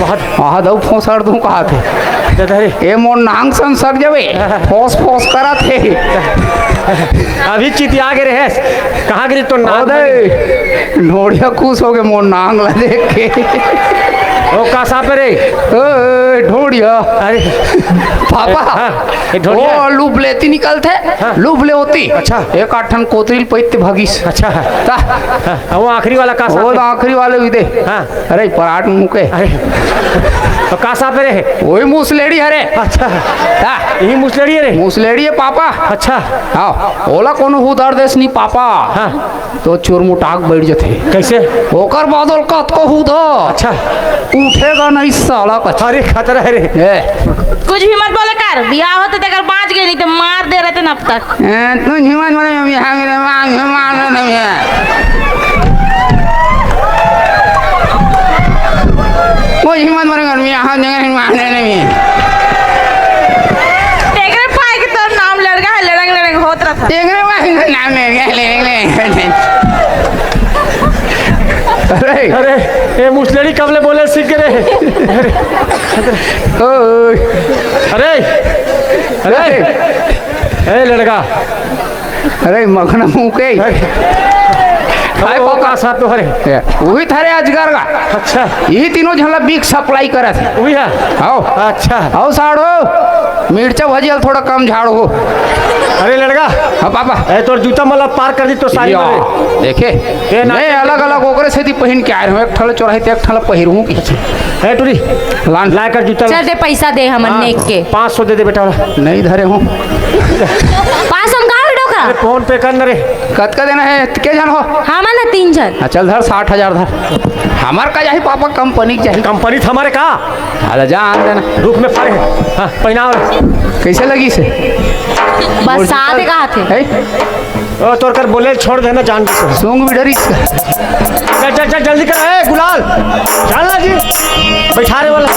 बहुत। आहा, दऊ फोसर दूं कहा थे। दादा रे। ए मोर नांग सन सक जावे। हाँ, हाँ। फोस फोस करा थे। अभी चितिया गे रहे। कहाँ गिरी तो नांग ओ दे। ढोड़िया खुश हो गए मोर नांग ला देख के। ओ का सापे रे? ओए, ढोड़िया। अरे। पापा। हाँ, ये ढोड़िया। ओ, लूप लेती निकलथे। हाँ। लूप ले होती। अच्छा। एक आठ ठन कोतरी ल पैते भागिस। अच्छा। ता। हाँ, वो आखिरी वाला का सापे? वो तो आखिरी वाले भी दे। हाँ। अरे, पराट मुँह के। अरे। तो का सापे रे? वही मुसलेड़ी हरे। अच्छा। ता। यही मुसलेड़ी है रे? मुसलेड़ी है पापा। अच्छा। हाँ, ओला कोनो हु दर देस नहीं पापा। हाँ। तो चुरमुटाक बैठ जथे। कैसे? ओकर बादल कतको हूद। अच्छा। उठेगा नहीं साला कछ। अरे खतरा है रे। ए। कुछ भी मत बोले कर, बियाह होते तेकर बाँच गए, नहीं तो मार दे रहते न अब तक। ए, तू हिम्मत बोले, हम यहाँ मेरे माँ, हम मार दे नहीं है। वो हिम्मत बोले कर, हम यहाँ जगह नहीं मार दे नहीं है। तेरे पाए के तोर नाम लड़का है, लड़ंग लड़ंग होत रहा। एकरे बाद नाम ले, ले, ले, ले। अरे। अरे, ये मुसलेड़ी कब ले बोले सीख रे? अरे। ओए। अरे। अरे। ए लड़का। अरे, मखना मुँह के। अरे। हाय ओ, पापा। का साथ तो हरे। ए, वही थारे अजगर का। अच्छा। यही तीनों झन ला बीख सप्लाई करत हे। वही है? आओ। अच्छा। आओ साढ़ो, मिर्चा भजिया ल थोड़ा कम झाड़ो। अरे लड़का। हाँ पापा। ए, तोर जूता मला पार कर दी तो सारी या, मारे। देखे? ए, ना नहीं, अलग-अलग ओकरे सेती पहिन के आए रहे हो, एक ठन ल चोराही ते एक ठन ल पहिरहूँ की। ए टुरी, लान। लाए कर जूता ला। चल दे, पैसा दे हमन हाँ, नेक के। पाँच सौ दे दे बेटा। नहीं धरे हूँ। पाँच सौ म का होई डोकरा? अरे फोन पे कर न रे। कतका देना है? के झन हो? हमन ह तीन झन। हाँ, चल धर, साठ हजार धर। हमार का जाही पापा, कंपनी के जाही। कंपनी त हमारे का? अरे जा, आन देना। रुख में पड़े हे। हाँ, पहनाओ रे। कैसे लगी से? बस साथ कहा थे। है? ओ, तोर कर बोले छोड़ देना, जान दे। सूंग भी डरी इसका। चल, चल, चल, जल्दी कर, ए, गुलाल। चल ना जी। बैठारे वाला।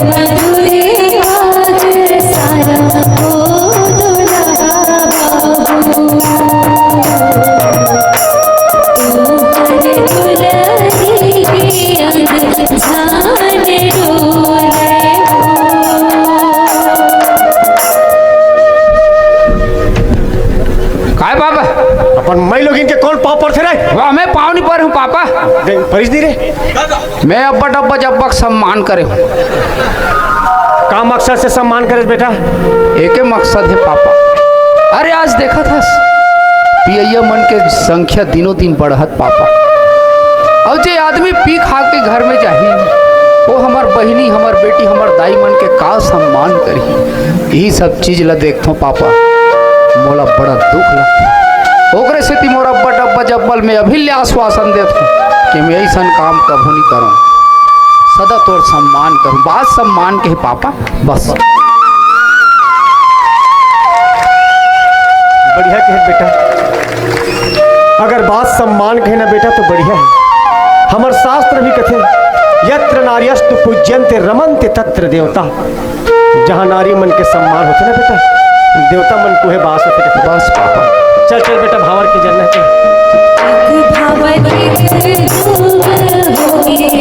मधुरे भाग सारा हो दुल्हा बाबू। तुम्हर दुलही के अंग झान डोले हो। काय बाबा? अपन माई लोगिन के कौन पाँव परथे रे? वो हमें पाँव नहीं पर हूँ पापा। देख, परिस नहीं रे। मैं अब्बा डब्बा जब्बा के सम्मान करे हूँ। का मकसद से सम्मान करे बेटा? एके मकसद है पापा। अरे आज देखत हस, पियैया मन के संख्या दिनों दिन बढ़त पापा। अउ जे आदमी पी खा के घर में जाही, वो हमर बहिनी, हमर बेटी, हमर दाई मन के का सम्मान करही? यही सब चीज ला देखथों पापा, मोला बड़ा दुख लगथे। ओकरे सेती मोर अब्बा डब्बा जब्बा ल मैं अभी ले आश्वासन देथों कि मैं अइसन काम कभू नहीं करूँ, सदा तोर सम्मान करूँ, बात सम्मान के हे पापा, बस। बढ़िया कहे बेटा, अगर बात सम्मान कहे ना बेटा तो बढ़िया है। हमर शास्त्र भी कथे, "यत्र नार्यस्तु पूज्यन्ते रमन्ते तत्र देवता।" जहाँ नारी मन के सम्मान होथे ना बेटा, देवता मन उहे बास होथे। बस पापा। चल, चल बेटा, भांवर के जलना हे। एक भांवर एक दूध होए मोर रोटी।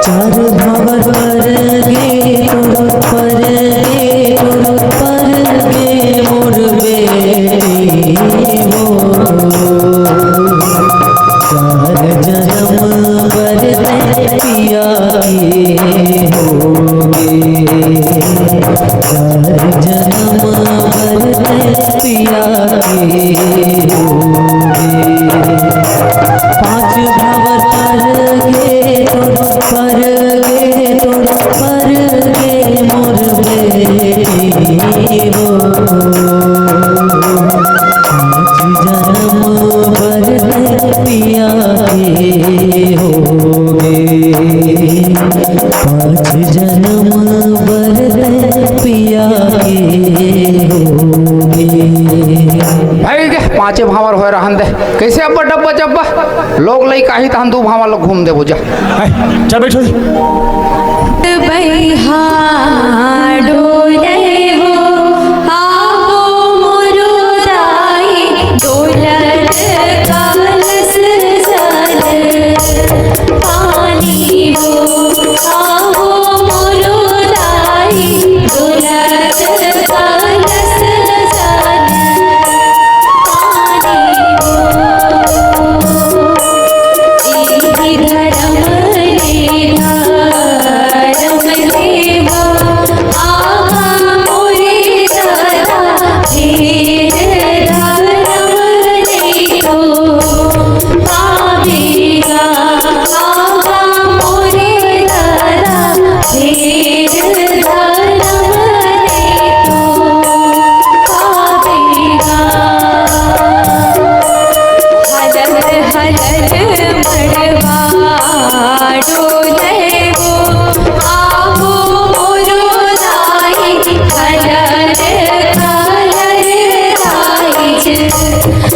चार भांवर पर गे तोर, पर गे तोर, पर गे मोर बेटी हो। चार जनम बर तैं पिया के होगे। चार जनम बर तैं पिया के होगे। पाँच भांवर पर गे तोर, पर गे तोर, पर गे मोर बेटी हो। पाँच जनम बर तैं पिया के होगे। पाँच जनम बर तैं पिया के होगे। भाई के पाँचे भांवर होए रहन दे। कैसे अब्बा डब्बा जब्बा? लोग लइका ही तहन दू भांवर लोग घूम देबो जा। हाय, चल बैठो। बैहा डोले हो, आवो मोरो दाई, डोलत कलश जल पानी हो, आवो मोरो दाई, डोलत कलश जल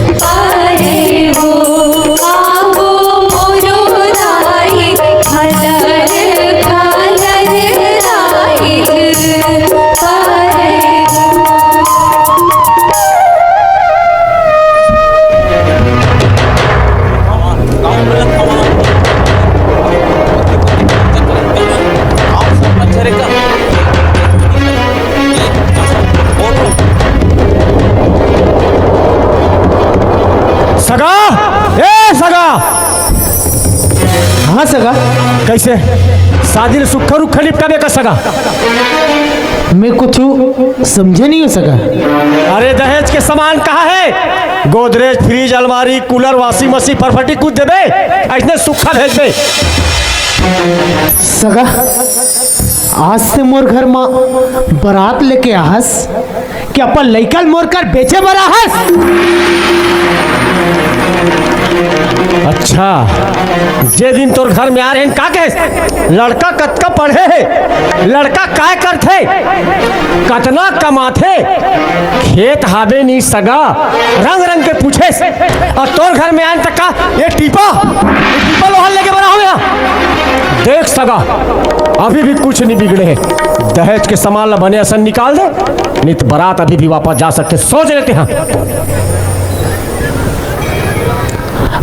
पानी हो। सगा, ए सगा। हाँ सगा। कइसे? शादी ल सुक्खा रुक्खा निपटाबे का सगा? मैं कुछ समझे नहीं हो सगा। अरे दहेज के सामान कहाँ हे? गोदरेज, फ्रिज, अलमारी, कूलर, वाशिंग मशीन, फरफटी कुछ देबे? अइसने सुक्खा भेजबे? सगा, आज से मोर घर म बरात लेके आहस। कि अपन लइका ल मोर कर बेचे बर आहस? अच्छा, जे दिन तोर घर में आय रहेन, का कहेस? लड़का कतका पढ़े हे, लड़का काय करथे, कतना कमाथे, खेत हाबे नी सगा, रंग रंग के पूछेस। अउ तोर घर में आयेन त का ये टीपा, ये टीपा लोहा ल लेके बर आहूँ मैं? देख सगा, अभी भी कुछ नहीं बिगड़े हे। दहेज के सामान ला बने असन निकाल दे, नहीं तो बरात अभी भी वापस जा सकथे। सोच लेते हैं।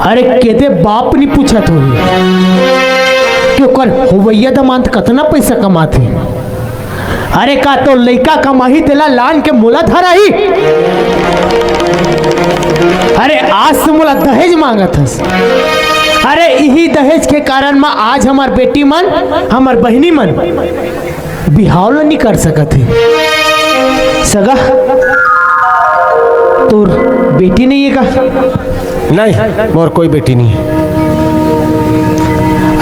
अरे केते बाप नहीं पूछत होही कि ओकर होवइया दमांद कतना पैसा कमाथे। अरे का तोर लइका कमाही तेला लान के मोला धराही? अरे आज से मोला दहेज मांगत हस। अरे इही दहेज के कारण म आज हमर बेटी मन, हमर बहिनी मन बिहाव ल नइ कर सकत हे। सगा, तोर बेटी नइ हे का? नहीं, मोर कोई बेटी नहीं हे।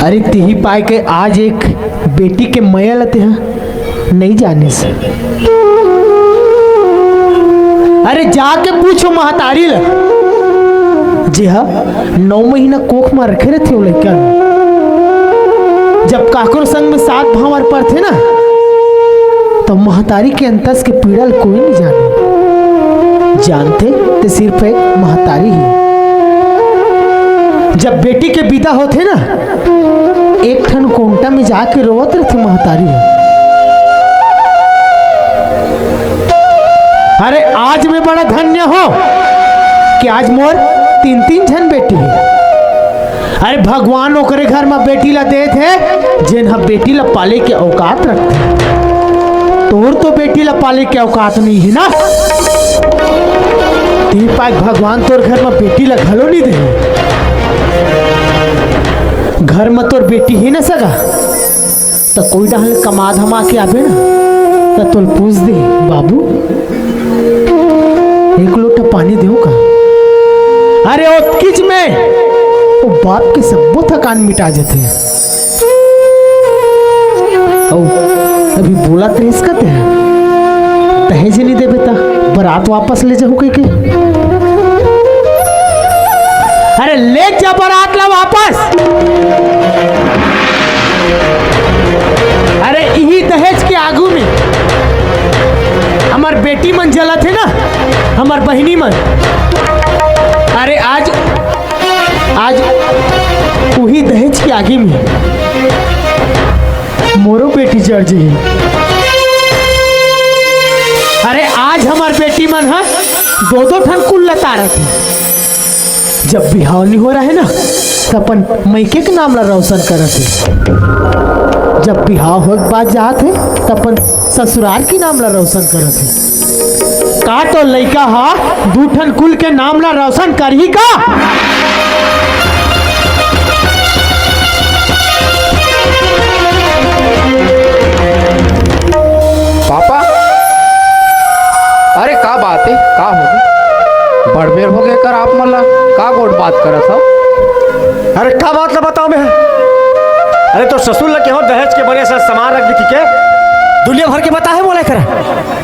अरे, तिही पाय के आज एक बेटी के मया ल तेहा नइ जानिस। अरे, जाके पूछो महतारी ल, जेहा नौ महीना कोख म रखे रहिथे ओ लइका ल। जब काकरो संग में सात भांवर परथे ना, त महतारी के अंतस के पीड़ा ल कोई नइ जाने। जानथे ते सिर्फ एक महतारी ही। जब बेटी के बिदा होथे ना, एक ठन कोंटा में जाके रोवत रहिथे महतारी ह। अरे, आज मैं बड़ा धन्य हों कि आज मोर तीन-तीन झन बेटी हे। अरे, भगवान ओकरे घर म बेटी ला देत हे, जेन ह बेटी ला पाले के औकात रखथे। तोर तो बेटी ला पाले के औकात नइ हे ना, तेही पाय भगवान तोर घर म बेटी ला घलो नइ दे। घर म तोर बेटी हे ना सगा, त कोई डहर ले कमा धमा के आबे ना, त तोल पूछ दे, "बाबू, एक लोटा पानी देहूं का?" अरे ओतकीच में ओ बाप के सब्बो थकान मिटा जथे। अउ अभी बोलत रहिस का तें, दहेज नइ देबे त बरात वापस ले जाहूं कहिके। अरे ले जा बरात ला वापस। अरे इही दहेज के आगू में हमर बेटी मन जलत हे ना, हमर बहिनी मन। अरे आज, आज उही दहेज के आगी में मोरो बेटी जर जही। अरे आज हमर बेटी मन ह दो दो ठन कुल लतारत हे। जब बिहाव नइ हो रहे ना, त अपन मइके के नाम ला रोशन करत हे। जब बिहाव होए के बाद जात हे, त अपन ससुरार के नाम ला रोशन करत हे। का तो लइका हा दू ठन कुल के नाम ला रोशन करही का? पापा, अरे का बात हे, का होगे? बड़ बेर होगे कर आप मन ला, का गोठ बात करत हव? अरे का बात ला बताओं मैं? अरे तोर ससुर ला केहेंव दहेज के बने सा सामान रख दे कहिके, दुनिया भर के बताहे मोला करा।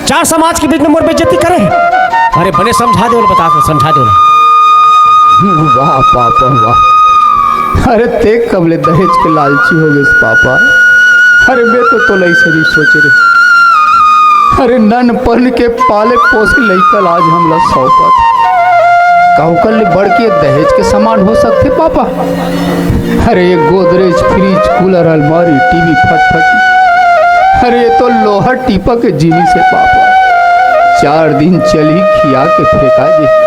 चार समाज के बीच में मोर बेइज्जती करे। अरे बने समझा दे, बता दे, समझा दे। वाह पापा वाह। अरे तें कब ले दहेज के लालची होगेस पापा। अरे मैं तो तोला अइसे नइ सोचे रहेंव। अरे ननपन के पाले पोसे लइका ला आज हमला सौंपत। का ओकर ले बढ़ के दहेज के सामान हो सकथे पापा? अरे ये गोदरेज, फ्रिज, कूलर, अलमारी, टीवी, फटफटी, अरे ये तो लोहा टीपा के जिनिस हे पापा। चार दिन चलही, खिया के फेंका दे।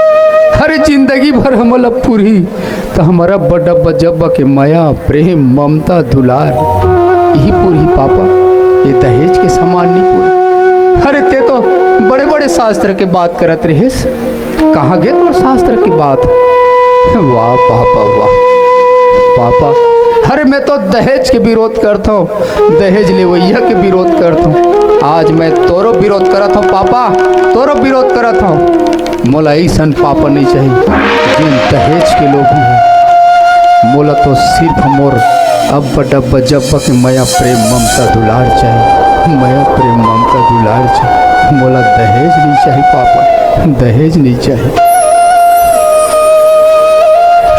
अरे जिंदगी भर हमला पुरही त हमर अब्बा डब्बा जब्बा के मया, प्रेम, ममता, दुलार, इही पुरही पापा। ये दहेज के सामान नइ पुरय। अरे तें तो बड़े बड़े शास्त्र के बात करत रहेस, कहाँ गे तोर शास्त्र के बात? वाह पापा, वाह पापा। अरे, मैं तो दहेज के विरोध करत हूँ, दहेज लेवइया के विरोध करत हूँ। आज मैं तोरो विरोध करत हूँ पापा, तोरो विरोध करत हूँ। मोला अइसन पापा नहीं चाहिए, जेन दहेज के लोभी है। मोला तो सिर्फ मोर अब्बा डब्बा जब्बा के मया प्रेम ममता दुलार चाहिए, मया प्रेम ममता दुलार चाहिए। मोला दहेज नहीं चाहिए पापा, दहेज नहीं चाहिए।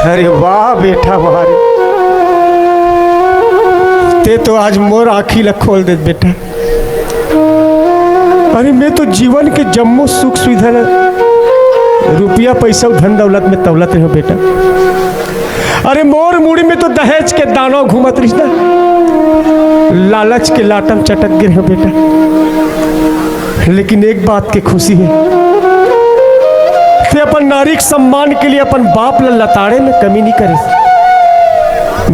अरे वाह बेटा, वाह रे। ते तो आज मोर आँखी ला खोल दे बेटा। अरे, मैं तो जीवन के जम्मो सुख सुविधा ल रुपया पैसा अउ धन दौलत में तौलत रहे हूँ बेटा। अरे, मोर मुड़ी में तो दहेज के दानव घूमत रहिस ना, लालच के लाटम चटक गे रहे हूँ बेटा। लेकिन एक बात के खुशी है, ते अपन नारी के सम्मान के लिए अपन बाप ल लताड़े में कमी नहीं करिस,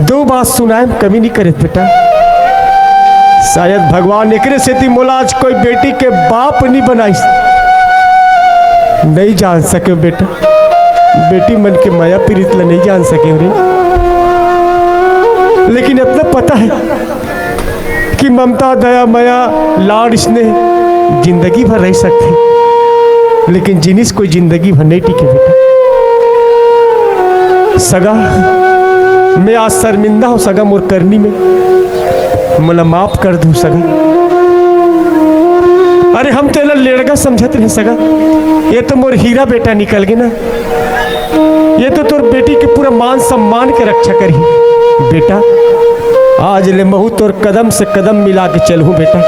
दो बात सुनाए में कमी नहीं करिस बेटा। शायद भगवान एकरे सेती मोला आज कोई बेटी के बाप नहीं बनाइस। नहीं जान सके बेटा, बेटी मन के मया पीरित ला नहीं जान सके रे। लेकिन इतना पता है कि ममता, दया, मया, लाड़, स्नेह जिंदगी भर रह सकथे, लेकिन जिनिस कोई जिंदगी भर नहीं टिके बेटा। सगा, मैं आज शर्मिंदा हूँ सगा, मोर करनी में मोला माफ कर दू सगा। अरे, हम तेला लेड़गा समझत रहे सगा, ये तो मोर हीरा बेटा निकल गे ना। ये तो तोर बेटी के पूरा मान सम्मान के रक्षा करही। बेटा, आज ले महू तोर कदम से कदम मिला के चलहूँ बेटा,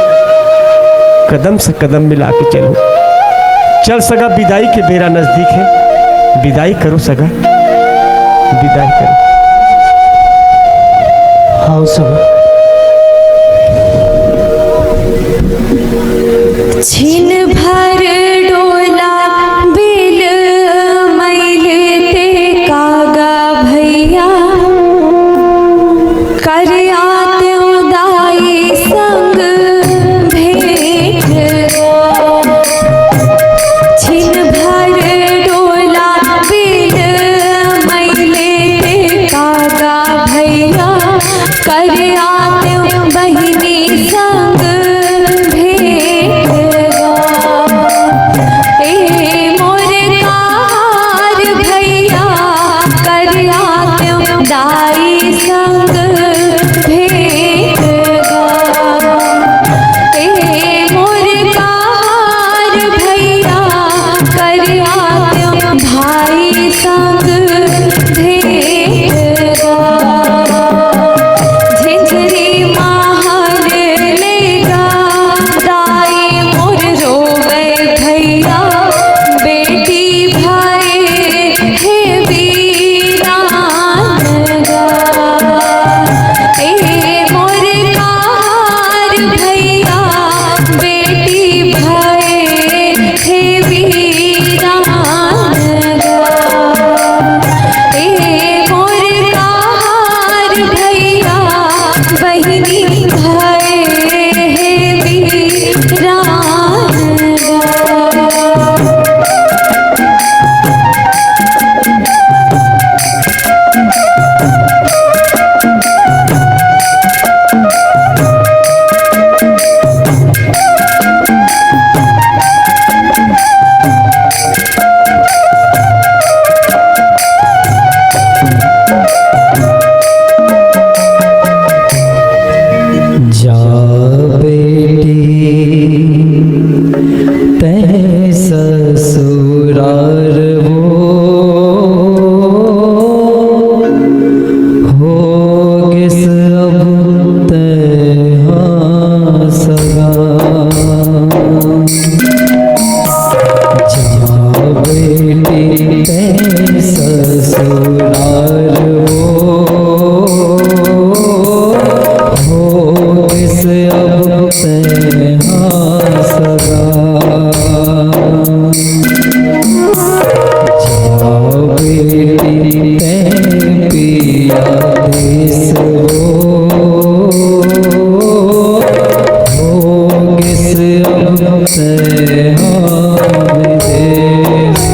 कदम से कदम मिला के चलहूँ। चल सगा, विदाई के बेरा नजदीक है, विदाई करो सगा, विदाई करो। हाँ सगा। छिन भर डोला बिल मइल ते कागा भैया, कर आतेव दाई संग भेंट। छिन भर डोला बिल मइल ते कागा भैया, कर आतेव बहिनी संग भेंट गा। ए मोर कहार भैया, कर आतेव दाई संग भेंट गा। ए मोर कहार भैया, कर आतेव भाई संग भेंट गा। झिझरी माहर लेगा दाई मोर रोवे भैया, बेटी भाई हे वीरान गा। ए मोर कहार भैया, बेटी भाई हे वीरान गा। ए मोर कहार भैया, बहिनी भाई हे वीरान गा। जा बेटी तैं ससुरार वो, होगिस अब तैं हा सगा। जा बेटी तैं ससुरार वो, होगिस अब तैं हा सगा। जा बेटी तैं पिया देस वो, होगिस अब तैं हा विदेस।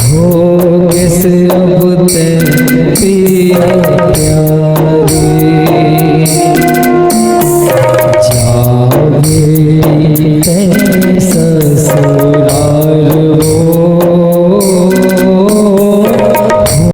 हो गेस अब ते पिया